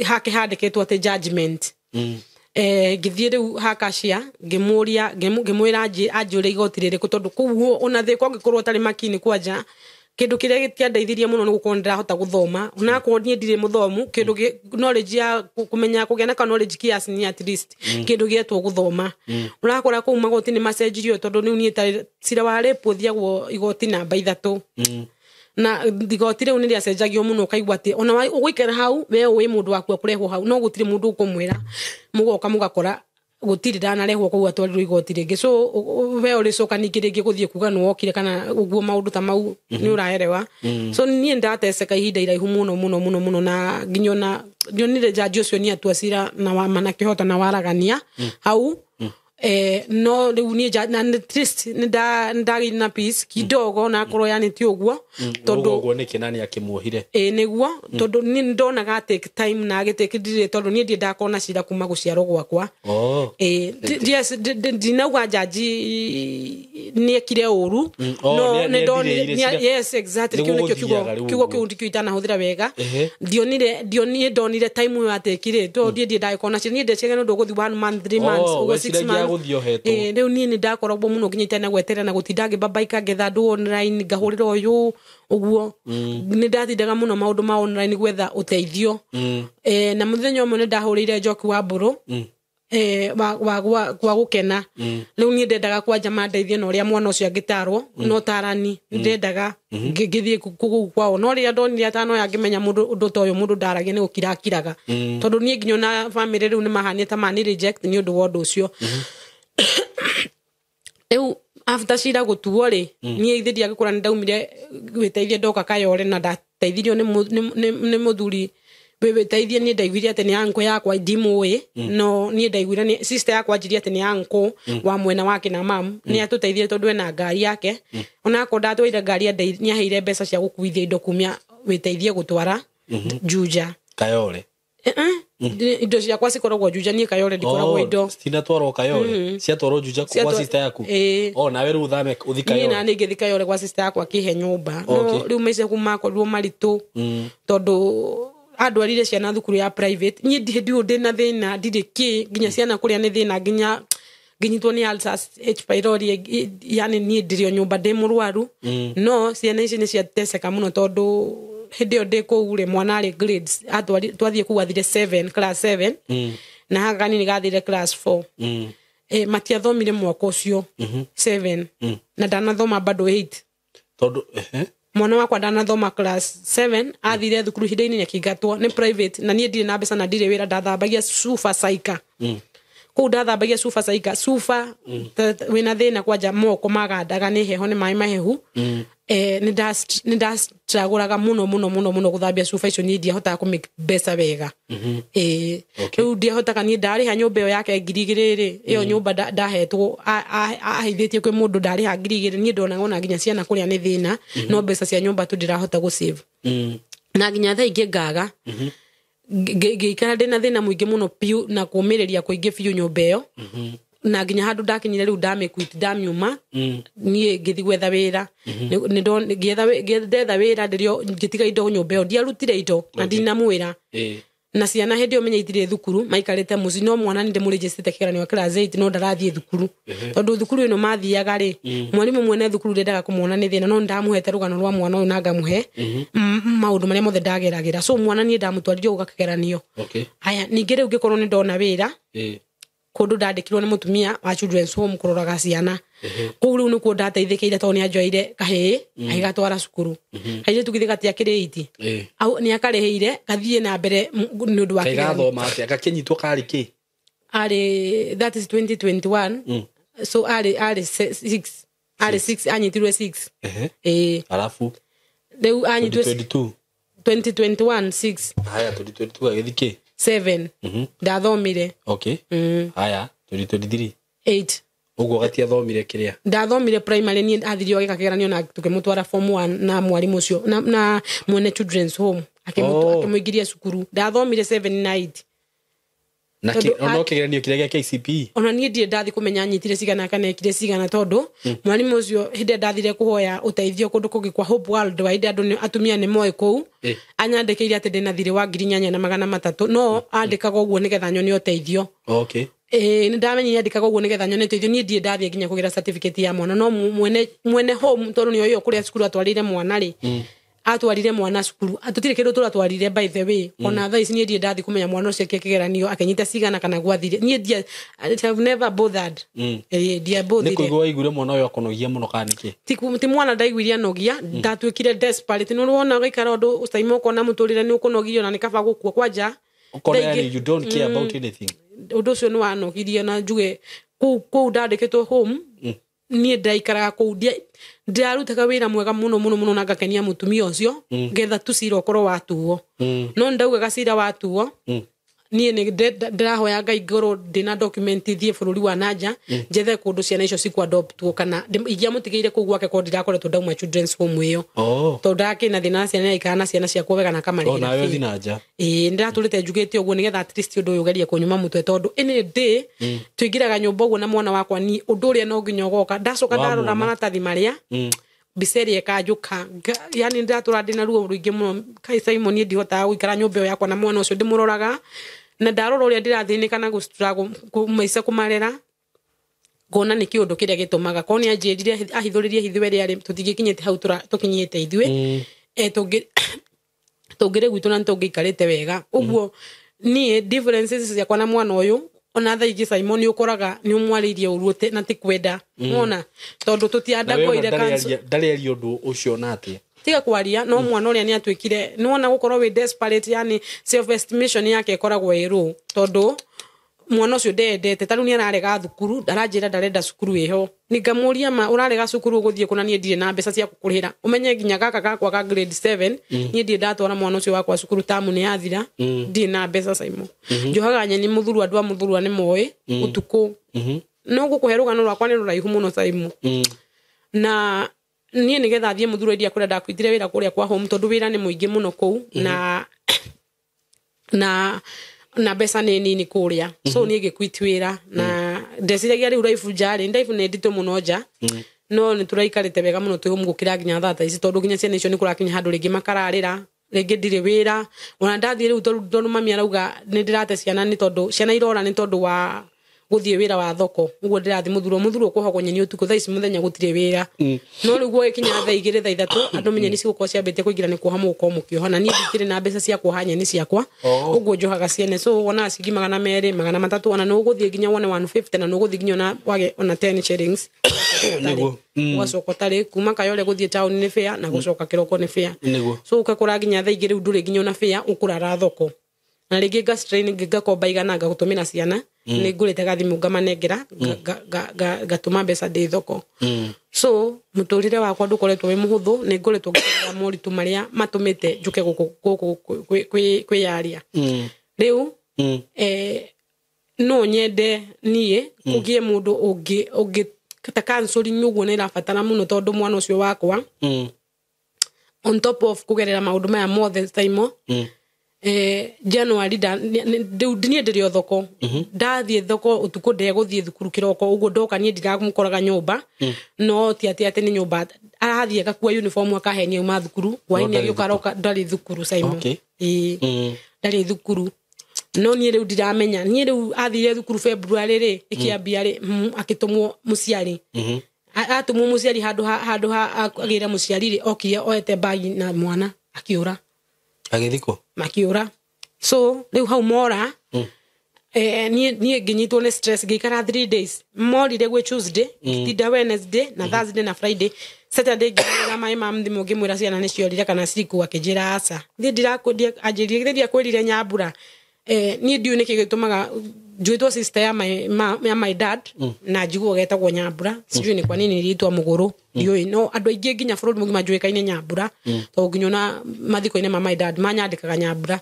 hake handĩkĩtwo atĩ judgment. Ngĩthiĩ rĩu ha cashier ngĩmũria ngĩmwĩra anjũre igoti rĩrĩkũ tondũ kũu ona thĩ kwangĩkorwo ũtarĩ makini kwanja kĩndũ kĩrĩa kĩandeithirie mũno nĩ gũkorwo nĩndĩrahota gũthoma onakorwo niĩ ndirĩ mũthomu kĩndũ knowledge ya kũmenya kũgĩa na knowledge kiasi ni at least kĩndũ gĩetwo gũthoma. Ũrakora kũu magoti nĩ macenjirio tondũ rĩu niĩ ta cira wa rape ũthiagwo igoti namba 3. Na igoti rĩu nĩ rĩacenjagio mũno ũkaigua atĩ ona ũgũikara hau we ũĩ mũndũ waku akũrehwo hau no gũtirĩ mũndũ ũkũmwĩra mũgoka mũgakora gũtirĩ ndanarehwo kũu atwarirwo igoti rĩngĩ. So we ũrĩcoka ningĩ rĩngĩ gũthiĩ kuga nĩ wokire kana ũguo maũndũ ta mau nĩ ũraerewa. So niĩ ndateceka ihinda iraihu mũno mũno mũno mũno na nginya ona ndionire jaji ũcio nĩ atua cira na wa na kĩhoto na waragania hau. No rĩu niĩ na at least nĩ ndagĩire na peace kidogo na akorwo yani ti ũguo tondũ ũguo nĩkĩ nani akĩmuohire. Ĩĩ nĩguo tondũ niĩ ndonaga take time na agĩtake ndirĩ tondũ niĩ ndiendaga kuona cira kuma gũciarwo gwakwa. Yes, ndinauga jaji nĩ ekire ũru no nĩ ndonire. Yes, exactly, kĩu nĩkĩo kiugo kĩu ndikĩo itanahũthĩra wega. Ndionire ndonire time ĩyo atekire tondũ niĩ ndiendaga kuona cira niĩ ndeciaga nĩ ũndũ ũgũthiĩ 1 month 3 months ũguo 6 months. Rĩu niĩ nĩ ndakoragwo mũno nginya itana gweterera na gũtinda ngĩbabaika ngetha andũ online ngahũrĩra ũyũ ũguo. Nĩ ndatindaga mũno maũndũ ma online gwetha ũteithio. Na mũthenya ũmwe nĩ ndahũrĩire Njoki wa Mbũrũ wa gũkena. Rĩu niĩ ndendaga kwanja mandeithie na ũrĩa mwana ũcio angĩtarwo no tarani ndendaga ngĩthiĩ kũu kwao no rĩrĩa ndonire atanoya ngĩmenya mũndũ ũndũ ta ũyũ mũndũ ndaragia nĩ gũkira akiraga tondũ niĩ nginya na family rĩu nĩ mahanĩte ta mani reject nĩ ũndũ wa ũndũ ũcio. Rĩu after cira gũtuo rĩ niĩ ithe ndiagĩkũra nĩ ndaumire gwĩteithia ndoka Kayore na ndateithirio nĩ mũthuri wĩteithie. Niĩ ndaiguire atĩ nĩ uncle yakwa ndimũĩ no niĩ ndaiguire nĩ sister yakwa anjirie atĩ nĩ uncle wa mwena wake na mam nĩ atũteithire tondũ ena ngari yake onakorwo ndatwaire ngari nĩ aheire mbeca cia gũkuithia indo kumia wĩteithie gũtwara Juja Kayore. Indo ciakwa cikoragwo Juja niĩ Kayore ndikoragwo indo citinatwarwo Kayore ciatwarwo Juja kwa sister yaku. Nawe rĩu ũthame ũthi Kayore. Niĩ na nĩ ngĩthi Kayore kwa sister yakwa akĩhe nyũmba no rĩu maica kuu makorirwo maritũ tondũ andwarire ciana thukuru ya private. Niĩ ndirĩ ndĩna thĩna ndirĩ kĩ nginya ciana kũrĩa nĩ thĩna nginya nginyitwo nĩ ulcers H pylori yani niĩ ndĩrĩ o nyũmba ndĩ mũrwaru no ciana ici nĩ ciateceka mũno tondũ hĩndĩ ĩyo ndĩ kũu rĩ mwana arĩ grades twathiĩ kũu athire 7 class 7 na haka kanini gathire class 4. Matiathomire mwaka ũcio 7 na ndanathoma bado 8 tondũ mwana wakwa ndanathoma class 7 athire thukuru ihinda-inĩ akĩingatwo nĩ private na niĩ ndirĩ na mbeca na ndirĩ wĩra ndathambagia cuba saika kũu ndathambagia cuba saika cuba wĩna thĩna kwanja moko magandaga nĩ heho nĩ maĩ mahehu. Nĩ ndastragũraga mũno mũno mũno mũno gũthambia cuba icio niĩ ndiahotaga kũ make mbeca wega. Rĩu ndiahotaga niĩ ndarĩha nyũmba ĩyo yake 2,000 rĩ ĩyo nyũmba ndahetwo aheithĩtie kwĩ mũndũ ndarĩha 2,000 niĩ ndonaga ona nginya ciana kũrĩa nĩ thĩna no mbeca cia nyũmba tu ndĩrahota gũ save na nginya thaa ingĩ ngaga ngĩikara ndĩna thĩna mũingĩ mũno biũ na kũmĩrĩria kũingĩ biũ nyũmba ĩyo na nginya handũ ndakinyire rĩu ndamĩquit ndamiuma niĩ ngĩthiĩ gwetha wĩra ndetha wĩra ndĩrĩo ngĩtiga indo nyũmba ĩyo ndiarutire indo na ndinamwĩra na ciana hĩndĩ ĩyo menya itirĩ thukuru maikarĩte mũciĩ no mwana nĩ ndĩmũrĩnjĩcĩte kĩgeranio class 8 no ndarathiĩ thukuru tondũ thukuru ĩno mathiaga rĩ mwarimũ mwene thukuru ndendaga kũmuona nĩ thĩna no ndamũhete rũgano rwa mwana ũyũ na ngamũhe maũndũ marĩa mothe ndageragĩra so mwana niĩ ndamũtwarire gũka kĩgeranio. Aya ningĩ rĩu ngĩkorwo nĩ ndona wĩra kũndũ ndandĩkirwo nĩ mũtumia wa children's home kũroraga ciana kũu rĩu nĩkuo ndateithĩkĩire tondũ nĩ anjoeire kahĩĩ agĩgatwara cukuru kairĩtu githĩ gatiakĩrĩ 8 nĩ akarĩhĩire gathiĩ na mbere nĩ ũndũ wa kĩgathoma atĩa gakĩnyitwo karĩ kĩ arĩ that is 2021 so arĩ 6 arĩ 6 anyitirwe 6. Alafu rĩu anyitirwe 2021 6. Haya 2022 agĩthiĩ kĩ 7 ndathomire. Okay. Haya, 2023. 8. Ũguo gatiathomire kĩrĩa? Ndathomire primary niĩ athirio agĩka kĩgeranio na tũkĩmũtwara form 1 na mwarimũ ũcio na mwene children's home akĩmũingĩria cukuru. Ndathomire 7 na 8. Na no kĩgeranio kĩrĩa gĩa KCPE? Ona niĩ ndirĩ ndathi kũmenya anyitire cigana kana ekire cigana tondũ mwarimũ ũcio hĩndĩ ĩrĩa ndathire kũhoya ũteithio kũndũ kũngĩ kwa Hope World Wide andũ atumia nĩ moĩ kũu anyandĩkĩire atĩ ndĩna thirĩ wa 8,300 no andĩkaga ũguo nĩgetha nyone ũteithio. Okay. Nĩ ndamenyire andĩkaga ũguo nĩgetha nyone ũteithio. Niĩ ndirĩ ndathiĩ nginya kũgĩra certificate ya mwana no mwene home tondũ nĩoĩ o kũrĩa cukuru atwarĩire mwana rĩ atwarire mwana cukuru tutire kindu turatwarire by the way ona thaa ici niĩ ndirĩ ndathi kũmenya mwana ũcio eke kĩgeranio akĩnyita cigana kana gwathire niĩ ndia I have never bothered. Ndia bothered. Nĩ kũigua waiguire mwana ũyũ akũnogia mũno kana nĩkĩ? Ti mwana ndaiguire anogia ndatuĩkire desperate. Nĩ ũrona ũgaikara ũndũ ũcaima ũkona mũtũrĩre nĩ ũkũnogirio na nĩ kaba gũkua kwanja. Ũkona yani you don't care about anything. Ũndũ ũcio nĩ wanogirie na njuge kũu ndandĩkĩtwo home niĩ ndaikaraga kũu ndirarutaga wĩra mwega mũno mũno mũno na ngakenia mũtumia ũcio ngetha tu cira ũkorwo watuo. No ndaugaga cira watuo niĩ nĩ ndĩrahoya Ngai ngorwo ndĩna document thiĩ bũrũri wa nanja njethe kũndũ ciana icio cikũadoptwo kana ingĩamũtigĩire kũu gwake korwo ndirakoretwo ndauma children's home ĩyo tondũ ndakĩna thĩna na ciana aikara na ciana ciakwa wega na akamarĩhĩra. Nawe ũthiĩ na nja. Ĩĩ ndĩratũrĩte njugĩte ũguo nĩgetha at least ũndũ ũyũ ũgerie kũnyuma mũtwe tondũ any day tũingĩraga nyũmba ũguo na mwana wakwa ni ũndũ ũrĩa no nginya ũgoka. Ndacoka ndarora maratathi marĩa mbica ĩrĩa ĩkanjũka yani ndĩratũra ndĩna ruo rũingĩ mũno. Kai Simon niĩ ndihotaga gũikara nyũmba ĩyo yakwa na mwana ũcio ndĩmũroraga na ndarora ũrĩa ndĩrathĩnĩka na maica kũmarera ngona nĩ kĩũndũ kĩrĩa gĩtũmaga korwo nĩ anjĩrire ahithũrĩrie hitho ĩrĩa rĩ tũtingĩkinyĩte hau tũkinyĩte ithuĩ tũngĩrĩ gwitũ na nĩtũngĩikarĩte wega. Ũguo niĩ differences ciakwa na mwana ũyũ ona thaa ingĩ Simon nĩ ũkoraga nĩ ũmwarĩirie ũru na ti kwenda wona tondũ tũtiandagoire ndarĩaria ũndũ ũcio na atĩa tiga kwaria no mwana ũrĩa nĩ atuĩkire nĩ wona gũkorwo wĩ desperate yani self estimation yake ĩkoragwo ĩ low tondũ mwana ũcio ndendete ta rĩu nĩ ararega thukuru aranjĩra ndarenda cukuru ĩho nĩ ngamũria ma ũrarega cukuru ũgũthiĩ kũna niĩ ndirĩ na mbeca cia gũkũrĩhĩra ũmenye nginya gaka gakwa ga grade 7 niĩ ndirĩ ndatwara mwana ũcio wakwa cukuru tamu nĩ yathira ndirĩ na mbeca Simon. Njohaga nyeni mũthurwa andũ a mũthurwa nĩ moĩ ũtukũ no ngũkũhe rũgano rwakwa nĩ rũraihu mũno Simon. Na niĩ nĩgetha thiĩ mũthurwa iria kũrĩa ndakwitire wĩra kũrĩa kwa home tondũ wĩra nĩ mũingĩ mũno kũu na mbeca nĩ nini kũrĩa so niĩ ngĩquit wĩra na ndeciragia rĩu raibu nja rĩ ndaibu nĩ nditũ mũno nja no nĩ tũraikarĩte wega mũno twĩ home gũkĩra nginya thaa ta ici tondũ nginya ciana icio nĩ kũrakinya handũ rĩngĩ makararĩra rĩngĩ ndirĩ wĩra ona ndathiĩ rĩu tondũ mami arauga nĩ ndĩrate ciana nĩ tondũ ciana irora nĩ tondũ wa gũthiĩ wĩra wa thoko ũguo ndĩrathiĩ mũthurwo kũhogwo nyeni ũtukũ thaa ici mũthenya gũtirĩ wĩra no rĩu gwagĩkinya thaa igĩrĩ thaa ithatũ andũ menye nĩ cigũkorwo ciambĩtie kũingĩra nĩ kuoha mũgũkorwo mũkĩoha na niĩ ndikĩrĩ na mbeca cia kuoha nyeni ciakwa ũguo njohaga ciene so wonaga ciringi 200 300 ona nĩ ũgũthiĩ nginya wone 150 na nĩ ũgũthiĩ nginya ona wage ona 10 shillings ũgacoka ũtarĩ kuma Kayole gũthiĩ town nĩ fare na gũcoka kĩroko nĩ fare so ũgakora nginya thaa igĩrĩ rĩu ndũrĩ nginya ona fare ũkũrara thoko na rĩngĩ ngastrain ngakomba igana ngagũtũmĩra ciana nĩ ngũrĩte gathimũ ngamanengera ngatũma mbeca ndĩ thoko. So mũtũrĩre wakwa ndũkoretwo wĩ mũhũthũ nĩ ngoretwo ngĩgerera moritũ marĩa matũmĩte njũke gũkũ kwĩyaria. Rĩu no nyende niĩ kũgĩe mũndũ ũngĩ ta counseling ũguo nĩ ĩrabatara mũno tondũ mwana ũcio wakwa on top of kũgerera maũndũ maya mothe Simon January niĩ ndĩrĩ o thoko ndathiĩ thoko ũtukũ ndegũthiĩ thukuru kĩroko ũguo ndoka niĩ ndiramũkoraga nyũmba no ti atĩ atĩ nĩ nyũmba arathiĩ agakua uniform akahenia auma thukuru hwainĩ agĩũka aroka ndarĩ thukuru Simon. Ndarĩ thukuru no niĩ rĩu ndiramenya niĩ rĩu athire thukuru February rĩ ĩkĩambia rĩ akĩtũmwo mũciari atũmwo mũciari handũ ha agĩra mũciari rĩ okire oete bagi na mwana akiũra agĩthikwo makiũra. So rĩu hau mora niĩ ngĩnyitwo nĩ stress ngĩikara 3 days morire gwĩ Tuesday ngĩtinda Wednesday na Thursday na Friday Saturday ngĩra maĩ ma thimũ ngĩmwĩra ciana nĩ ciorire kana cirikũ akĩnjĩra aca niĩ ndirakwĩrire ndiakwĩrire Nyambura niĩ ndiũĩ nĩkĩ gĩtũmaga njuĩtwo sister ya my dad na njiguo getagwo Nyambura sijui ni kwa nini niliitwa Muguru ndiũĩ no andũ aingĩ nginya bũrũri mũgima njũĩkaine Nyambura tondũ nginya ona mathiko-inĩ ma my dad manyandĩkaga Nyambura.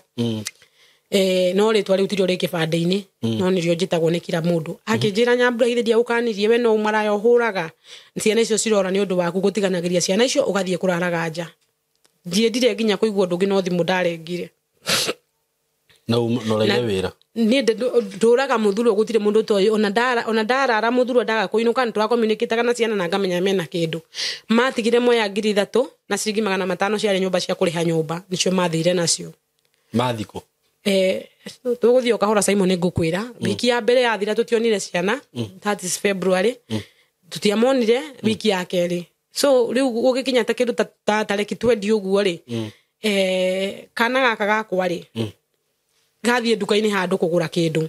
No rĩtwa rĩu tirio rĩ kĩbandĩ-inĩ, no nĩrĩo njĩtagwo nĩ kila mũndũ. Akĩnjĩra Nyambura githĩ ndiagũkanirie we no maraya ũhũraga, ciana icio cirora nĩ ũndũ waku gũtiganagĩria ciana icio ũgathiĩ kũraraga nja. Ndiendire nginya kũigua ũndũ ũngĩ no thimũ ndarengire. Na ũraire wĩra? Niĩ ndũraga mũthurwo gũtirĩ mũndũ ũtoĩ, ona ndarara mũthurwo ndaga kũinũka nĩ tũracommunicataga na ciana na ngamenya mena kĩndũ. Matigire moya 3,000 na ciringi 500 ciarĩ nyũmba cia kũrĩha nyũmba, nĩcio mathire nacio. Mathikũ? Tũgũthiĩ o kahora Simon ngũkwĩra. Wiki ya mbere yathira tũtionire ciana, that is February. Tũtiamonire wiki ya kerĩ. So rĩu gũgĩkinya ta kĩndũ ta tarĩki 20 ũguo rĩ, kana gaka gakwa rĩ, gathiĩ nduka-inĩ handũ kũgũra kĩndũ.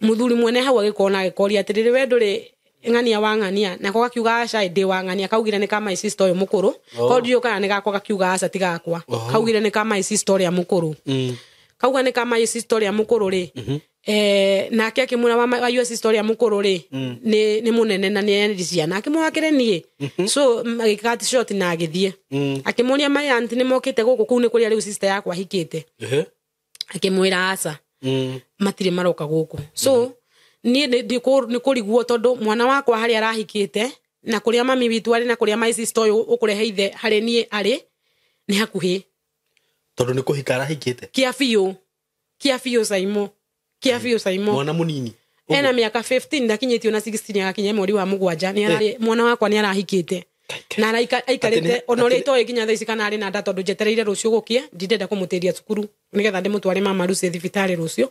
Mũthuri mwene hau agĩkona agĩkoria atĩrĩrĩ, we ndũrĩ ng'ania wa ng'ania? Nako gakiuga aca, ndĩ wa ng'ania. Kaugire nĩ ka my sister ũyũ mũkũrũ. Ko ndiũĩ kana nĩ gakwa, gakiuga aca ti gakwa. Kaugire nĩ ka my sister ũrĩa mũkũrũ. Kauga nĩ ka my sister ũrĩa mũkũrũ rĩ, nake akĩmwĩra wa your sister ũrĩa mũkũrũ rĩ, nĩ mũnene na nĩ endi ciana. Akĩmwĩra akĩrĩ niĩ. So agĩkat short na agĩthiĩ. Akĩmũria my aunt nĩ mokĩte gũkũ, kũu nĩ kũrĩa rĩu sister yakwa ahikĩte. Akĩmwĩra aca, matirĩ maroka gũkũ. So niĩ nĩ kũrigwo tondũ mwana wakwa harĩa arahikĩte na kũrĩa mami witũ arĩ na kũrĩa my sister ũyũ ũkũrehe ithe harĩ niĩ arĩ nĩ hakuhĩ. Tondũ nĩ kũhika arahikĩte? Kĩa biũ. Kĩa biũ Saimo. Kĩa biũ Saimo. Mwana mũnini? Ena mĩaka 15 ndakinyĩtio na 16 agakinya mweri wa mũgwanja. Nĩ ararĩ, mwana wakwa nĩ arahikĩte. Na aikarĩte, ona ũrĩa itoĩ nginya thaa ici kana arĩ na nda tondũ njetereire rũciũ gũkie, ndindenda kũmũtĩria cukuru nĩgetha ndĩmũtware mama Lucy thibitarĩ rũciũ.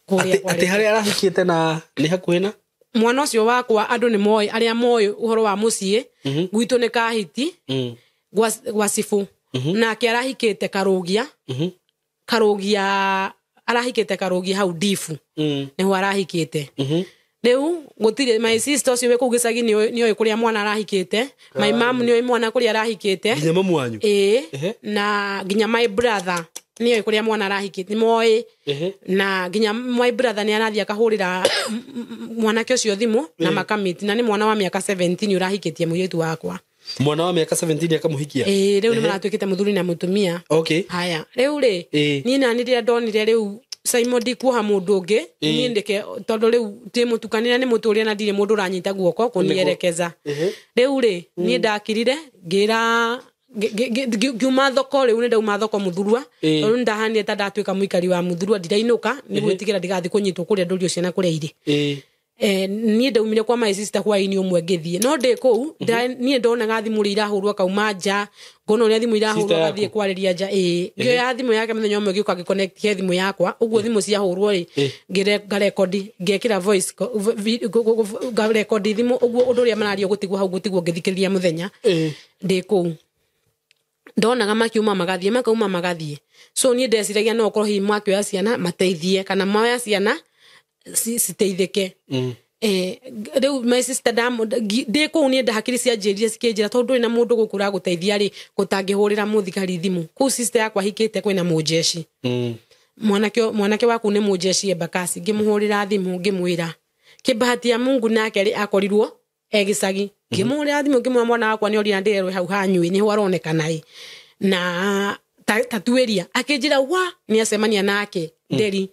Kũrĩa Atĩ harĩa arahikĩte na nĩ hakuhĩ na? Mwana ũcio wakwa andũ nĩ moĩ, arĩa moĩ ũhoro wa mũciĩ, gwitũ nĩ Kahiti, gwa Cibũ. Nake arahikĩte Karũgia. Karũgia, arahikĩte Karũgia hau Ndibu. Nĩho arahikĩte. Rĩu gũtirĩ my sister ũcio wĩ kũu gĩcagi nĩoĩ kũrĩa mwana arahikĩte. My mom nĩoĩ mwana kũrĩa arahikĩte. Nginya mamu wanyu? Ĩĩ. Na nginya my brother nĩoĩ kũrĩa mwana arahikĩte, nĩmoĩ. Na nginya my brother nĩ arathiĩ akahũrĩra mwanake ũcio thimũ na makamit, na nĩ mwana wa mĩaka 17 ũrahikĩtie mũirĩtu wakwa. Mwana wa mĩaka 17 akamũhikia? Ĩĩ, rĩu nĩ maratuĩkĩte mũthuri na mũtumia. Haya, rĩu rĩ, niĩ nani rĩrĩa ndonire rĩu Simon ndikuoha mũndũ ũngĩ, niĩ ndĩke, tondũ rĩu ndĩ mũtukanĩre nĩ mũtũrĩre na ndirĩ mũndũ ũranyita guoko kũnierekeza. Rĩu rĩ, niĩ ndakirire, ngĩra, ngiuma thoko, rĩu nĩ ndauma thoko Mũthurwa, tondũ nĩndahanire ta ndatuĩka mũikari wa Mũthurwa, ndirainũka, nĩ gwĩtigĩra ndigathiĩ kũnyitwo kũrĩa ndũrio ciana kũrĩa irĩ. Niĩ ndaumire kwa my sister hwaĩ-inĩ ũmwe ngĩthiĩ. No ndĩ kũu, niĩ ndonaga thimũ rĩ irahũrwo akauma nja, ngona ũrĩa thimũ irahũrwo Sister agathiĩ yaku? kwarĩria nja. Ĩĩ. Ngĩoya thimũ yake mũthenya ũmwe ngĩũka ngĩconnect he thimũ yakwa, ũguo thimũ ciahũrwo rĩ, ngarekondi, ngekĩra voice ngarekondi thimũ, ũguo ũndũ ũrĩa mararia gũtigwo hau gũtigwo ngĩthikĩrĩria mũthenya. Ndĩ kũu. Ndonaga makiuma magathiĩ, makauma magathiĩ. So niĩ ndeciragia no okorwo hihi makĩoya ciana mateithie, kana moya ciana citeithĩke. Rĩu my sister ndĩ kũu niĩ ndahakiri cianjĩrire cikĩnjĩra tondũ ndũrĩ na mũndũ gũkũ ũragũteithia rĩ, gũtangĩhũrĩra mũthigari thimũ. Kũu sister yakwa ahikĩte kwĩna mũnjeci. Mwanake waku nĩ mũnjeci Embakasi. Ngĩmũhũrĩra thimũ ngĩmwĩra. Kĩbahati ya Mungu nake rĩ akorirwo e gĩcagi. Ngĩmũhũrĩra thimũ ngĩmwĩra mwana wakwa nĩ orire ndĩrerwo hau hanyui nĩho aronekana ĩ. Na tatuĩria akĩnjĩra wa nĩ acemania nake Nderi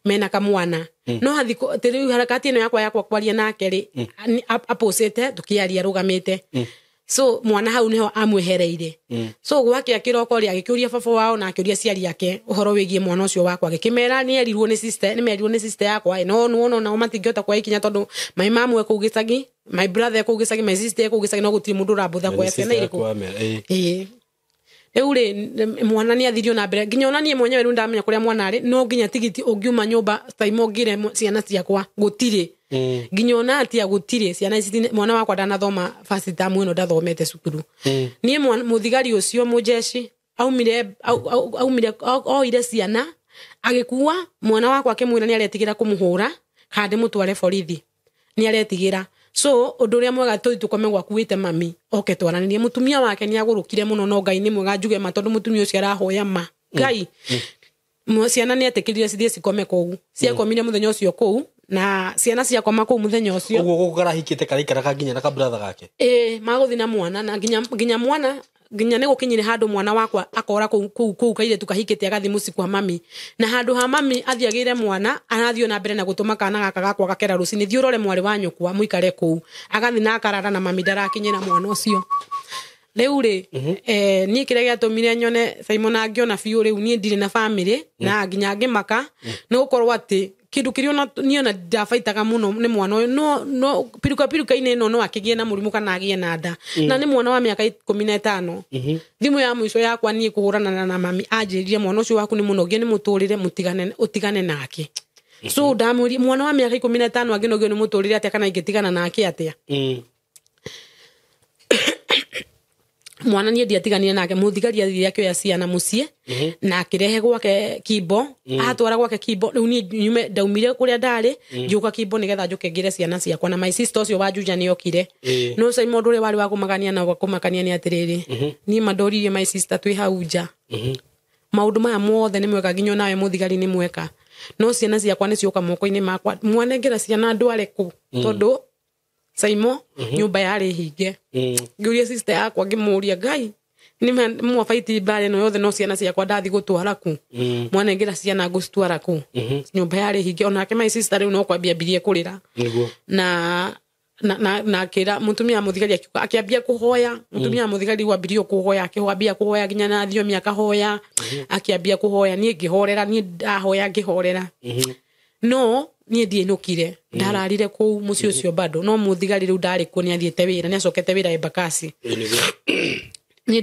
mena kamwana. No hathi atĩ rĩu harakati ĩno yakwa yakwa kwaria nake rĩ, apocete tũkĩaria arũgamĩte. So mwana hau nĩho amwehereire. So gwake akĩroka rĩ, agĩkĩũria baba wao na akĩũria aciari ake ũhoro wĩgiĩ mwana ũcio wakwa. Agĩkĩmera nĩ erirwo nĩ sister, nĩ merirwo nĩ sister yakwa, no nĩwona onao matingĩhota kuoya ikinya tondũ my mom e kũu gĩcagi, my brother e kũu gĩcagi, my sister e kũu gĩcagi, no gũtirĩ mũndũ ũrambũtha My kuoya ciana sister irĩkũ. yakwa amera, ĩĩ. Ĩĩ. Rĩu rĩ, mwana nĩ athirio na mbere. Nginya ona niĩ mwenyewe rĩu ndamenya kũrĩa mwana arĩ, no nginya tigiti ũngiuma nyũmba taimo ngĩre ciana ciakwa, gũtirĩ. Nginya ona atia gũtirĩ, ciana ici mwana wakwa ndanathoma first term ĩno ndathomete cukuru. Niĩ mũthigari ũcio mũjeshi, oire ciana, agĩkua, mwana wakwa akĩmwĩra nĩ aretigĩra kũmũhũra, kana ndĩmũtware borithi. Nĩ aretigĩra. So ũndũ ũrĩa mwega tũthiĩ tũkome gwaku wĩte mami, oke twaranĩrie. Mũtumia wake nĩ agũrũkire mũno, no Ngai nĩ mwega njuge ma, tondũ mũtumia ũcio arahoya ma. Ngai, ciana nĩ etĩkĩrire cithiĩ cikome kũu. Ciakomire mũthenya ũcio kũu, Na ciana ciakwa makũu mũthenya ũcio. Ũguo gũkũ karahikĩte karaikaraga nginya na kabratha gake. Ĩĩ, magũthiĩ na mwana na nginya mwana nginya nĩ gũkinyire handũ mwana wakwa akora kũu kairĩtu kahikĩte agathiĩ mũciĩ kwa mami. Na handũ ha mami athiĩ agĩre mwana, arathiĩ na mbere na gũtũma kana gaka gakwa gakera rũcinĩ, thiĩ ũrore mwarĩ wa nyũkwa mũikare kũu. Agathiĩ na akarara na mami ndarakinyĩra mwana ũcio. Rĩu rĩ, niĩ kĩrĩa gĩatũmire nyone Simon angĩona biũ rĩu niĩ ndirĩ na family na nginya ngĩmaka nĩ gũkorwo atĩ kĩndũ kĩrĩa ona niĩ ona ndabaitaga mũno nĩ mwana ũyũ, no piruka piruka-inĩ ĩno no akĩgĩe na mũrimũ kana agĩe na nda. Na nĩ mwana wa mĩaka 15. Thimũ ya mũico yakwa niĩ kũhũrana na mami anjĩrire mwana ũcio waku nĩ mũnogie nĩ mũtũrĩre mũtigane ũtigane nake. So ndamwĩrire mwana wa mĩaka 15 angĩnogio nĩ mũtũrĩre atĩa kana ingĩtigana nake atĩa. Mwana niĩ ndiatiganire nake, mũthigari athire akĩoya ciana mũciĩ na akĩrehe gwake Kimbo, atwara gwake Kimbo. Rĩu niĩ nyume ndaumire kũrĩa ndarĩ ngĩũka Kimbo nĩgetha njũke ngĩre ciana ciakwa, na my sister ũcio wa Juja nĩokire. No Simon ũndũ ũrĩa warĩ wa kũmakania na wa kũmakania nĩ atĩrĩrĩ, niĩ mandoririe my sister twĩ hau nja, maũndũ maya mothe nĩ mweka nginya onawe mũthigari nĩ mweka, no ciana ciakwa nĩ cioka moko-inĩ makwa, mwanengera ciana ndware kũ? Tondũ Simon nyũmba yarĩ hinge. Ngĩũria sister yakwa ngĩmũria, Ngai nĩ mwabaiti mbara ĩno yothe no ciana ciakwa ndathi gũtwara kũ? Mwanengera ciana ngũcitwara kũ? Nyũmba yarĩ hinge. Onake my sister rĩu no kwambia ambirie kũrĩra. Na na akĩra mũtumia wa mũthigari akiuga akĩambia kũhoya. Mũtumia wa mũthigari wambirie kũhoya, akĩambia kũhoya nginya na thiomi akahoya, akĩambia kũhoya. Niĩ ngĩhorera, niĩ ndahoya ngĩhorera. No niĩ ndienũkire, ndararire kũu mũciĩ ũcio bado. No mũthigari rĩu ndarĩ kuo, nĩ athiĩte wĩra, nĩ acokete wĩra Embakasi. Niĩ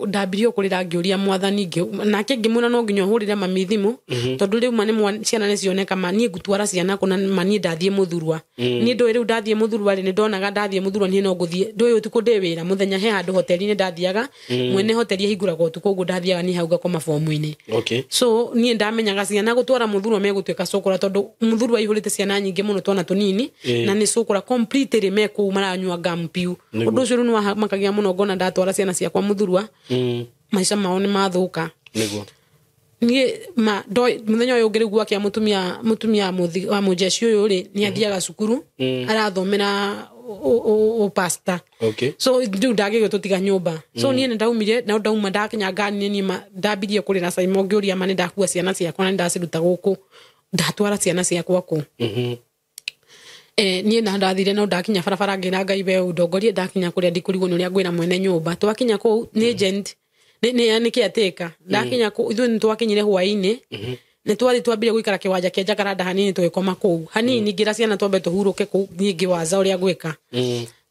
ndambirio kũrĩra ngĩũria mwathani, nake ngĩmwĩra no nginya ũhũrĩre mami thimũ, tondũ rĩu ma nĩ ciana nĩ cioneka, ma niĩ ngũtwara ciana kũ na ma niĩ ndathiĩ mũthurwa. Niĩ ndũĩ rĩu ndathiĩ mũthurwa rĩ, nĩ ndonaga ndathiĩ mũthurwa niĩ no ngũthiĩ, ndũĩ ũtukũ ndĩ wĩra mũthenya he handũ hoteli-inĩ ndathiaga, mwene hoteli ahingũraga ũtukũ, ũguo ndathiaga niĩ hau ngakoma bomu-inĩ. So niĩ ndamenyaga ciana gũtwara mũthurwa megũtuĩka cũkũra, tondũ mũthurwa aihũrĩte ciana nyingĩ mũno twana tũnini, na nĩ cũkũra completely me kũu maranyua gum piu. Ũndũ ũcio rĩu nĩ wamakagia mũno ngona ndatwara ciana ciakwa mũthurwa, maica mao nĩ mathũka. Niĩ ma mũthenya ũyũ ũngĩ rĩu gwakĩa mũtumia wa mũjeshi ũyũ rĩ, nĩ athiaga cukuru, arathomera pastor. So rĩu ndagĩgwo tũtiga nyũmba. So niĩ nĩ ndaumire, na ndauma ndakinya ngari niĩ ndambirie kũrĩra Simon ngĩũria ma nĩ ndakua ciana ciakwa na nĩ ndaciruta gũkũ, ndatwara ciana ciakwa kũ. Niĩ na ndathire no ndakinya barabara ngĩra Ngai we ũndongorie, ndakinya kũrĩa ndikũrigwo nĩ ũrĩa ngwĩra mwene nyũmba. Twakinya kũu nĩ agent, nĩ caretaker. Ndakinya kũu ithuĩ nĩ twakinyire hwaĩ-inĩ, nĩ twathiĩ twambire gũikara kĩwanja kĩa Jacaranda hanini tũgĩkoma kũu hanini, ngĩra ciana twambe tũhurũke kũu, niĩ ngĩwaza ũrĩa ngwĩka.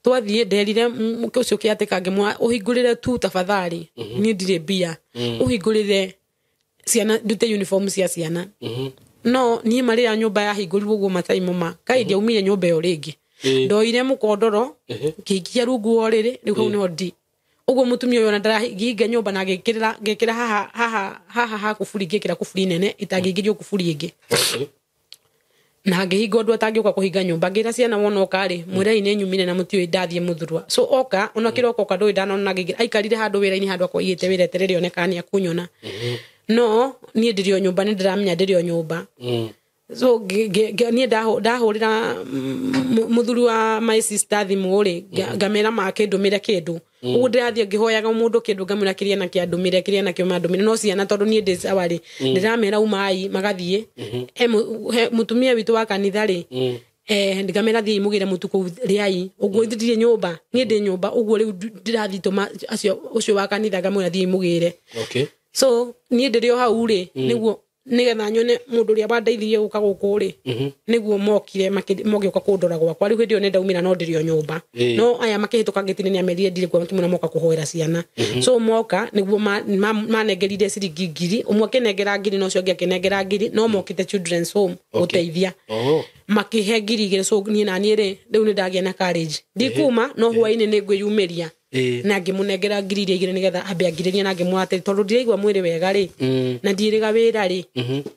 Twathiĩ nderire ũcio caretaker ngĩmwĩra ũhingũrĩre tu tafadhali, niĩ ndirĩ mbia, ũhingũrĩre ciana ndute uniform cia ciana. No niĩ marĩa nyũmba yahingũrirwo ũguo mataimu ma kai ndiaumire nyũmba ĩyo rĩngĩ, ndoire mũkondoro ngĩikia rungu wa ũrĩrĩ, rĩu hau nĩho ndi ũguo mũtumia ũyũ ona ndarahinga nyũmba na ngĩkĩra haha haha haha ha kuburi, ngĩkĩra kuburi nene itangĩingĩrio kuburi ĩngĩ. Na ngĩhinga ũndũ atangĩũka kũhinga nyũmba, ngĩra ciana wona oka rĩ, mwĩrei nĩ nyumire na mũtiũĩ ndathiĩ mũthurwa. So oka ona kĩroko oka ndũĩ ndanona ngĩingĩra, aikarire handũ wĩra-inĩ handũ akwa aigĩte wĩra eterere one kana nĩekunyona. No niĩ ndĩrĩ o nyũmba, nĩ ndĩramenya ndĩrĩ o nyũmba. So niĩ ndahũrĩra mũthuri wa my sister thimũ rĩ, ngamera make ndũmĩre kĩndũ. Ũguo ndĩrathiĩ ngĩhoyaga mũndũ kĩndũ ngamwĩra kĩrĩa nakĩo andũmĩre, kĩrĩa nakĩo mandũmĩre. No ciana tondũ niĩ ndĩ sawa rĩ, ndĩramera umai magathiĩ. He mũtumia witũ wa kanitha rĩ, ngamera thiĩ mũgĩre mũtu kũu rĩai. Ũguo ndirĩ nyũmba, niĩ ndĩ nyũmba, ũguo rĩu ndĩrathiĩ tũma acio ũcio wa kanitha ngamwĩra thiĩ mũgĩre. So niĩ ndĩrĩ o hau rĩ, nĩguo nĩgetha nyone mũndũ ũrĩa wandeithirie gũka gũkũ rĩ, nĩguo mokire mogĩũka kũndora gwakwa. Rĩu hĩndĩ ĩyo nĩ ndaumĩra no ndĩrĩ o nyũmba. No aya makĩhĩtũka ngĩtine nĩ amerire ndirĩ kuo, makĩmwĩra moka kũhoera ciana. So moka nĩguo manengerire ciringi 1,000, ũmwe akĩnengera 1,000 na ũcio ũngĩ akĩnengera 1,000, no mokĩte Children's Home gũteithia. Makĩhe 2,000. So niĩ na niĩ rĩ, rĩu nĩ ndagĩa na courage. Ndikuma no hwaĩ-inĩ nĩ ngwĩyumĩria. Na ngĩmũnengera 2,000 nĩgetha ambe angirĩrie, na ngĩmwĩra atĩrĩ tondũ ndiraigua mwĩrĩ wega rĩ, na ndirĩga wĩra rĩ,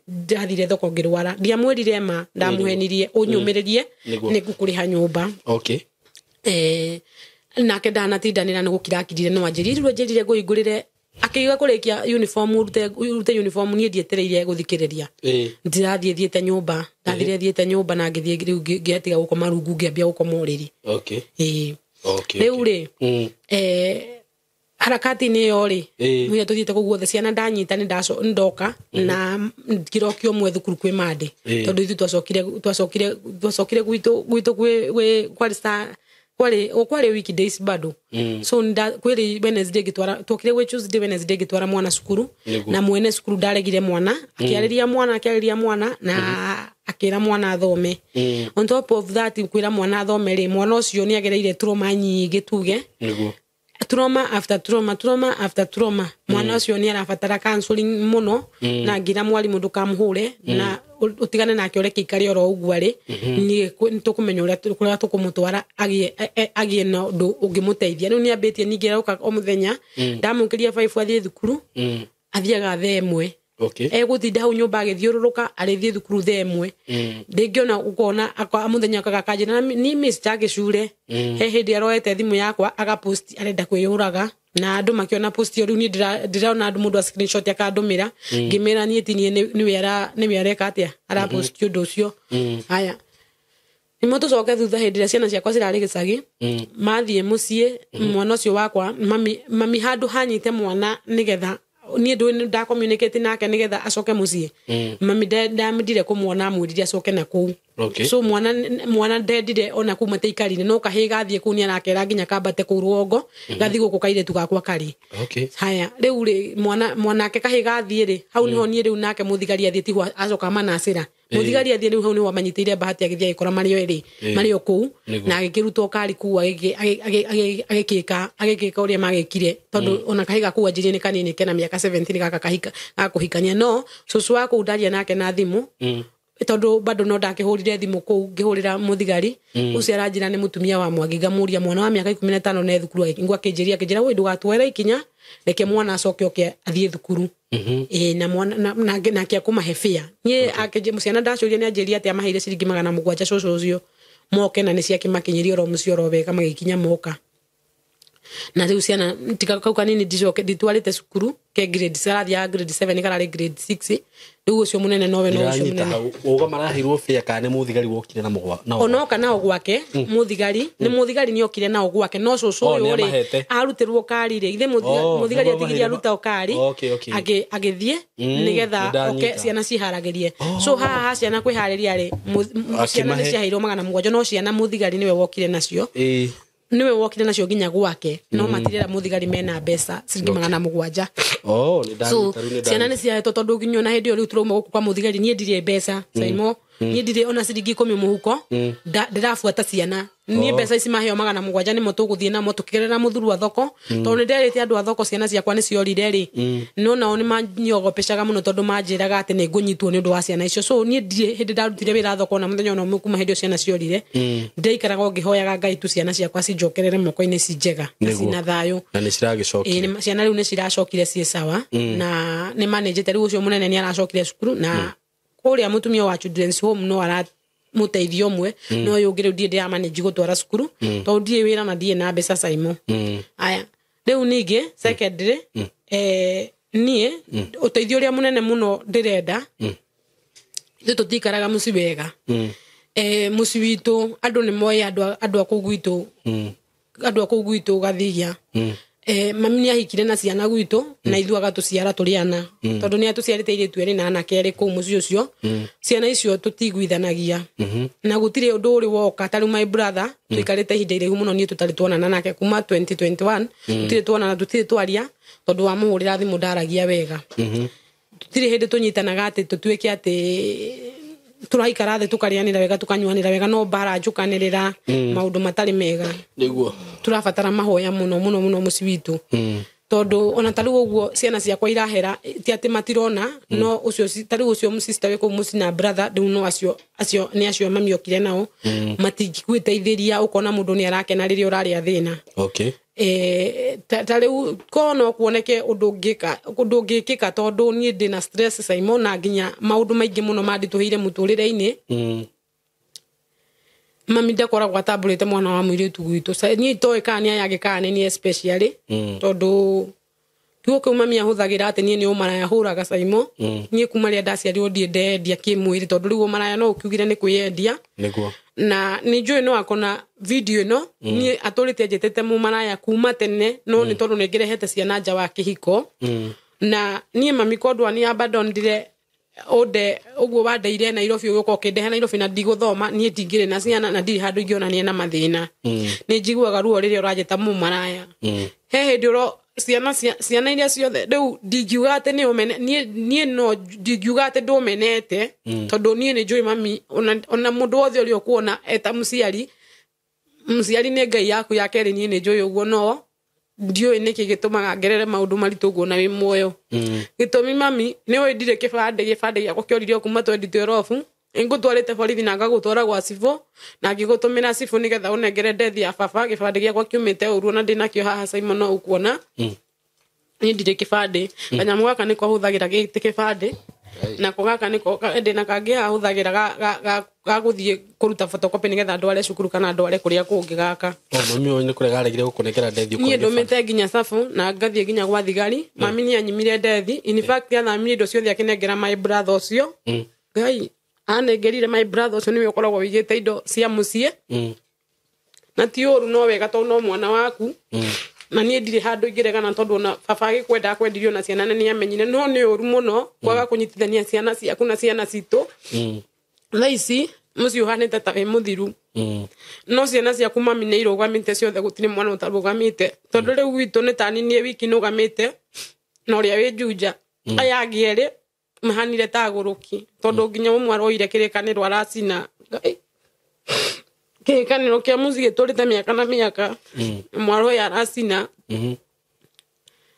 ndathire thoko ngĩrwara. Ndiamwĩrire ma, ndamũhenirie ũnyũmĩrĩrie nĩ ngũkũrĩha nyũmba. Nake ndanatindanĩra nĩ gũkira akirire, no anjĩrire rĩu anjĩrire ngũhingũrĩre Akiuga kũrĩkia uniform urute uniform niĩ ndietereire gũthikĩrĩria. Ndirathiĩ thiĩte nyũmba, ndathire thiĩte nyũmba na ngĩthiĩ rĩu ngĩatiga gũkoma rungu ngĩambia gũkoma ũrĩrĩ. Okay. Okay. Rĩu rĩ harakati-inĩ ĩyo rĩ mwĩra tũthiĩte kũu guothe ciana ndanyita nĩ ndoka na ngĩrokio ũmwe thukuru kwĩ Monday tondũ ithuĩ twacokire gwitũ gwĩ kwarĩ weekdays bado. So kwĩrĩ Wednesday ngĩtwara twokire gwĩ Tuesday Wednesday ngĩtwara mwana cukuru na mwene cukuru ndaregire mwana akĩarĩria mwana na akĩra mwana athome. On top of that kwĩra mwana athome rĩ mwana ũcio nĩ agereire trauma nyingĩ tuge. Nĩguo. Trauma after trauma, trauma after trauma. Mwana ũcio nĩ arabatara counseling mũno na ngira mwarimu ndũkamũhũre na utigane nake ũreke ikare oro ũguo arĩ niĩ nĩtũkũmenya ũrĩa kũrĩa tũkũmũtwara agĩe na ũndũ ũngĩmũteithia. Rĩu nĩambĩtie ningĩ aroka o mũthenya ndamũkĩria 5 athiĩ thukuru athiaga thaa ĩmwe. Okay. Egũtinda hau nyũmba agĩthiũrũrũka arĩthiĩ thukuru thaa ĩmwe. Ndĩngĩona ũkona mũthenya okaga akanjĩra ni miss Gĩcure he hĩndĩ aroete thimũ yakwa agapost arenda kwĩyũraga na andũ makĩona post ĩyo rĩu niĩ ndĩrona andũ mũndũ a screenshot akandũmĩra ngĩmĩra niĩ ti niĩ nĩwe areka atĩa arapost ũndũ ũcio. Haya nĩmo tũcoke thutha hĩndĩ ĩrĩa ciana ciakwa cirarĩ gĩcagi mathiĩ mũciĩ mwana ũcio wakwa mami handũ hanyite mwana nĩgetha niĩ ndũĩ nda communicate nake nĩgetha acoke mũciĩ. Mami ndamendire kũmuona amwĩrire acoke na kũu. Okay. So mwana ndendire ona kũu matiaikarire no kahĩĩ gathiĩ kũu nĩarakera nginya kambate kũu rũgongo gathiĩ gũkũ kairĩtu gakwa karĩ. Okay. Haya rĩu rĩ mwanake kahĩĩ gathiĩ rĩ hau nĩho niĩ rĩu nake mũthigari athiĩ tigwa acoka manacĩra. Mũthigari athiĩ rĩu hau nĩho amanyitĩire bahati agĩthiĩ agĩkora marĩ o erĩ marĩ o kũu na agĩkĩrutwo kari kũu agĩkĩka ũrĩa magĩkire tondũ ona kahĩĩ gaku anjirie nĩ kanini kena mĩaka 17 gaka kahika gakũhikania no cũcũ wa kũu ndaria nake na thimũ tondũ bado no ndakĩhũrire thimũ kũu ngĩhũrĩra mũthigari ũcio aranjĩra nĩ mũtumia wa Mwangi ngamũria mwana wa mĩaka 15 ne thukuru agĩkĩngwa akĩnjĩra woi ndũgatwere ikinya reke mwana acoke oke athiĩ thukuru. Na mwana nake akũmahe fare niĩ akĩnjĩ ciana ndacũria nĩ anjĩria atĩ amaheire ciringi 700 cũcũ ũcio moke na nĩ ciakĩmakinyĩria oro mũciĩ oro wega magĩkinya moka. Na rĩu ciana tiga kau kanini ndicoke nditwarĩte cukuru ke grade carathiaga grade 7 kararĩ grade 6 rĩu ũcio mũnene nowe no ũcio mũnene uga maraheirwo fare kana nĩ mũthigari wokire na mũgwa na onoka nao gwake mũthigari nĩ mũthigari nĩ okire nao gwake no cũcũ ũyũ rĩ arutirwo kari rĩ ithe mũthigari atigirie aruta kari agĩthiĩ nĩgetha oke ciana ciharagĩrie. So haha ciana kwĩharĩria rĩ ciana nĩ ciaheirwo 700 no ciana mũthigari nĩwe wokire nacio. Niwe wokire nacio nginya gwake no matirera muthigari mena mbeca ciringi 700. Oh ni ndani so ciana nĩ ciahetwo tondũ nginya ona hĩndĩ ĩyo rĩu tũrauma gũkũ kwa muthigari niĩ ndirĩ mbeca Saimo niĩ ndirĩ ona ciringi 10 mũhuko ndĩrabuata ciana niĩ mbeca ici maheo 700 nĩmo tũgũthiĩ namo tũkĩgerera mũthuru wa thoko tondũ nĩ nderĩte andũ a thoko ciana ciakwa nĩ ciorire rĩ no nao nĩ manyogopeshaga mũno tondũ manjĩraga atĩ nĩ ngũnyitwo nĩ ũndũ wa ciana icio. So niĩ ndirĩ hĩndĩ ndarutire wĩra thoko na mũthenya ona ũmwe kuma hĩndĩ ĩyo ciana ciorire ndĩraikaraga o ngĩhoyaga Ngai tu ciana ciakwa cinjokerere moko-inĩ ci njega na cina thayũ na nĩ ciragĩcokire. Ciana rĩu nĩ ciracokire ciĩ sawa na nĩ manĩnjĩte rĩu ũcio mũnene nĩ aracokire cukuru na kũrĩa mũtumia wa children's home no ara muteithio ũmwe no ũyũ ũngĩ rĩu ndirĩ ndĩramanĩnji gũtwara cukuru tondũ ndirĩ wĩra na ndirĩ na mbeca Saimo. Aya rĩu ningĩ secondary niĩ ũteithio ũrĩa mũnene mũno ndĩrenda ithuĩ tũtikaraga mũciĩ wega. Mũciĩ witũ andũ nĩ moĩ andũ a kũu gwitũ andũ a kũu gwitũ Gathigia mami nĩ ahikire na ciana gwitũ na ithuĩ agatũciara tũrĩ ana tondũ nĩ atũciarĩte airĩtu erĩ na anake erĩ kũu mũciĩ ũcio. Ciana icio tũtiguithanagia na gũtirĩ ũndũ ũrĩ woka ta rĩu my brother tũikarĩte ihinda iraihu mũno niĩ tũtarĩ tuonana nake kuma 2021 tũtirĩ tuonana tũtirĩ twaria tondũ wamũhũrĩra thimũ ndaragia wega. Tũtirĩ hĩndĩ tũnyitanaga atĩ tũtuĩke atĩ tũraikara thĩ tũkarĩanĩra wega tũkanyuanĩra wega no mbara njũkanĩrĩra maũndũ matarĩ mega. Nĩguo tũrabatara mahoya mũno mũno mũno mũciĩ witũ tondũ ona ta rĩu ũguo ciana ciakwa irahera ti atĩ matirona no ũcio ta rĩu ũcio sister wĩ kũu mũciĩ na brother rĩu no acio nĩ acio mami okire nao matingĩgwĩteithĩria ũkona mũndũ nĩ arakena rĩrĩa ũrarĩa thĩna. Okay. Ta rĩu ko no kuoneke ũndũ ũngĩkĩka tondũ niĩ ndĩna stress Saimo na nginya maũndũ maingĩ mũno manditũhĩire mũtũrĩre-inĩ. Mami ndakoragwo atambũrĩte mwana wa mũirĩtu gwitũ niĩ itoĩ kana nĩ aya angĩ kana nĩ niĩ especially tondũ Kiugo kĩu mami ahũthagĩra atĩ niĩ nĩ ũmaraya hũraga Saimo. Niĩ kuma rĩrĩa ndaciarirwo ndirĩ ndendia kĩmwĩrĩ tondũ rĩu ũmaraya no ũkiugire nĩ kwĩyendia. Nĩguo. Na nĩ njũĩ no akona video ĩno niĩ atũrĩte njĩtĩte mũmaraya kuma tene no nĩ tondũ nĩ ngĩrehete ciana nja wa kĩhiko. Na niĩ mami kondwa nĩ abandonire ũnde ũguo wandeire Nairobi ũgĩũka ũkĩndehe Nairobi na ndigũthoma niĩ ndingĩrĩ na ciana na ndirĩ handũ ingĩonania na mathĩna. Nĩ njiguaga ruo rĩrĩa ũranjĩta mũmaraya. He hĩndĩ ũro ciana iria ciothe rĩu ndingiuga atĩ nĩ ũmene niĩ no ndingiuga atĩ ndũmenete tondũ niĩ nĩ njũĩ mami ona mũndũ wothe ũrĩa ũkuona eta mũciari mũciari nĩ Ngai yaku ya kerĩ niĩ nĩ njũĩ ũguo no ndiũĩ nĩkĩ gĩtũmaga ngerere maũndũ maritũ ũguo na wĩ muoyo. Gĩtũmi mami nĩ ũĩ ndirĩ kĩbandĩ gĩakwa kĩoririo kuma 2012 ngũtwarĩte borithi na ngagũtwara gwa cibũ na ngĩgũtũmĩra cibũ nĩgetha ũnengere ndethi ya baba gĩbandĩ gĩakwa kiumĩte ũru ona ndĩnakĩo haha Simon no ũkuona. Niĩ ndirĩ kĩbandĩ kanyamũ gaka nĩko hũthagĩra gĩtĩ kĩbandĩ nako gaka nĩko ndĩna kangĩ haha hũthagĩra ga gũthiĩ kũruta photocopy nĩgetha ndware cukuru kana ndware kũrĩa kũngĩ gaka. Mami ũyũ nĩ kũrega aregire gũkũnengera ndethi niĩ ndũmĩte nginya cabu na ngathiĩ nginya gwa thigari. Mami nĩ anyimire ndethi in fact athamire indo ciothe akĩnengera my brother ũcio. Ngai anengerire my brother ũcio nĩwe ũkoragwo wĩigĩte indo cia mũciĩ. Na ti ũru no wega tondũ no mwana waku. Na niĩ ndirĩ handũ ingĩregana tondũ ona baba agĩkwenda akwendirio na ciana na nĩ amenyire no nĩ ũru mũno kwaga kũnyitithania ciana ciaku na ciana citũ. Thaa ici mũciĩ ũhanĩte ta wĩ mũthiru. No ciana ciaku mami nĩ irũgamĩte ciothe gũtirĩ mwana ũtarũgamĩte tondũ rĩu gwitũ nĩ tani niĩ wiki nũgamĩte na ũrĩa wĩ Juja. Aya angĩ erĩ mahanire ta agũrũki tondũ nginya ũmwe aroire kĩrĩkanĩro aracina. Kĩrĩkanĩro kĩa mũciĩ gĩtũrĩte mĩaka na mĩaka ũmwe aroya aracina.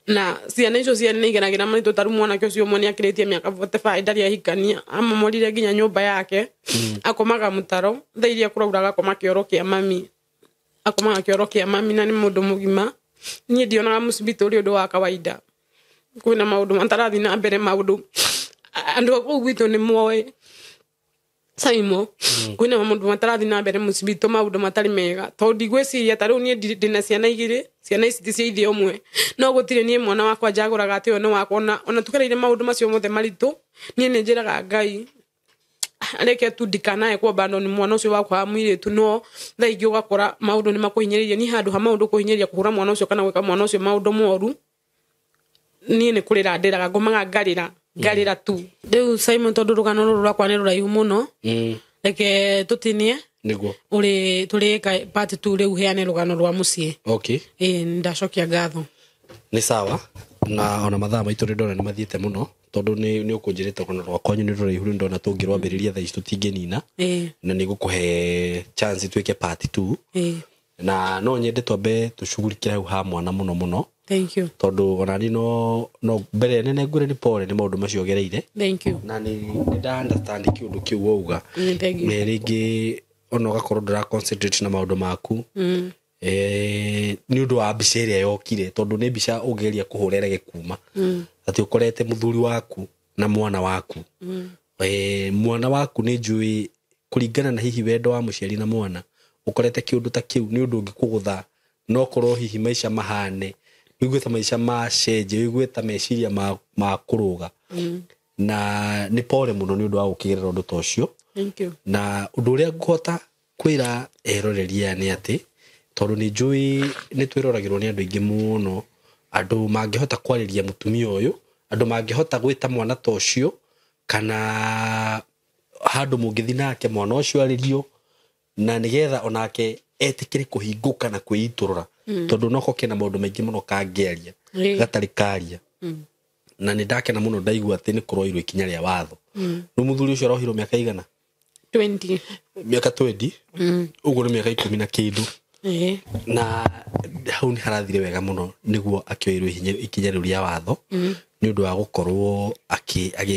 Na ciana icio ciana nĩ igeragĩra maritũ ta rĩu mwanake ũcio ũmwe nĩ akĩrĩtie mĩaka 45 ndarĩ ahikania amomorire nginya nyũmba yake akomaga mũtaro thaa iria kũraura agakoma kĩoro kĩa mami akomaga kĩoro kĩa mami na nĩ mũndũ mũgima. Niĩ ndionaga mũcibitũ ũrĩ ũndũ wa kawaida kwĩna maũndũ matarathiĩ na mbere maũndũ andũ a kũu gwitũ nĩ moĩ Saimo kwĩna maũndũ matarathiĩ na mbere mũcibitũ maũndũ matarĩ mega tondũ ndigwĩciria ta rĩu niĩ ndĩna ciana igĩrĩ ciana ici ti cia ithe ũmwe no gũtirĩ niĩ mwana wakwa njagũraga atĩ ũyũ nĩ wakwa ona tũgereire maũndũ macio mothe maritũ niĩ nĩ njĩraga Ngai reke tu ndikanae kwambano nĩ mwana ũcio wakwa wa mũirĩtu no thaa ingĩ ũgakora maũndũ nĩ makũhinyĩrĩirie niĩ handũ ha maũndũ kũhinyĩrĩria kũhũra mwana ũcio kana gwĩka mwana ũcio maũndũ moru niĩ nĩ kũrĩra ndĩraga ngomaga ngarĩra tu. Rĩu Simon tondũ rũgano rũrũ rwakwa nĩ rũraihu mũno reke tũtinie nĩguo ũrĩ tũrĩka part 2 rĩu heane rũgano rwa mũciĩ. Okay. Ndacokia ngatho. Nĩ sawa na ona mathaa maitũ nĩ ndona nĩ mathiĩte mũno tondũ nĩ ũkũnjĩrĩte rũgano rwa kwanyu nĩ rũraihu nĩ ndona tũngĩrwambĩrĩria thaa ici tũtingĩnina na nĩ ngũkũhe chance twĩke part 2 na no nyende twambe tũcugurikĩre hau ha mwana mũno mũno. Thank you. Tondũ ona niĩ no mbere nene ngwĩre nĩ pole nĩ maũndũ macio ũgereire. Thank you. Na nĩ nda understand kĩũndũ kĩu wauga. Thank you. Rĩngĩ ona ũgakorwo ndũra concentrate na maũndũ maku. Nĩ ũndũ wa mbica ĩrĩa yokire tondũ nĩ mbica ũngĩgeria kũhũra ĩrege kuma. Atĩ ũkorete mũthuri waku na mwana waku. Mwana waku nĩ njũĩ kũringana na hihi wendo wa mũciari na mwana ũkorete kĩũndũ ta kĩu nĩ ũndũ ũngĩkũgũtha no korwo hihi maica mahane wĩigue ta maica macenjie wĩigue ta meciria ma kũrũga. Na nĩ pole mũno nĩ ũndũ wa gũkĩgerera ũndũ ta ũcio. Thank you. Na ũndũ ũrĩa ngũhota kwĩra eroreri aya nĩ atĩ tondũ nĩ njũĩ nĩ twĩroragĩrwo nĩ andũ aingĩ mũno andũ mangĩhota kwarĩria mũtumia ũyũ andũ mangĩhota gwĩta mwana ta ũcio kana handũ mũngĩthiĩ nake mwana ũcio arĩrio na nĩgetha onake etĩkĩre kũhingũka na kwĩitũrũra tondũ noko kena maũndũ maingĩ mũno kangĩaria gatarĩ karia. Na nĩ ndakena mũno ndaigua atĩ nĩ kũroirwo ikinya rĩa watho. Rĩu mũthuri ũcio arohirwo mĩaka igana? 20. Mĩaka 20? Ũguo nĩ mĩaka 10 na kĩndũ. Na hau nĩ harathire wega mũno nĩguo akĩoirwo ikinya rĩu rĩa watho nĩ ũndũ wa gũkorwo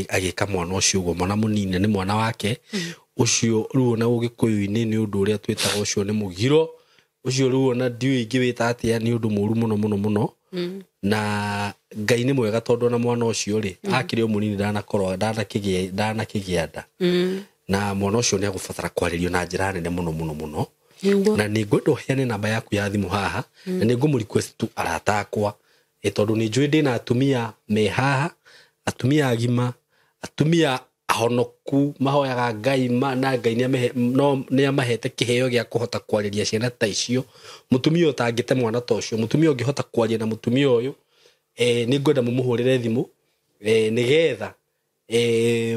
agĩka mwana ũcio ũguo mwana mũnini nĩ mwana wake ũcio rĩu ona ũgĩkũyũ-inĩ nĩ ũndũ ũrĩa twĩtaga ũcio nĩ mũgiro ũcio rĩu ona ndiũĩ ingĩwĩta atĩa nĩ ũndũ mũru mũno mũno mũno. Na Ngai nĩ mwega tondũ ona mwana ũcio rĩ akĩrĩ o mũnini ndanakorwo ndanakĩgĩa nda. Na mwana ũcio nĩ agũbatara kwarĩrio na njĩra nene mũno mũno mũno. Na nĩ ngwenda ũheane namba yaku ya thimũ haha na nĩ ngũmũ request tu arata akwa Tondu ni njui ndina atumia me haha, atumia agima, atumia ahonoku mahoyaga Ngai na Ngai nĩ amahete kĩheo gĩa kũhota kwarĩria ciana ta icio. Mũtumia ũtangĩte mwana ta ũcio, mũtumia ũngĩhota kwaria na mũtumia ũyũ, nĩ ngwenda mũmũhũrĩre thimũ nĩgetha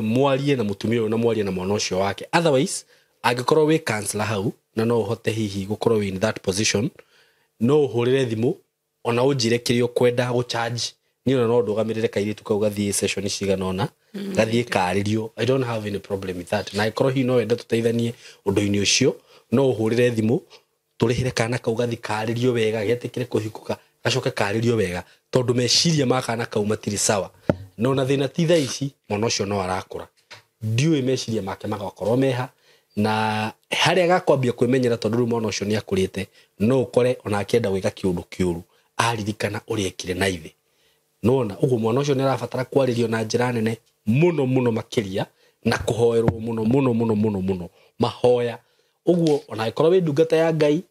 mwarie na mũtumia ũyũ na mwarie na mwana ũcio wake. Otherwise angĩkorwo wĩ counselor hau na no ũhote hihi gũkorwo in that position, no ũhũrĩre thimũ ona ũnjĩre kĩrĩa ũkwenda gũcharge. Niĩ ona no ndũgamĩrĩre kairĩtu kau gathiĩ session cigana ũna, gathiĩ karĩrio. I don't have any problem with that. Na ĩkorwo hihi no wende tũteithanie ũndũ-inĩ ũcio, no ũhũrĩre thimũ tũrĩhĩre kana kau gathi karĩrio wega, getĩkĩre kũhikũka, gacoke karĩrio wega, tondũ meciria ma kana kau matirĩ sawa. No na thĩna ti thaa ici, mwana ũcio no arakũra, ndiũĩ meciria make magakorwo meha na harĩa gakwambia kwĩmenyera, tondũ rĩu mwana ũcio nĩ akũrĩte, no ũkore ona akĩenda gwĩka kĩũndũ kĩũru aririkana ũrĩa ekire na ithe. Nona ũguo mwana ũcio nĩ arabatara kwarĩrio na njĩra nene mũno mũno makĩria, na kũhoerwo mũno mũno mũno mũno mũno mahoya. Ũguo ona ĩkorwo wĩ ndungata ya Ngai,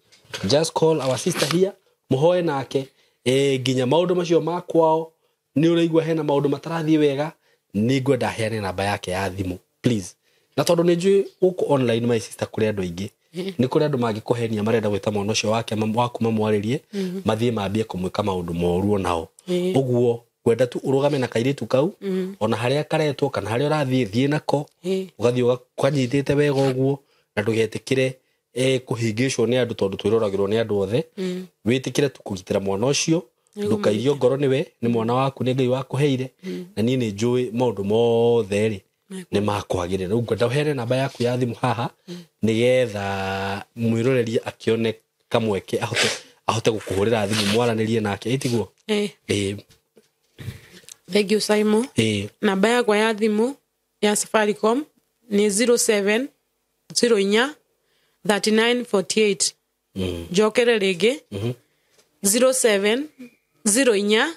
just call our sister here, mũhoe nake nginya maũndũ macio ma kwao. Nĩ ũraigua hena maũndũ matarathiĩ wega, nĩ ngwenda heane namba yake ya thimũ please. Na tondũ nĩ njũĩ gũkũ online my sister kũrĩ andũ aingĩ, nĩ kũrĩ andũ mangĩkũhenia marenda gwĩta mwana ũcio wake waku mamwarĩrie, mathiĩ mambie kũmwĩka maũndũ moru onao. Ũguo ngwenda tu ũrũgame na kairĩtu kau, ona harĩa karetwo kana harĩa ũrathiĩ, thiĩ nako, ũgathiĩ ũkanyitĩte wega ũguo, na ndũgetĩkĩre kũhĩngĩcwo nĩ andũ, tondũ twĩroragĩrwo nĩ andũ othe. Wĩtĩkĩre tu kũgitĩra mwana ũcio, ndũkairio ngoro nĩwe, nĩ mwana waku, nĩ Ngai wakũheire, na niĩ nĩ njũĩ maũndũ mothe rĩ nĩ makwagĩrĩra. Rĩu ngwenda ũheane namba yaku ya thimũ haha, nĩgetha mwĩroreria akĩone kamweke ahote gũkũhũrĩra thimũ mwaranĩrie nake, ĩtiguo? Thank you Simon. Namba yakwa ya thimũ ya Safaricom nĩ 07 04 39 48. Njokere rĩngĩ, 07 04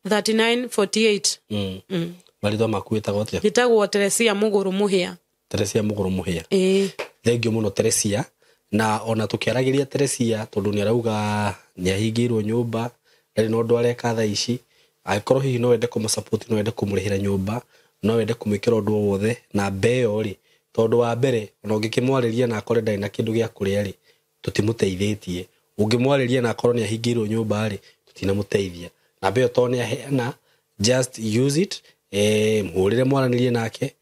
39 48. Marĩtwa maku wĩtagwo atĩa? Njĩtagwo Teresia Mũgũrũ Mũhĩa. Teresia Mũgũrũ Mũhĩa. Thank you mũno Teresia. Na ona tũkĩaragĩria Teresia, tondũ nĩ arauga nĩ ahingĩirwo nyũmba, ndarĩ na ũndũ areka thaa ici. Angĩkorwo hihi no wende kũmũsupport, no wende kũmũrĩhĩra nyũmba, no wende kũmwĩkĩra ũndũ o wothe, na ĩyo rĩ, tondũ wa mbere ona ũngĩkĩmwarĩria na akore ndarĩ na kĩndũ gĩa kũrĩa rĩ, tũtimũteithĩtie. Ũngĩmwarĩria na akorwo nĩ ahingĩirwo nyũmba rĩ, tũtinamũteithia. Namba ĩyo tondũ nĩ aheana, just use it, mũhũrĩre mwaranĩrie nake,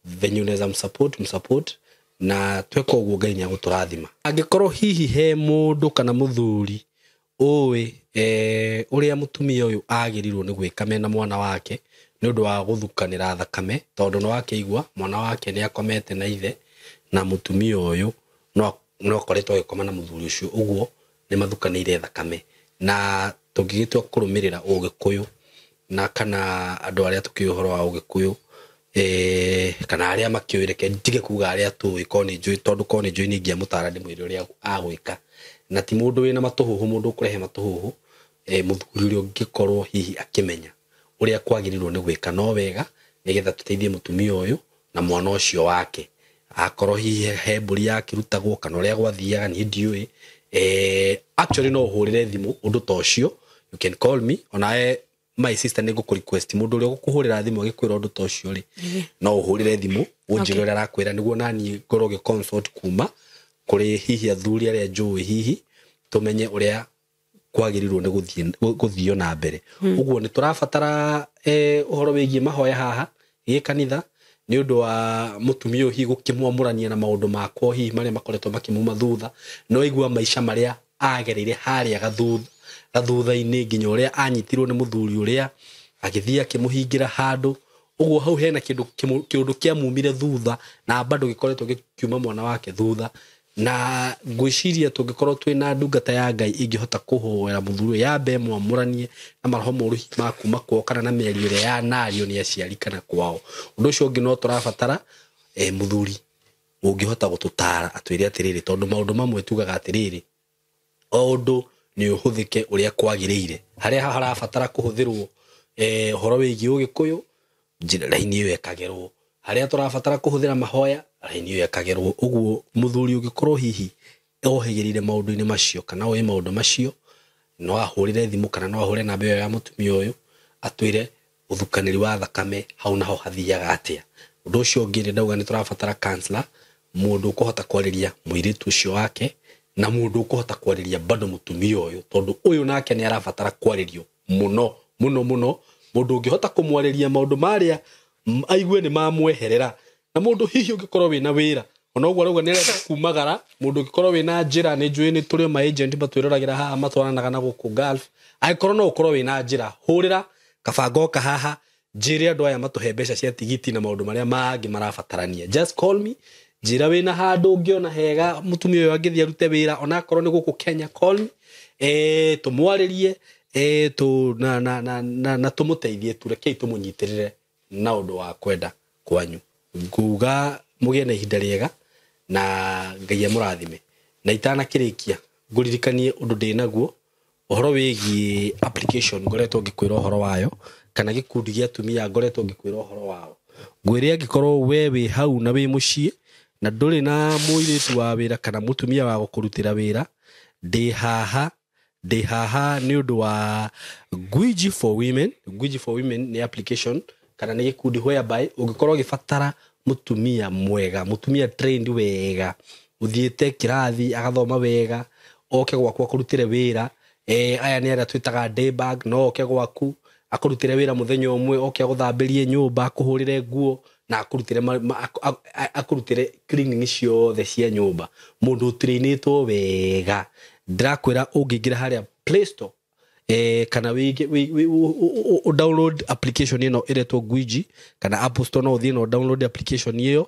venye unaweza msupport, na tweka ũguo Ngai nĩ agũtũrathima. Angĩkorwo hihi he mũndũ kana mũthuri ũĩ ũrĩa mũtumia ũyũ agĩrĩirwo nĩ gwĩka mena mwana wake nĩ ũndũ wa gũthukanĩra thakame, tondũ nĩ wakĩigua mwana wake nĩ akomete na ithe, na mũtumia ũyũ no akoretwo agĩkoma na mũthuri ũcio, ũguo nĩ mathukanĩire thakame. Na tũngĩgĩtua kũrũmĩrĩra ũgĩkũyũ na kana andũ arĩa tũkĩũĩ ũhoro wa ũgĩkũyũ, kana arĩa makĩũĩ, reke ndige kuga arĩa tũĩ, korwo nĩ njũĩ, tondũ korwo nĩ njũĩ nĩ ingĩamũtara ndĩmwĩre ũrĩa agwĩka. Na ti mũndũ wĩna matũhũhũ, mũndũ ũkũrehe matũhũhũ, mũthuri ũrĩa ũngĩkorwo hihi akĩmenya ũrĩa kwagĩrĩirwo nĩ gwĩka no wega, nĩgetha tũteithie mũtumia ũyũ na mwana ũcio wake. Akorwo hihi he mbũri yakĩrutagwo kana ũrĩa gwathiaga niĩ ndiũĩ, actually no ũhũrĩre thimũ ũndũ ta ũcio, you can call me. Onawe my sister nĩ ngũkũ request mũndũ ũrĩa ũgũkũhũrĩra thimũ agĩkwĩra ũndũ ta ũcio rĩ, no ũhũrĩre thimũ ũnjĩre ũrĩa arakwĩra, nĩguo naniĩ ngorwo ngĩ consult kuma kũrĩ hihi athuri arĩa njũĩ, hihi tũmenye ũrĩa kwagĩrĩirwo nĩ gũthio na mbere. Ũguo nĩ tũrabatara ũhoro wĩgiĩ mahoya haha gĩ kanitha, nĩ ũndũ wa mũtumia ũyũ hihi gũkĩmwamũrania na maũndũ makwa hihi marĩa makoretwo makĩmuma thutha. No igua maica marĩa agereire harĩa gathutha-inĩ, nginya ũrĩa anyitirwo nĩ mũthuri ũrĩa agĩthiĩ akĩmũhingĩra handũ. Ũguo hau hena kĩũndũ kĩamumire thutha, na bado gĩkoretwo gĩkiuma mwana wake thutha. Na ngwĩciria tũngĩkorwo twĩna ndungata ya Ngai ĩngĩhota kũhoera mũthuri ũyũ, yambe ĩmwamũranie na maroho moru ma kuma kwao kana na mĩario ĩrĩa yanario nĩ aciari kana kwao. Ũndũ ũcio ũngĩ no tũrabatara mũthuri ũngĩhota gũtũtara atwĩre atĩrĩrĩ, tondũ maũndũ mamwe tugaga atĩrĩrĩ, o ũndũ nĩ ũhũthĩke ũrĩa kwagĩrĩire. Harĩa harabatara kũhũthĩrwo ũhoro wĩgiĩ ũgĩkũyũ, njĩra raini ĩyo ĩkagĩrwo. Harĩa tũrabatara kũhũthĩra mahoya, raini ĩyo ĩkagĩrwo. Ũguo mũthuri ũngĩkorwo hihi ohĩgĩrĩire maũndũ-inĩ macio kana oĩ maũndũ macio, No ahũrĩre thimũ kana no ahũre namba ĩyo ya mũtumia ũyũ atwĩre ũthukanĩri wa thakame hau naho hathiaga atĩa. Ũndũ ũcio ũngĩ nĩ ndauga nĩ tũrabatara counselor, mũndũ ũkũhota kwarĩria mũirĩtu ũcio wake na mũndũ ũkũhota kwarĩria bado mũtumia ũyũ, tondũ ũyũ nake nĩ arabatara kwarĩrio mũno mũno mũno. Mũndũ ũngĩhota kũmwarĩria maũndũ marĩa aigue nĩ mamweherera, na mũndũ hihi ũngĩkorwo wĩna wĩra ona ũguo arauga nĩ arenda kumagara, mũndũ ũngĩkorwo wĩna njĩra, nĩ njũĩ nĩ tũrĩ ma agent matwĩroragĩra haha matwaranaga na gũkũ Gulf, angĩkorwo no ũkorwo wĩna njĩra, hũrĩra kabango ka haha njĩre andũ aya matũhe mbeca cia tigiti na maũndũ marĩa mangĩ marabatarania. Just call me, njĩra wĩna handũ ũngĩona hega mũtumia ũyũ angĩthiĩ arute wĩra onakorwo nĩ gũkũ Kenya, call me, tũmwarĩrie, na tũmũteithie tu, rekei tũmũnyitĩrĩre na ũndũ wa kwenda kwanyu. Nguga mũgĩe na ihinda rĩega na Ngai amũrathime. Na itanakĩrĩkia ngũririkanie ũndũ ndĩ naguo ũhoro wĩgiĩ application ngoretwo ngĩkwĩra ũhoro wayo, kana gĩkundi gĩa atumia ngoretwo ngĩkwĩra ũhoro wao. Ngwĩre angĩkorwo we wĩ hau na wĩ mũciĩ na ndũrĩ na mũirĩtu wa wĩra kana mũtumia wa gũkũrutĩra wĩra, ndĩ haha nĩ ũndũ wa Gwiji for Women. Gwiji for Women nĩ application kana nĩ gĩkundi whereby ũngĩkorwo ũgĩbatara mũtumia mwega, mũtumia trained wega, ũthiĩte kĩrathi agathoma wega, oke gwaku akũrutĩre wĩra. Aya nĩ arĩa twĩtaga day bag, no oke gwaku akũrutĩre wĩra mũthenya ũmwe, oke agũthambĩrie nyũmba, akũhũrĩre nguo na akũrutĩre akũrutĩre cleaning ciothe cia nyũmba. Mũndũ ũtrainĩtwo wega, ndĩrakwĩra ũngĩingĩra harĩa Play Store, kana download application ĩno ĩretwo Gwiji, kana Apple Store no ũthiĩ na download application ĩyo,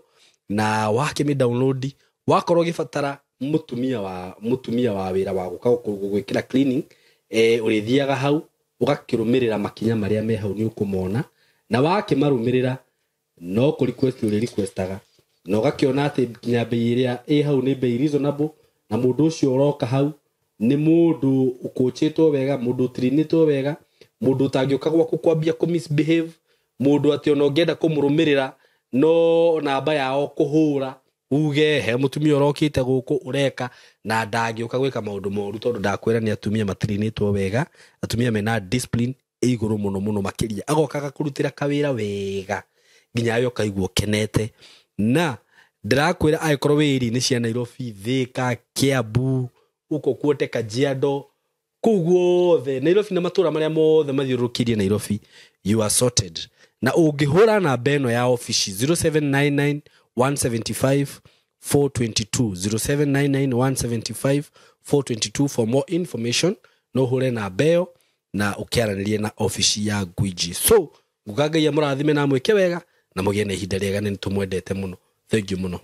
na wakĩmĩ download wakorwo ũgĩbatara mũtumia wa wĩra wa gũka gũgwĩkĩra cleaning, ũrĩthiaga hau ũgakĩrũmĩrĩra makinya marĩa me hau nĩ ũkũmona, na wakĩmarũmĩrĩra no kũ request ũrĩ requestaga, na ũgakĩona atĩ nginya bei ĩrĩa ĩ hau nĩ bei reasonable, na mũndũ ũcio ũroka hau nĩ mũndũ ũkũchĩtwo wega, mũndũ ũtrinĩtwo wega, mũndũ ũtangĩũka gwaku kwambia kũ misbehave, mũndũ atĩ ona ũngĩenda kũmũrũmĩrĩra no namba yao kũhũra uge he mũtumia ũrokĩte gũkũ ũreka, na ndangĩũka gwĩka maũndũ moru, tondũ ndakwĩra nĩ atumia matrinĩtwo wega, atumia mena discipline ĩ igũrũ mũno mũno makĩria, agoka agakũrutĩra kawĩra wega nginya we ũkaigua ũkenete. Na ndĩrakwĩra angĩkorwo wĩ area-inĩ cia Nairobi, Thika, Kiambu, uko kuote Kajiado, kũu guothe Nairobi na matũra marĩa mothe mathiũrũrũkĩirie Nairobi, you are sorted. Na ũngĩhũra namba ĩno ya obici 0799 175 422, 0799 175 422 for more information, no ũhũre namba ĩyo na ũkĩaranĩrie na obici ya Gwiji. So nguga Ngai amũrathime na amwĩke wega na mũgĩe na ihinda rĩega, nĩ tũmwendete mũno. Thank you mũno.